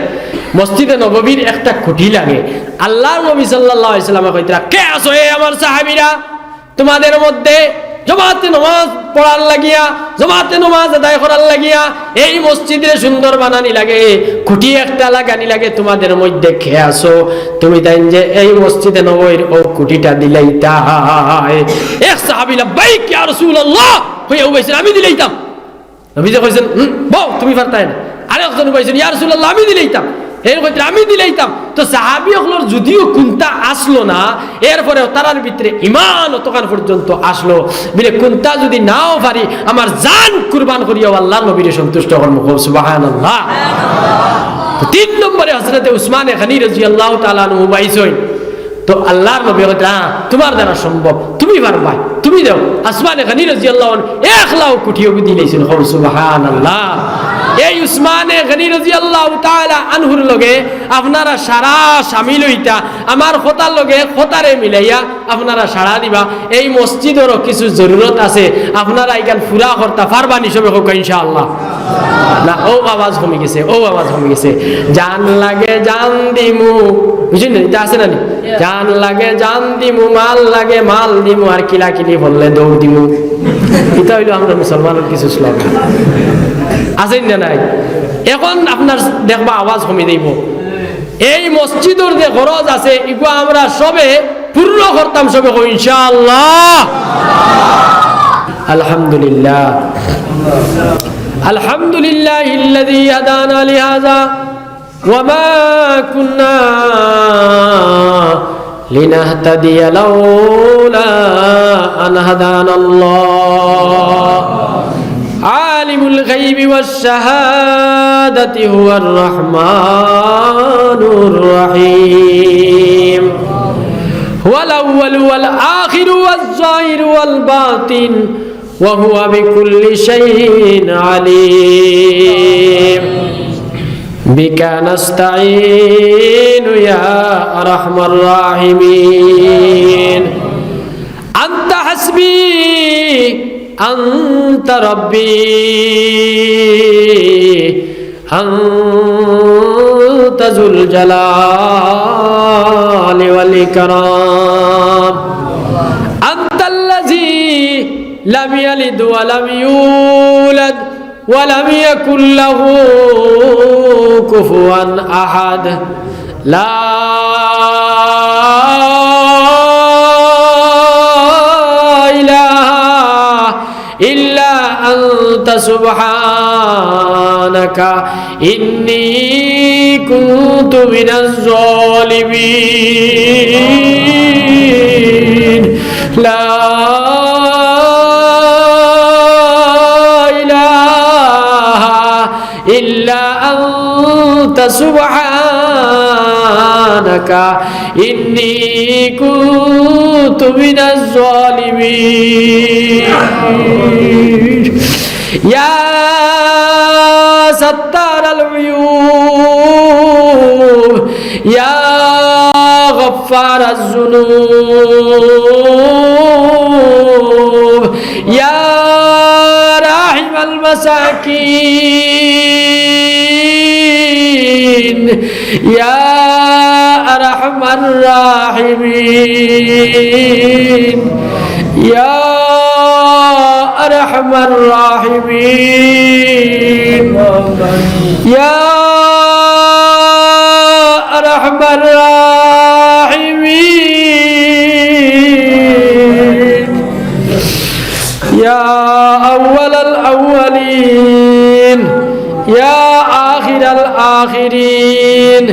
মসজিদে নববীর একটা খুঁটি লাগে। আল্লাহর নবী সাল্লাল্লাহু আলাইহি সাল্লামে কইতরা, "কে আছো এ আমার সাহাবীরা? তোমাদের মধ্যে জমাতে নমাজ পড়ার লাগিয়া, জমাতে নমাজ আদায় করার লাগিয়া এই মসজিদরে সুন্দর বানানি লাগে, খুঁটি একটা লাগানি লাগে, তোমাদের মধ্যে কে আছো? তুমি তাইন যে এই মসজিদে নববীর অউ খুঁটিটা দিলাইতায়।" এক সাহাবী, "লাব্বাইক ইয়া রাসূলুল্লাহ," কইয়া উবাইছইন, "আমি দিলাইতাম।" নবীজি কইছইন, "হুম, বও, তুমি পারতায় না।" আরেকজন কইছইন, "ইয়া রাসূলুল্লাহ, আমি দিলাইতাম।" এর কইতরা, "আমি দিলাইতাম।" তো সাহাবী অকলর যদিও কুন্তা আসলো না, এরপরেও তারার ভিতরে ঈমান অতখান পর্যন্ত আসলো। বিলে, "কুন্তা যুদি নাও পারি, আমার জান কুরবান করিয়াও আল্লাহর নবীরে সন্তুষ্ট করমু।" কও সুবহানাল্লাহ। তো তিন নম্বরে হযরতে উসমানে গনি রাদিয়াল্লাহু তাআলা আনহু উবাইছইন। তো আল্লাহর নবী কইতরা, "আ, তুমার দ্বারা সম্ভব, তুমি পারবায়, তুমি দেও।" উসমানে গনি রাদিয়াল্লাহু আনহু একলাউ খুঁটি অগু দিলাইছইন। কও সুবহানাল্লাহ। এই উসমানে গনি রাদিয়াল্লাহু তাআলা আনহুর লগে আপনারা সারা শামিল অইতা, আমার কথার লগে কথারে মিলাইয়া আপনারা সাড়া দিবা। এই মসজিদরও কিছু জরুরত আছে, আপনারা ইখান পুরা করতা পারবা নি? সবে কউক্কা ইনশাআল্লাহ। না, অউ আওয়াজ কমি গেছে, অউ আওয়াজ কমি গেছে। "জান লাগে জান দিমু", বুঝছইন নি? ইটা আছে না নি? "জান লাগে জান দিমু, মাল লাগে মাল দিমু, আর কিলাকিলি করলে দৌড় দিমু।" ইটা অইলো আমরা মুসলমানর কিছু স্লোগান। আছে না নাই? এখন আপনার দেখবা আওয়াজ কমি যাইবো। এই মসজিদর যে গরজ আছে, ইগু আমরা সবে পূর্ণ করতাম, সবে কও ইনশাআল্লাহ। আলহামদুলিল্লাহ। الحمد لله الذي هدانا لهذا وما كنا لنهتدي لولا أن هدانا الله. عالم الغيب والشهادة هو الرحمن الرحيم. هو الأول والآخر والظاهر والباطن وهو بكل شيء عليم. بك نستعين يا أرحم الراحمين. أنت حسبي، أنت ربي، أنت ذو الجلال والإكرام. أنت الذي لم يلد ولم يولد ولم يكن له كفوا أحد. لا إله إلا أنت سبحانك إني كنت من الظالمين. لا إله إلا أنت سبحانك إني كنت من الظالمين. يا ستار العيوب، يا غفار الذنوب، يا راحم المساكين، يا أرحم الراحمين، يا أرحم الراحمين، يا أرحم الراحمين، يا أول الأولين، يا آخر الآخرين،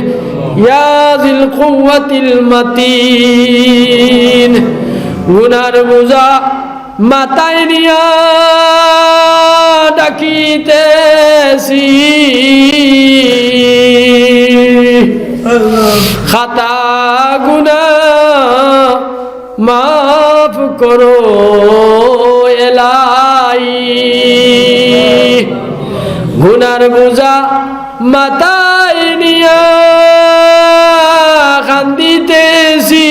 يا ذي القوة المتين. গুনার বোঝা মাথায় নিয়া ডাকিতেছি, খাতা গুনা মাফ করো এলাহি। গুনার বোঝা মাথায় নিয়া কান্দিতেছি,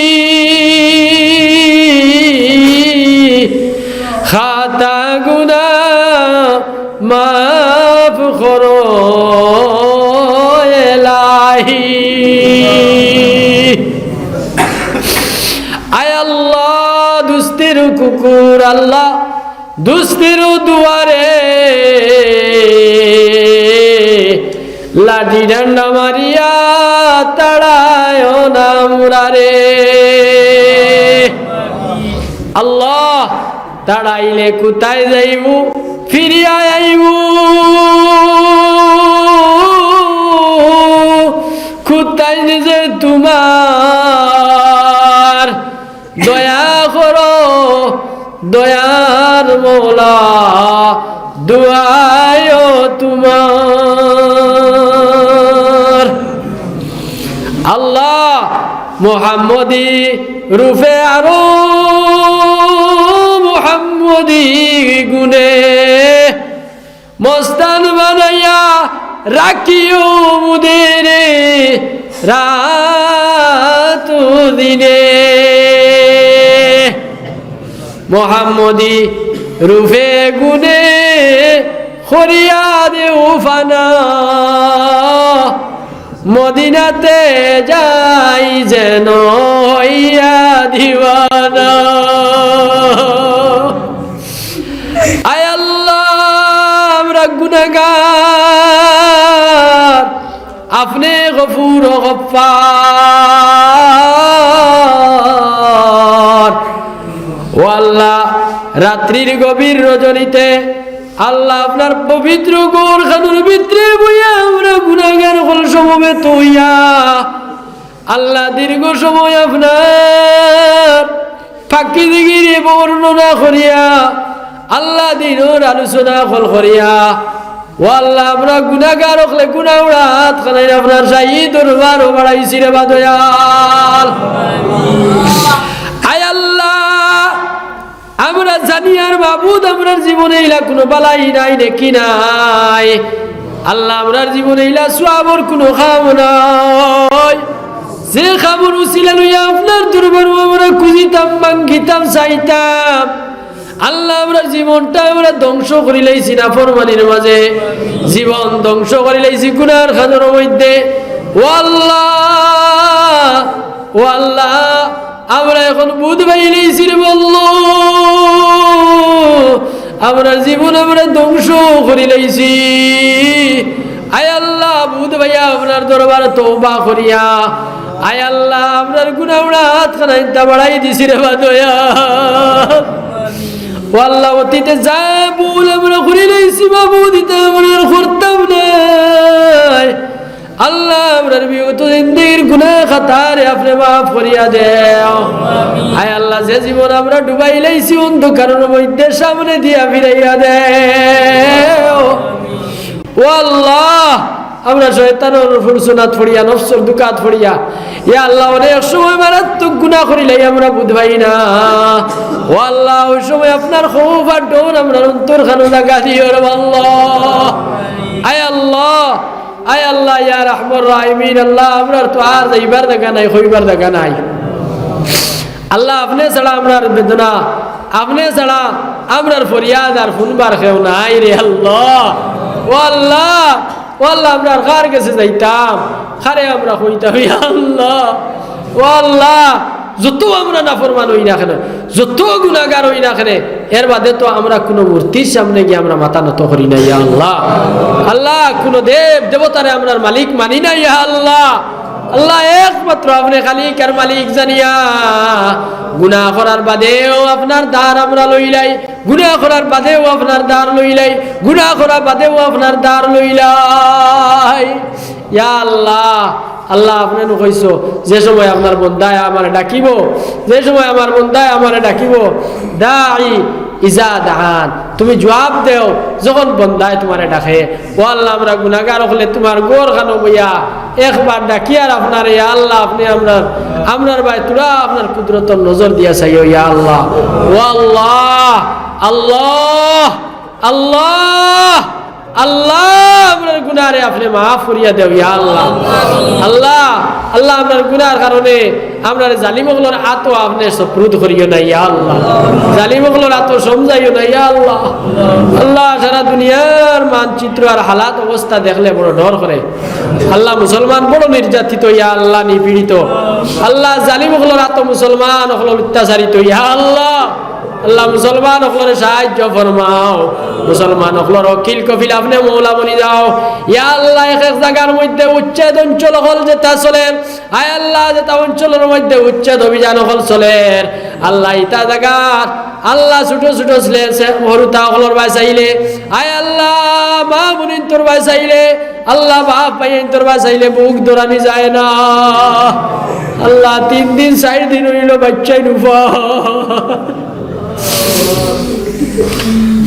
খাতা গুনা মাফ করো এলাহি। আয় আল্লাহ, দুস্তির কুকুর আল্লাহ, দুস্তির দুয়ারে লাঠি ডান্ডা মারিয়া তাড়ায় না আমরারে। আল্লাহ, তাড়াইলে কোথায় যাইমু? ফিরিয়া আইমু কোথায় নিজে তোমার? দয়া করো দয়ার মওলা, দোয়ায় তোমার। আল্লাহ, মোহাম্মদী রূপে আরো মোহাম্মদী গুণে মস্তান বানাইয়া রাখিও মুদেরে রাত দিনে। মোহাম্মদী রূপে গুণে করিয়া দেও ফানা, মদিনাতে যাই যেন হইয়া দিওয়ানা। আয় আল্লাহ, আমরা গুনাহগার, আপনি গফুর ও গফফার। ও আল্লাহ, রাত্রির গভীর রজনীতে আল্লাহ আপনার পবিত্র ঘর খানুর ভিতরে বইয়া আমরা গুনাহগার হকল সমবেত হইয়া আল্লাহ দীর্ঘ সময় আপনার পাকি জিকিরে বর্ণনা করিয়া আল্লাহ দ্বীনর আলোচনা হকল করিয়া, ও আল্লাহ, আমরা গুনাহগার হকলে গুনাহ উড়াত খানাইন আপনার শাহী দরবারো বাড়াইছি রে বা দয়াল। আয় আল্লাহ, আমরা জানি আর মাবুদ, আমরার জীবনে ইলা কুনু বালাই নাই, নেকি নাই। আল্লাহ, আমরার জীবনে ইলা সওয়াবর কুনু কাম নাই। যে কামর উসিলা লইয়া আপনার দরবারো আমরা খুজিতাম, মাঙ্গিতাম, চাইতাম, আল্লাহ, আমরার জীবনটা আমরা ধ্বংস করিলাইছি নাফরমানির মাঝে, জীবন ধ্বংস করিলাইছি গুনার খাজর মধ্যে। ও আল্লাহ, ও আল্লাহ, আমরা এখন বুঝ পাইলাইছি রে বন্ধু, আমরা জীবন আমরা ধ্বংস করিলাইছি। আয় আল্লাহ, বুঝ পাইয়া আপনার দরবার তওবা করিয়া, আয় আল্লাহ, আমরার গুনা আমরা আতখানা ইন্তা বাড়াই দিছি রে বা দয়াল। ও আল্লাহ, অতীতে যা ভুল আমরা করিলাইছি, মাবুদ, ইতা আমরা আর করতাম নায়। আল্লাহ, আমরার বিগত জিন্দেগির গুনা খাতারে আপনে মাফ করিয়া দেও। আয় আল্লাহ, যে জীবন আমরা ডুবাইলাইছি অন্ধকারর মধ্যে, সামনে দিয়া ফিরাইয়া দেও। ও আল্লাহ, আমরা শয়তানর ফুরসুনাত পড়িয়া, নফসর ধুকাত পড়িয়া, ইয়া আল্লাহ, অনেক সময় মারাত্মক গুনা করিলাই আমরা বুঝ পাই না। ও আল্লাহ, ওই সময় আপনার খৌফ আর ডর আমরার অন্তরখানো জাগা দিও রে আল্লাহ। আয় আল্লাহ, আয় আল্লাহ, ইয়া রাহমান রাহিমিন, আল্লাহ, আমরার তো আর যাইবার জাগা নাই, কইবার জাগা নাই। আল্লাহ, আপনে ছাড়া আমরার বেদনা, আপনে ছাড়া আমরার ফরিয়াদ আর হুনবার কেউ নাই রে আল্লাহ। ও আল্লাহ, ও আল্লাহ, আমরা আর কার গেছে যাইতাম, কারে আমরা কইতাম, ইয়া আল্লাহ। ও আল্লাহ, যত আমরা নাফরমান অই না কেনে, যত গুনাগার অই না কেনে, এর বাদে তো আমরা কুনু মূর্তির সামনে গিয়া আমরা মাথা নত করি না, ইয়া আল্লাহ। আল্লাহ, কুনু দেব দেবতারে আমরার মালিক মানি না, ইয়া আল্লাহ। আল্লাহ, একমাত্র আপনে খালিক আর মালিক জানিয়া গুনা করার বাদেও আপনার দার আমরা লইলাই, গুনা করার বাদেও আপনার দার লইলাই, গুনা করার বাদেও আপনার দার লইলাই। ইয়া আল্লাহ, আল্লাহ, আপনে নু কইছো, যে সময় আপনার বন্দায় আমারে ডাকিবো, যে সময় আমার বন্দায় আমারে ডাকিবো, দাই ইজা দাআন, তুমি জুয়াব দেও যখন বন্দায় তুমারে ডাকে। ও আল্লাহ, আমরা গুনাগার অকলে তুমার ঘরখানো বইয়া একবার ডাকিয়ার আপনারে, ইয়া আল্লাহ, আপনে আমরার, আমরার বায় থুড়া আপনার কুদরতর নজর দিয়া চাইও, ইয়া আল্লাহ। ও আল্লাহ, আল্লাহ, আল্লাহ, আল্লাহ, আমরার গুনারে আপনে মাফ করিয়া দেও, ইয়া আল্লাহ। আল্লাহ, আল্লাহ, আমরার গুনার কারণে আমরারে জালিম অকলর আতো আপনে সুপুর্দ করিও না, ইয়া আল্লাহ। জালিম অকলর আতো সমজাইও না, ইয়া আল্লাহ। আল্লাহ, সারা দুনিয়ার মানচিত্র আর হালাত অবস্থা দেখলে বড় ডর করে। আল্লাহ, মুসলমান বড় নির্যাতিত, ইয়া আল্লাহ, নিপীড়িত। আল্লাহ, জালিম অকলর আতো মুসলমান অকল অত্যাচারিত, ইয়া আল্লাহ। আল্লাহ, মুসলমান অকলরে সাহায্য ফরমাও, মুসলমান অকলর ওকিল কফিল আপনে মৌলা বনি যাও। ইয়া আল্লাহ, এক এক জাগার মধ্যে উচ্ছেদ অঞ্চল অকল যেতা চলের, আয় আল্লাহ, যেতা অঞ্চলর মধ্যে উচ্ছেদ অভিযান অকল চলের, আল্লাহ, ইতা জাগাত আল্লাহ, ছোট ছোট ছেলে, ছে-, হুরুতা অকলর বায় চাইলে, আয় আল্লাহ, মা বইনইন্তর বায় চাইলে, আল্লাহ, বাপ ভাইয়াইন্তর বায় চাইলে বুক ধরানি যায় না। আল্লাহ, তিন দিন চাইর দিন অইলো বাইচ্চাইন উফা।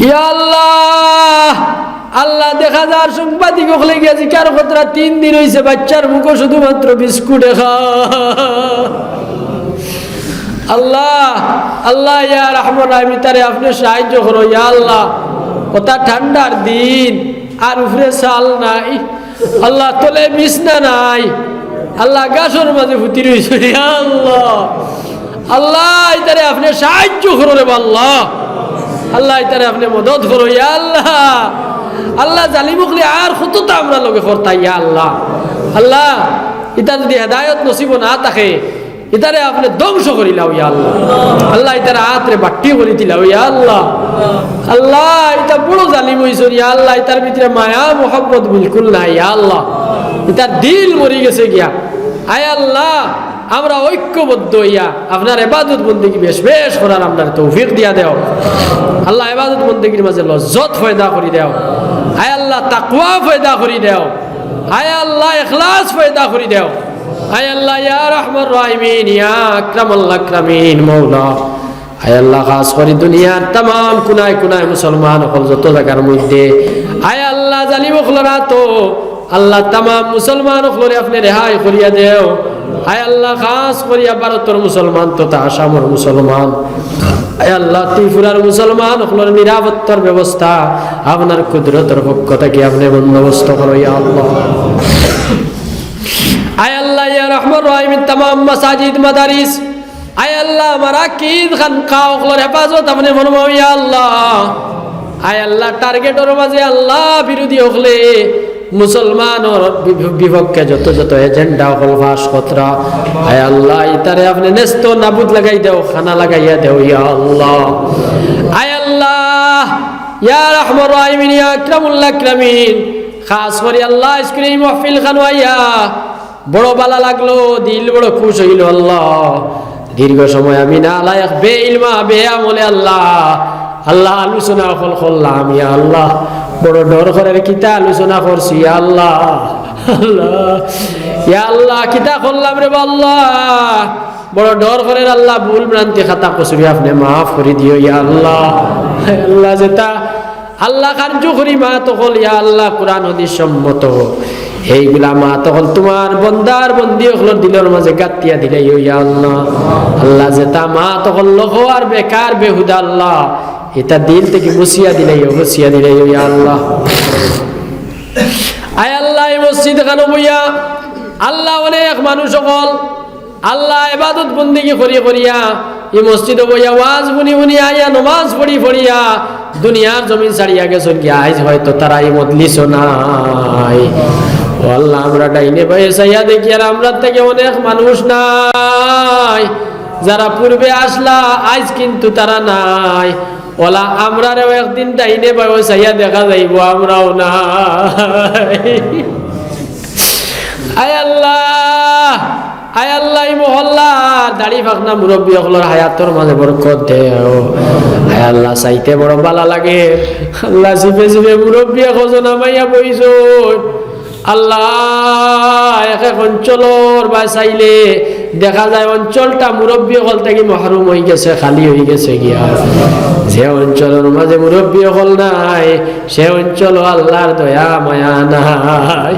ইয়া আল্লাহ, আল্লাহ, দেখা যার সাংবাদিক অকলে গিয়া জিকার কররা তিন দিন অইছে, বাইচ্চার মুখো শুধুমাত্র বিস্কুট এখা। আল্লাহ, আল্লাহ, ইয়া রাহমান রাহিম, ইতারে আপনে সাহায্য করো, ইয়া আল্লাহ। অতা ঠান্ডার দিন, আর উপরে চাল নাই, আল্লাহ, তলে বিছনা নাই, আল্লাহ, ঘাসর মাঝে ফুতি রইছে, ইয়া আল্লাহ। আল্লাহ, ইতারে আপনে সাহায্য করো রে বা আল্লাহ। আল্লাহ, ইতারে আপনে মদত করো, ইয়া আল্লাহ। আল্লাহ, জালিম অকলে আর কততা আমরার লগে করতা, ইয়া আল্লাহ। আল্লাহ, ইতার যদি হেদায়ত নসিব না থাকে, ইতারে আপনে ধ্বংস করিলাও, ইয়া আল্লাহ। আল্লাহ, ইতার আতরে বাট্টি করি দিলাও, ইয়া আল্লাহ। আল্লাহ, ইতা বড় জালিম অইছইন, ইয়া আল্লাহ। ইতার ভিতরে মায়া মোহাব্বত বিলকুল নাই, ইয়া আল্লাহ। ইতার দিল মরি গেছে গিয়া। আয় আল্লাহ, আমরা ঐক্যবদ্ধ অইয়া আপনার ইবাদত বন্দেগি বেশ বেশ করার আমরারে তৌফিক দিয়া দেও। আল্লাহ, ইবাদত বন্দেগির মাঝে লজ্জত পয়দা করি দেও। আয় আল্লাহ, তাকওয়া পয়দা করি দেও। আয় আল্লাহ, ইখলাস পয়দা করি দেও। আয় আল্লাহ, ইয়া রাহমান রাহিমিন, ইয়া আকরামাল আকরামিন, মাওলা। আয় আল্লাহ, খাস করি দুনিয়ার তামাম কুনায় কুনায় মুসলমান অকল যত জাগার মধ্যে, আয় আল্লাহ, জালিম অকলর আতো, আল্লাহ, তামাম মুসলমান অকলরে আপনে রেহাই করিয়া দেও। আয় আল্লাহ, খাস করিয়া ভারতর মুসলমান তথা আসামর মুসলমান, আয় আল্লাহ, ত্রিপুরার মুসলমান অকলর নিরাপত্তার ব্যবস্থা আপনার কুদরতর পক্ষ থাকি আপনে বন্দোবস্ত করো, ইয়া আল্লাহ। আয় আল্লাহ, ইয়া রাহমান রাহিমিন, তামাম মাসাজিদ, মাদারিস, আয় আল্লাহ, মারাকিজ, খানকা অকলর হেফাজত আপনে ফরমাও, ইয়া আল্লাহ। আয় আল্লাহ, টার্গেটর মাঝে আল্লাহ বিরোধী অকলে মুসলমানর বি-, বিপক্ষে যত যত agenda অকল ফাঁস কররা, আয় আল্লাহ, ইতারে আপনে নেস্ত নাবুদ লাগাই দেও, খানা লাগাইয়া দেও, ইয়া আল্লাহ। আয় আল্লাহ, ইয়া রাহমার রাহিমিন, ইয়া আকরামুল আকরামিন, খাস করি আল্লাহ, আইজকুর এই মাহফিল খানো আইয়া বড় ভালা লাগলো, দিল বড় খুশ অইলো আল্লাহ। দীর্ঘ সময় আমি নালায়েক, বেইলমা, বেআমলে আল্লাহ, আল্লাহ আলোচনা অকল করলাম, ইয়া আল্লাহ, বড় ডর করের কিতা আলোচনা করছি, ইয়া আল্লাহ, আল্লাহ, ইয়া আল্লাহ, কিতা করলাম রে বা আল্লাহ, বড় ডর করের আল্লাহ, ভুল ভ্রান্তি খাতা কসুরি আপনে মাফ করি দিও, ইয়া আল্লাহ, আল্লাহ, যেটা আল্লাহ, কার্যকরী মাত অকল, ইয়া আল্লাহ, কোরআন হাদিস সম্মত। এইগুলা মাত অকল তুমার বন্দার বন্দি অকলর দিলর মাজে গাঁথিয়া দিলাইও, ইয়া আল্লাহ। আল্লাহ, যেটা মাত অকল লঘু আর বেকার বেহুদা আল্লাহ, ইটা দিল থাকি মুছিয়া দিলাইও, মুছিয়া দিলাইও, ইয়া আল্লাহ। আয় আল্লাহ, এই মসজিদ খানো বইয়া আল্লাহ, অনেক মানুষ অকল আল্লাহ, ইবাদত বন্দেগি করি করিয়া, ই মসজিদো বইয়া ওয়াজ হুনি হুনি আইয়া, নমাজ পড়ি পড়িয়া, দুনিয়ার জমিন ছাড়িয়া গেছইন গিয়া, আইজ হয়তো তারা ই মজলিসো নাই। ও আল্লাহ, আমরা ডাইনে বাঁয়ে চাইয়া দেখি, আর আমরার থাকি অনেক মানুষ নাই, যারা পূর্বে আসলা, আইজ কিন্তু তারা নাই। ওলা আমরারেও একদিন ডাইনে বাঁয়ে চাইয়া দেখা যাইবো, আমরাও নাই। আয় আল্লাহ, আয় আল্লাহ, ই মহল্লার দাড়ি পাকনা মুরব্বি অকলর হায়াতর মাজে বরকত দেও। আয় আল্লাহ, চাইতে বড় ভালা লাগে। আল্লাহ, জিবে জিবে মুরব্বি একজন হামাইয়া বইছইন। আল্লাহ, এক এক অঞ্চলর বায় চাইলে দেখা যায় অঞ্চলটা মুরব্বি অকল থাকি মাহরুম অইগেছে, খালি অইগেছে গিয়া। যে অঞ্চলর মাজে মুরব্বি অকল নাই, সে অঞ্চলো আল্লাহর দয়া মায়া নাই।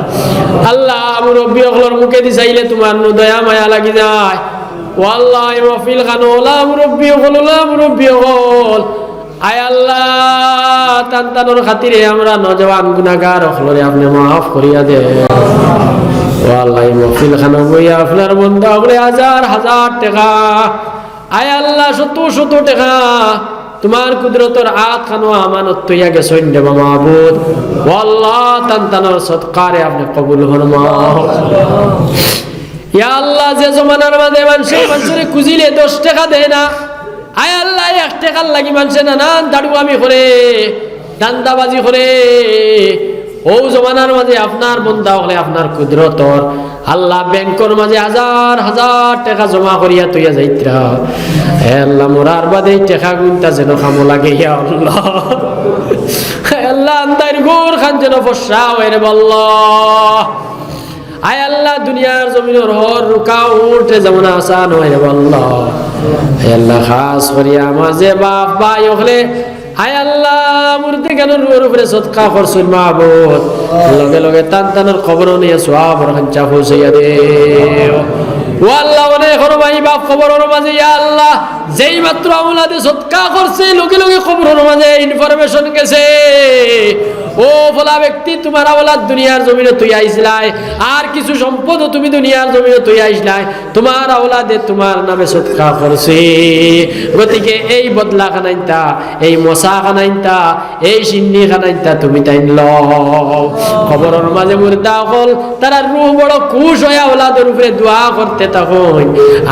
আল্লাহ, মুরব্বি অকলর মুখেদি চাইলে তুমার নু দয়া মায়া লাগি যায়। ও আল্লাহ, ই মাহফিল খানো ওলা মুরব্বি অকল, ওলা মুরব্বি অকল। আয় আল্লাহ, তান তানর খাতিরে আমরা নওজোয়ান গুনাগার অকলরে আপনে মাফ করিয়া দেও। ও আল্লাহ, ই মাহফিল খানো বইয়া আপনার বন্দা অকলে হাজার হাজার টেকা, আয় আল্লাহ, শত শত টেকা তুমার কুদরতর আত খানো আমানত থইয়া গেছইন রে বা মাবুদ। ও আল্লাহ, তান তানর সদকারে আপনে কবুল ফরমাও। ইয়া আল্লাহ, যে জমানার মাজে মানষে মানষরে খুজিলে দশ টেকা দেয় না, আয় আল্লাহ, এক টেকার লাগি মানষে নানান দাড়ুয়ামি করে, ধান্দাবাজি করে, অউ জমানার মাজে আপনার বন্দা অকলে আপনার কুদরতর আল্লাহ ব্যাংকর মাজে হাজার হাজার টেকা জমা করিয়া থইয়া যাইতরা। হে আল্লাহ, মরার বাদে ই টেকা গুনতা যেন কামো লাগে, ইয়া আল্লাহ। হে আল্লাহ, আন্দাইর ঘর খান যেন ফর্সা অয় রে বা আল্লাহ। আয় আল্লাহ, দুনিয়ার জমিনর হর রুকা উঠে যেমন আসান অয় রে বা আল্লাহ। হে আল্লাহ, খাস করিয়া আমার যে বাপ ভাই অকলে আয় আল্লাহ, মুর্দেগানর রুহর উপরে সদকা করছইন মাবুদ, লগে লগে তান তানর কবরো নিয়া সওয়াবর খাঞ্চা পৌঁছাইয়া দেও। ও আল্লাহ, অনেকর মাই বাপ কবরর মাজে, ইয়া আল্লাহ, যেই মাত্র আওলাদে সদকা করছে, লগে লগে কবরর মাজে information গেছে, ও ফলা ব্যক্তি, তুমার আওলাদ দুনিয়ার জমিনো থইয়া আইছলায়, আর কিছু সম্পদও তুমি দুনিয়ার জমিনো থইয়া আইছলায়, তুমার আওলাদে তুমার নামে সদকা করছে। গতিকে এই বদলা খানাইনতা, এই মশা খানাইনতা, এই শিন্নি খানাইনতা তুমি তাইন লও। কবরর মাজে মুর্দা অকল, তারার রুহ বড় খুশ অইয়া আওলাদর উপরে দোয়া করতে থাকইন।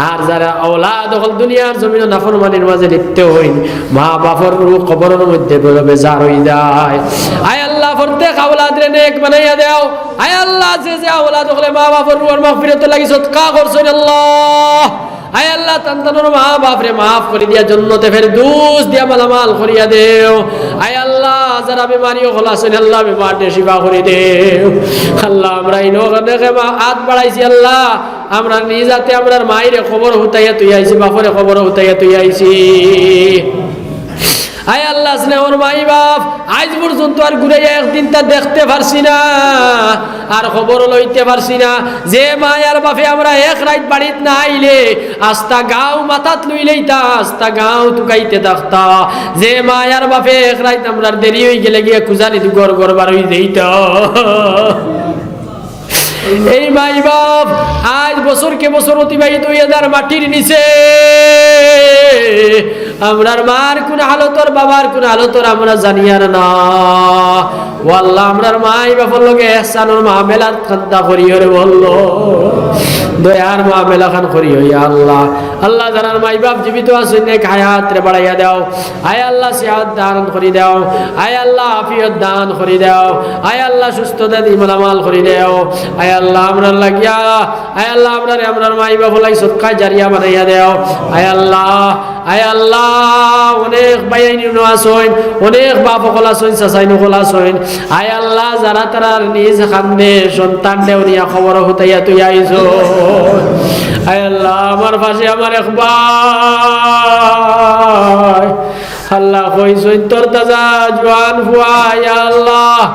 আর যারা আওলাদ অকল দুনিয়ার জমিনো নাফরমানির মাজে লিপ্ত অইন, মা বাপর রুহ কবরর মধ্যে বড় বেজার অইযায়। আয় আল্লাহ, প্রত্যেক আওলাদরে নেক বানাইয়া দেও। আয় আল্লাহ, যে যে আওলাদ অকলে মা বাপর রুহর মাগফিরাতর লাগি সদকা করছইন আল্লাহ, আয় আল্লাহ, তান তানর মা বাপরে মাফ করি দিয়া, জন্নতে ফেরদৌস দিয়া মালামাল করিয়া দেও। আয় আল্লাহ, যারা বেমারি অকল আছইন আল্লাহ, বেমাররে শিফা করি দেও। আল্লাহ, আমরা ইনো অনেকে মা-, আত বাড়াইছি আল্লাহ, আমরা নিজ আতে আমরার মাইরে কবরো হুতাইয়া থইয়া আইছি, বাপরে কবরো হুতাইয়া থইয়া আইছি। আয় আল্লাহ, স্নেহর মাই বাপ, আইজ পর্যন্ত আর ঘুরাইয়া একদিনতা দেখতে পারছি না, আর খবর লইতে পারছি না। যে মায় আর বাপে আমরা এক রাইত বাড়িত না আইলে আস্তা গাঁও মাথাত লইলাইতা, আস্তা গাঁও তুকাইতে থাকতা। যে মায় আর বাপে এক রাইত আমরার দেরি অইগেলে গিয়া খুজানি দুগর গড় বার অইযাইতা। এই মাই বাপ আইজ বছর কে বছর অতিবাহিত অইয়া যার মাটির নিচে। আমরার মার কুন হালতর, বাবার কুন হালতর আমরা জানিয়ার না। ও আল্লাহ, আমরার মাই বাফর লগে এহসানর মামেলা খান্তা করিও রে বললো, দয়ার মামেলা খান করিও ইয়া আল্লাহ। আল্লাহ, যারার মাই বাফ জীবিত আছইন, নেক হায়াত রে বাড়াইয়া দেও। আয় আল্লাহ, সিহাত দান করি দেও। আয় আল্লাহ, আফিয়ত দান করি দেও। আয় আল্লাহ, সুস্থতা দি মালামাল করি দেও। আয় আল্লাহ, আমরার লাগিয়া, আয় আল্লাহ, আমরারে, আমরার মাই বাফ অকলর লাগি সদকা জারিয়া বানাইয়া দেও। আয় আল্লাহ, আয় আল্লাহ, অনেক ভাইয়াইন অনো আছইন, অনেক বাফ অকল আছইন, চাচাইন অকল আছইন। আয় আল্লাহ, যারা তারার নিজ কান্দে সন্তানরে নিয়া কবরো হুতাইয়া থইয়া আইছইন। আয় আল্লাহ, আমার পাশে আমার এক ভাই, আল্লাহ, কইছইন তোর তাজা জোয়ান ফুয়া, ইয়া আল্লাহ,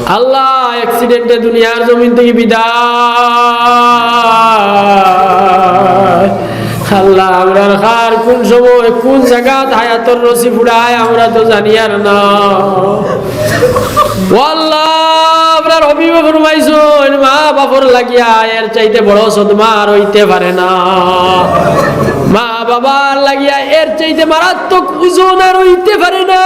আল্লাহ, accident-এ দুনিয়ার জমিন থাকি বিদায়। আল্লাহ, আমরার কার কুন সময় কুন জাগাত হায়াতর রশি ফুড়ায়, আমরা তো জানিয়ার না। ও আল্লাহ, আমরার হাবিবে ফরমাইছইন, মা বাফর লাগিয়া এর চাইতে বড় সদমা আর অইতে পারে না। মা বাবার লাগিয়া এর চাইতে মারাত্মক ওজন আর অইতে পারে না।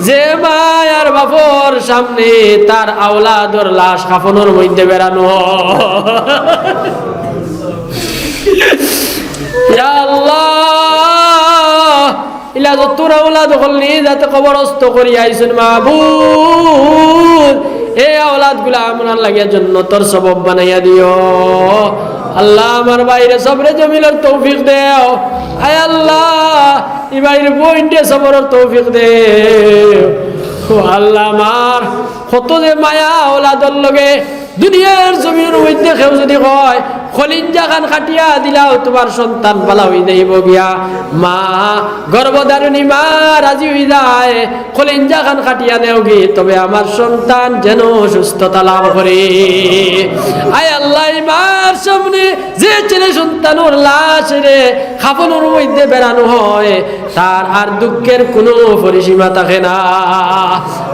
যে মায় আর বাফর সামনে তার আওলাদর লাশ কাফনর মধ্যে বেড়ানো অয়। ইয়া আল্লাহ, ইলা যত আওলাদ অকল নিজ আতে কবরস্থ করি আইছইন মাবুদ, এই আওলাদগুলা আমরার লাগিয়া জন্নতর সবব বানাইয়া দিও। আল্লাহ, আমার ভাইরে সবরে জমিলর তৌফিক দেও। আয় আল্লাহ, ই ভাইর বইনরে সবরর তৌফিক দেও। ও আল্লাহ, আমার কত যে মায়া আওলাদর লগে, দুনিয়ার জমিনর মধ্যে কেউ যদি কয়, "কলিঞ্জা খান কাটিয়া দিলাও, তুমার সন্তান ভালা অই যাইবো গিয়া।" মা, গর্ভধারিণী মা রাজি অই যায়, কলিঞ্জা খান কাটিয়া নেওগি, তবে আমার সন্তান যেন সুস্থতা লাভ করে। আয় আল্লাহ, ই মার সামনে যে ছেলে সন্তানর লাশরে কাফনর মধ্যে বেড়ানো অয়, তার আর দুঃখের কুনু পরিসীমা থাকে না।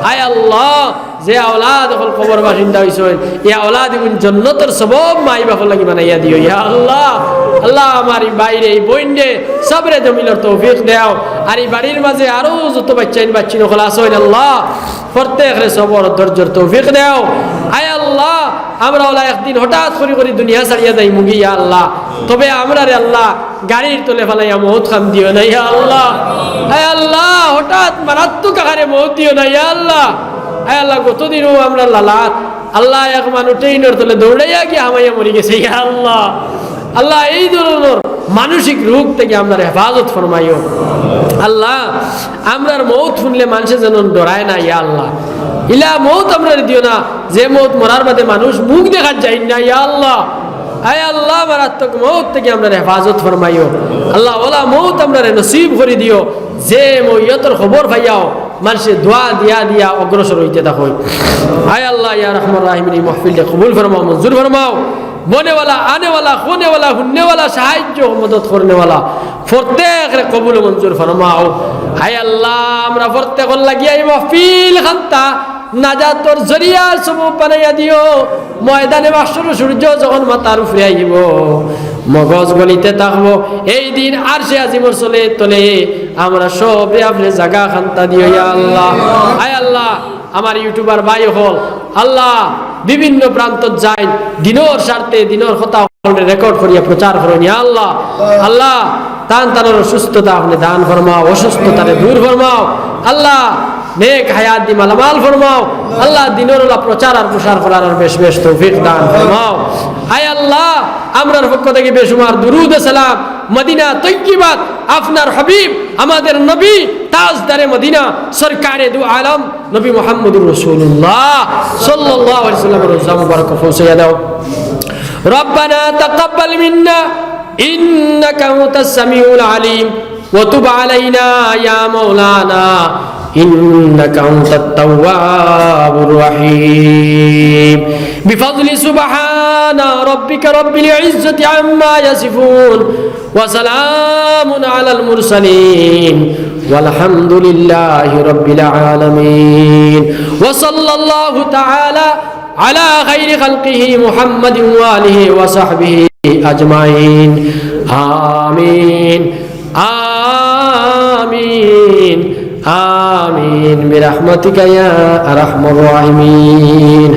আয় আল্লাহ, যে আওলাদ অকল কবর বাসিন্দা অইছইন, ই আওলাদ ইগুন জন্নতর সবব মাই বাফর লাগি বানাইয়া দিও, ইয়া আল্লাহ। আল্লাহ, আমার ই ভাইরে, ই বইনরে সবরে জমিলর তৌফিক দেও। আর ই বাড়ির মাঝে আরো যত বাইচ্চাইন বাইচ্চিন অকল আছইন, আল্লাহ, প্রত্যেকরে সবর ধৈর্যর তৌফিক দেও। আয় আল্লাহ, আমরা অলা একদিন হঠাৎ করি করি দুনিয়া ছাড়িয়া যাইমুগি, ইয়া আল্লাহ। তবে আমরারে আল্লাহ গাড়ির তলে ফালাইয়া মউত খান দিও না, ইয়া আল্লাহ। আয় আল্লাহ, হঠাৎ মারাত্মক আকারে মউত দিও না, ইয়া আল্লাহ। আয় আল্লাহ, গতদিনও আমরার লালাত, আল্লাহ, এক মানুষ ট্রেইনর তলে দৌড়াইয়া গিয়া হামাইয়া মরি গেছে, ইয়া আল্লাহ। আল্লাহ, এই ধরনর মানসিক রোগ থাকি আমরারে হেফাজত ফরমাইও। আল্লাহ, আমরার মউত হুনলে মানষে যেন ডরায় না, ইয়া আল্লাহ। ইলা মউত আমরারে দিও না, যে মউত মরার বাদে মানুষ মুখ দেখাত যাইন না, ইয়া আল্লাহ। আয় আল্লাহ, মারাত্মক মউত থাকি আমরারে হেফাজত ফরমাইও। আল্লাহ, অলা মউত আমরারে নসিব করি দিও, যে মইয়তর খবর পাইয়াও মানষে দোয়া দিয়া দিয়া অগ্রসর অইতে থাকইন। আয় আল্লাহ, ইয়া রহমান রাহিমিন, ই মাহফিলরে কবুল ফরমাও, মঞ্জুর ফরমাও। বনেওয়ালা, আনেওয়ালা, খনেওয়ালা, হুননেওয়ালা, সাহায্য, মদত করনেওয়ালা, প্রত্যেকরে কবুল মঞ্জুর ফরমাও। আয় আল্লাহ, আমরা প্রত্যেকর লাগিয়া ই মাহফিল খান্তা নাজাতর জরিয়ার সবব বানাইয়া দিও। ময়দানে মাহশরো সূর্য যখন মাথার উপরে আইবো, মগজ গলিতে থাকবো, এই দিন আরশে আজিমর তলে তলে আমরা সবরে আপনে জাগা খান্তা দিও, ইয়া আল্লাহ। আয় আল্লাহ, আমার YouTuber ভাই অকল, আল্লাহ, বিভিন্ন প্রান্তত যাইন, দিনর স্বার্থে, দিনর কথা অকলরে record করিয়া প্রচার করইন, ইয়া আল্লাহ। আল্লাহ, তান তানর অসুস্থতা আপনে দান ফরমাও, অসুস্থতারে দূর ফরমাও। আল্লাহ, নেক হায়াত দি মালামাল ফরমাও। আল্লাহ, দিনর অলা প্রচার আর প্রসার করার আর বেশ বেশ তৌফিক দান ফরমাও। আয় আল্লাহ, আমরার পক্ষ থাকি বেশুমার দুরুদ সালাম মদিনা তৈয়িবাত আপনার হাবিব, আমাদের নবী, তাজদারে মদিনা, সরকারে দু আলম, নবী মুহাম্মদুর রাসূলুল্লাহ সাল্লাল্লাহু আলাইহি ওয়াসাল্লামর রওজা মুবারক পৌঁছাইয়া দাও। ربنا تقبل منا إنك أنت السميع العليم وتب علينا يا مولانا إنك أنت التواب الرحيم. بفضل سبحان ربك رب العزة عما يصفون وسلام على المرسلين والحمد لله رب العالمين. وصلى الله تعالى على خير خلقه محمد وآله وصحبه أجمعين. آمين. آمين. آمين برحمتك يا أرحم الراحمين.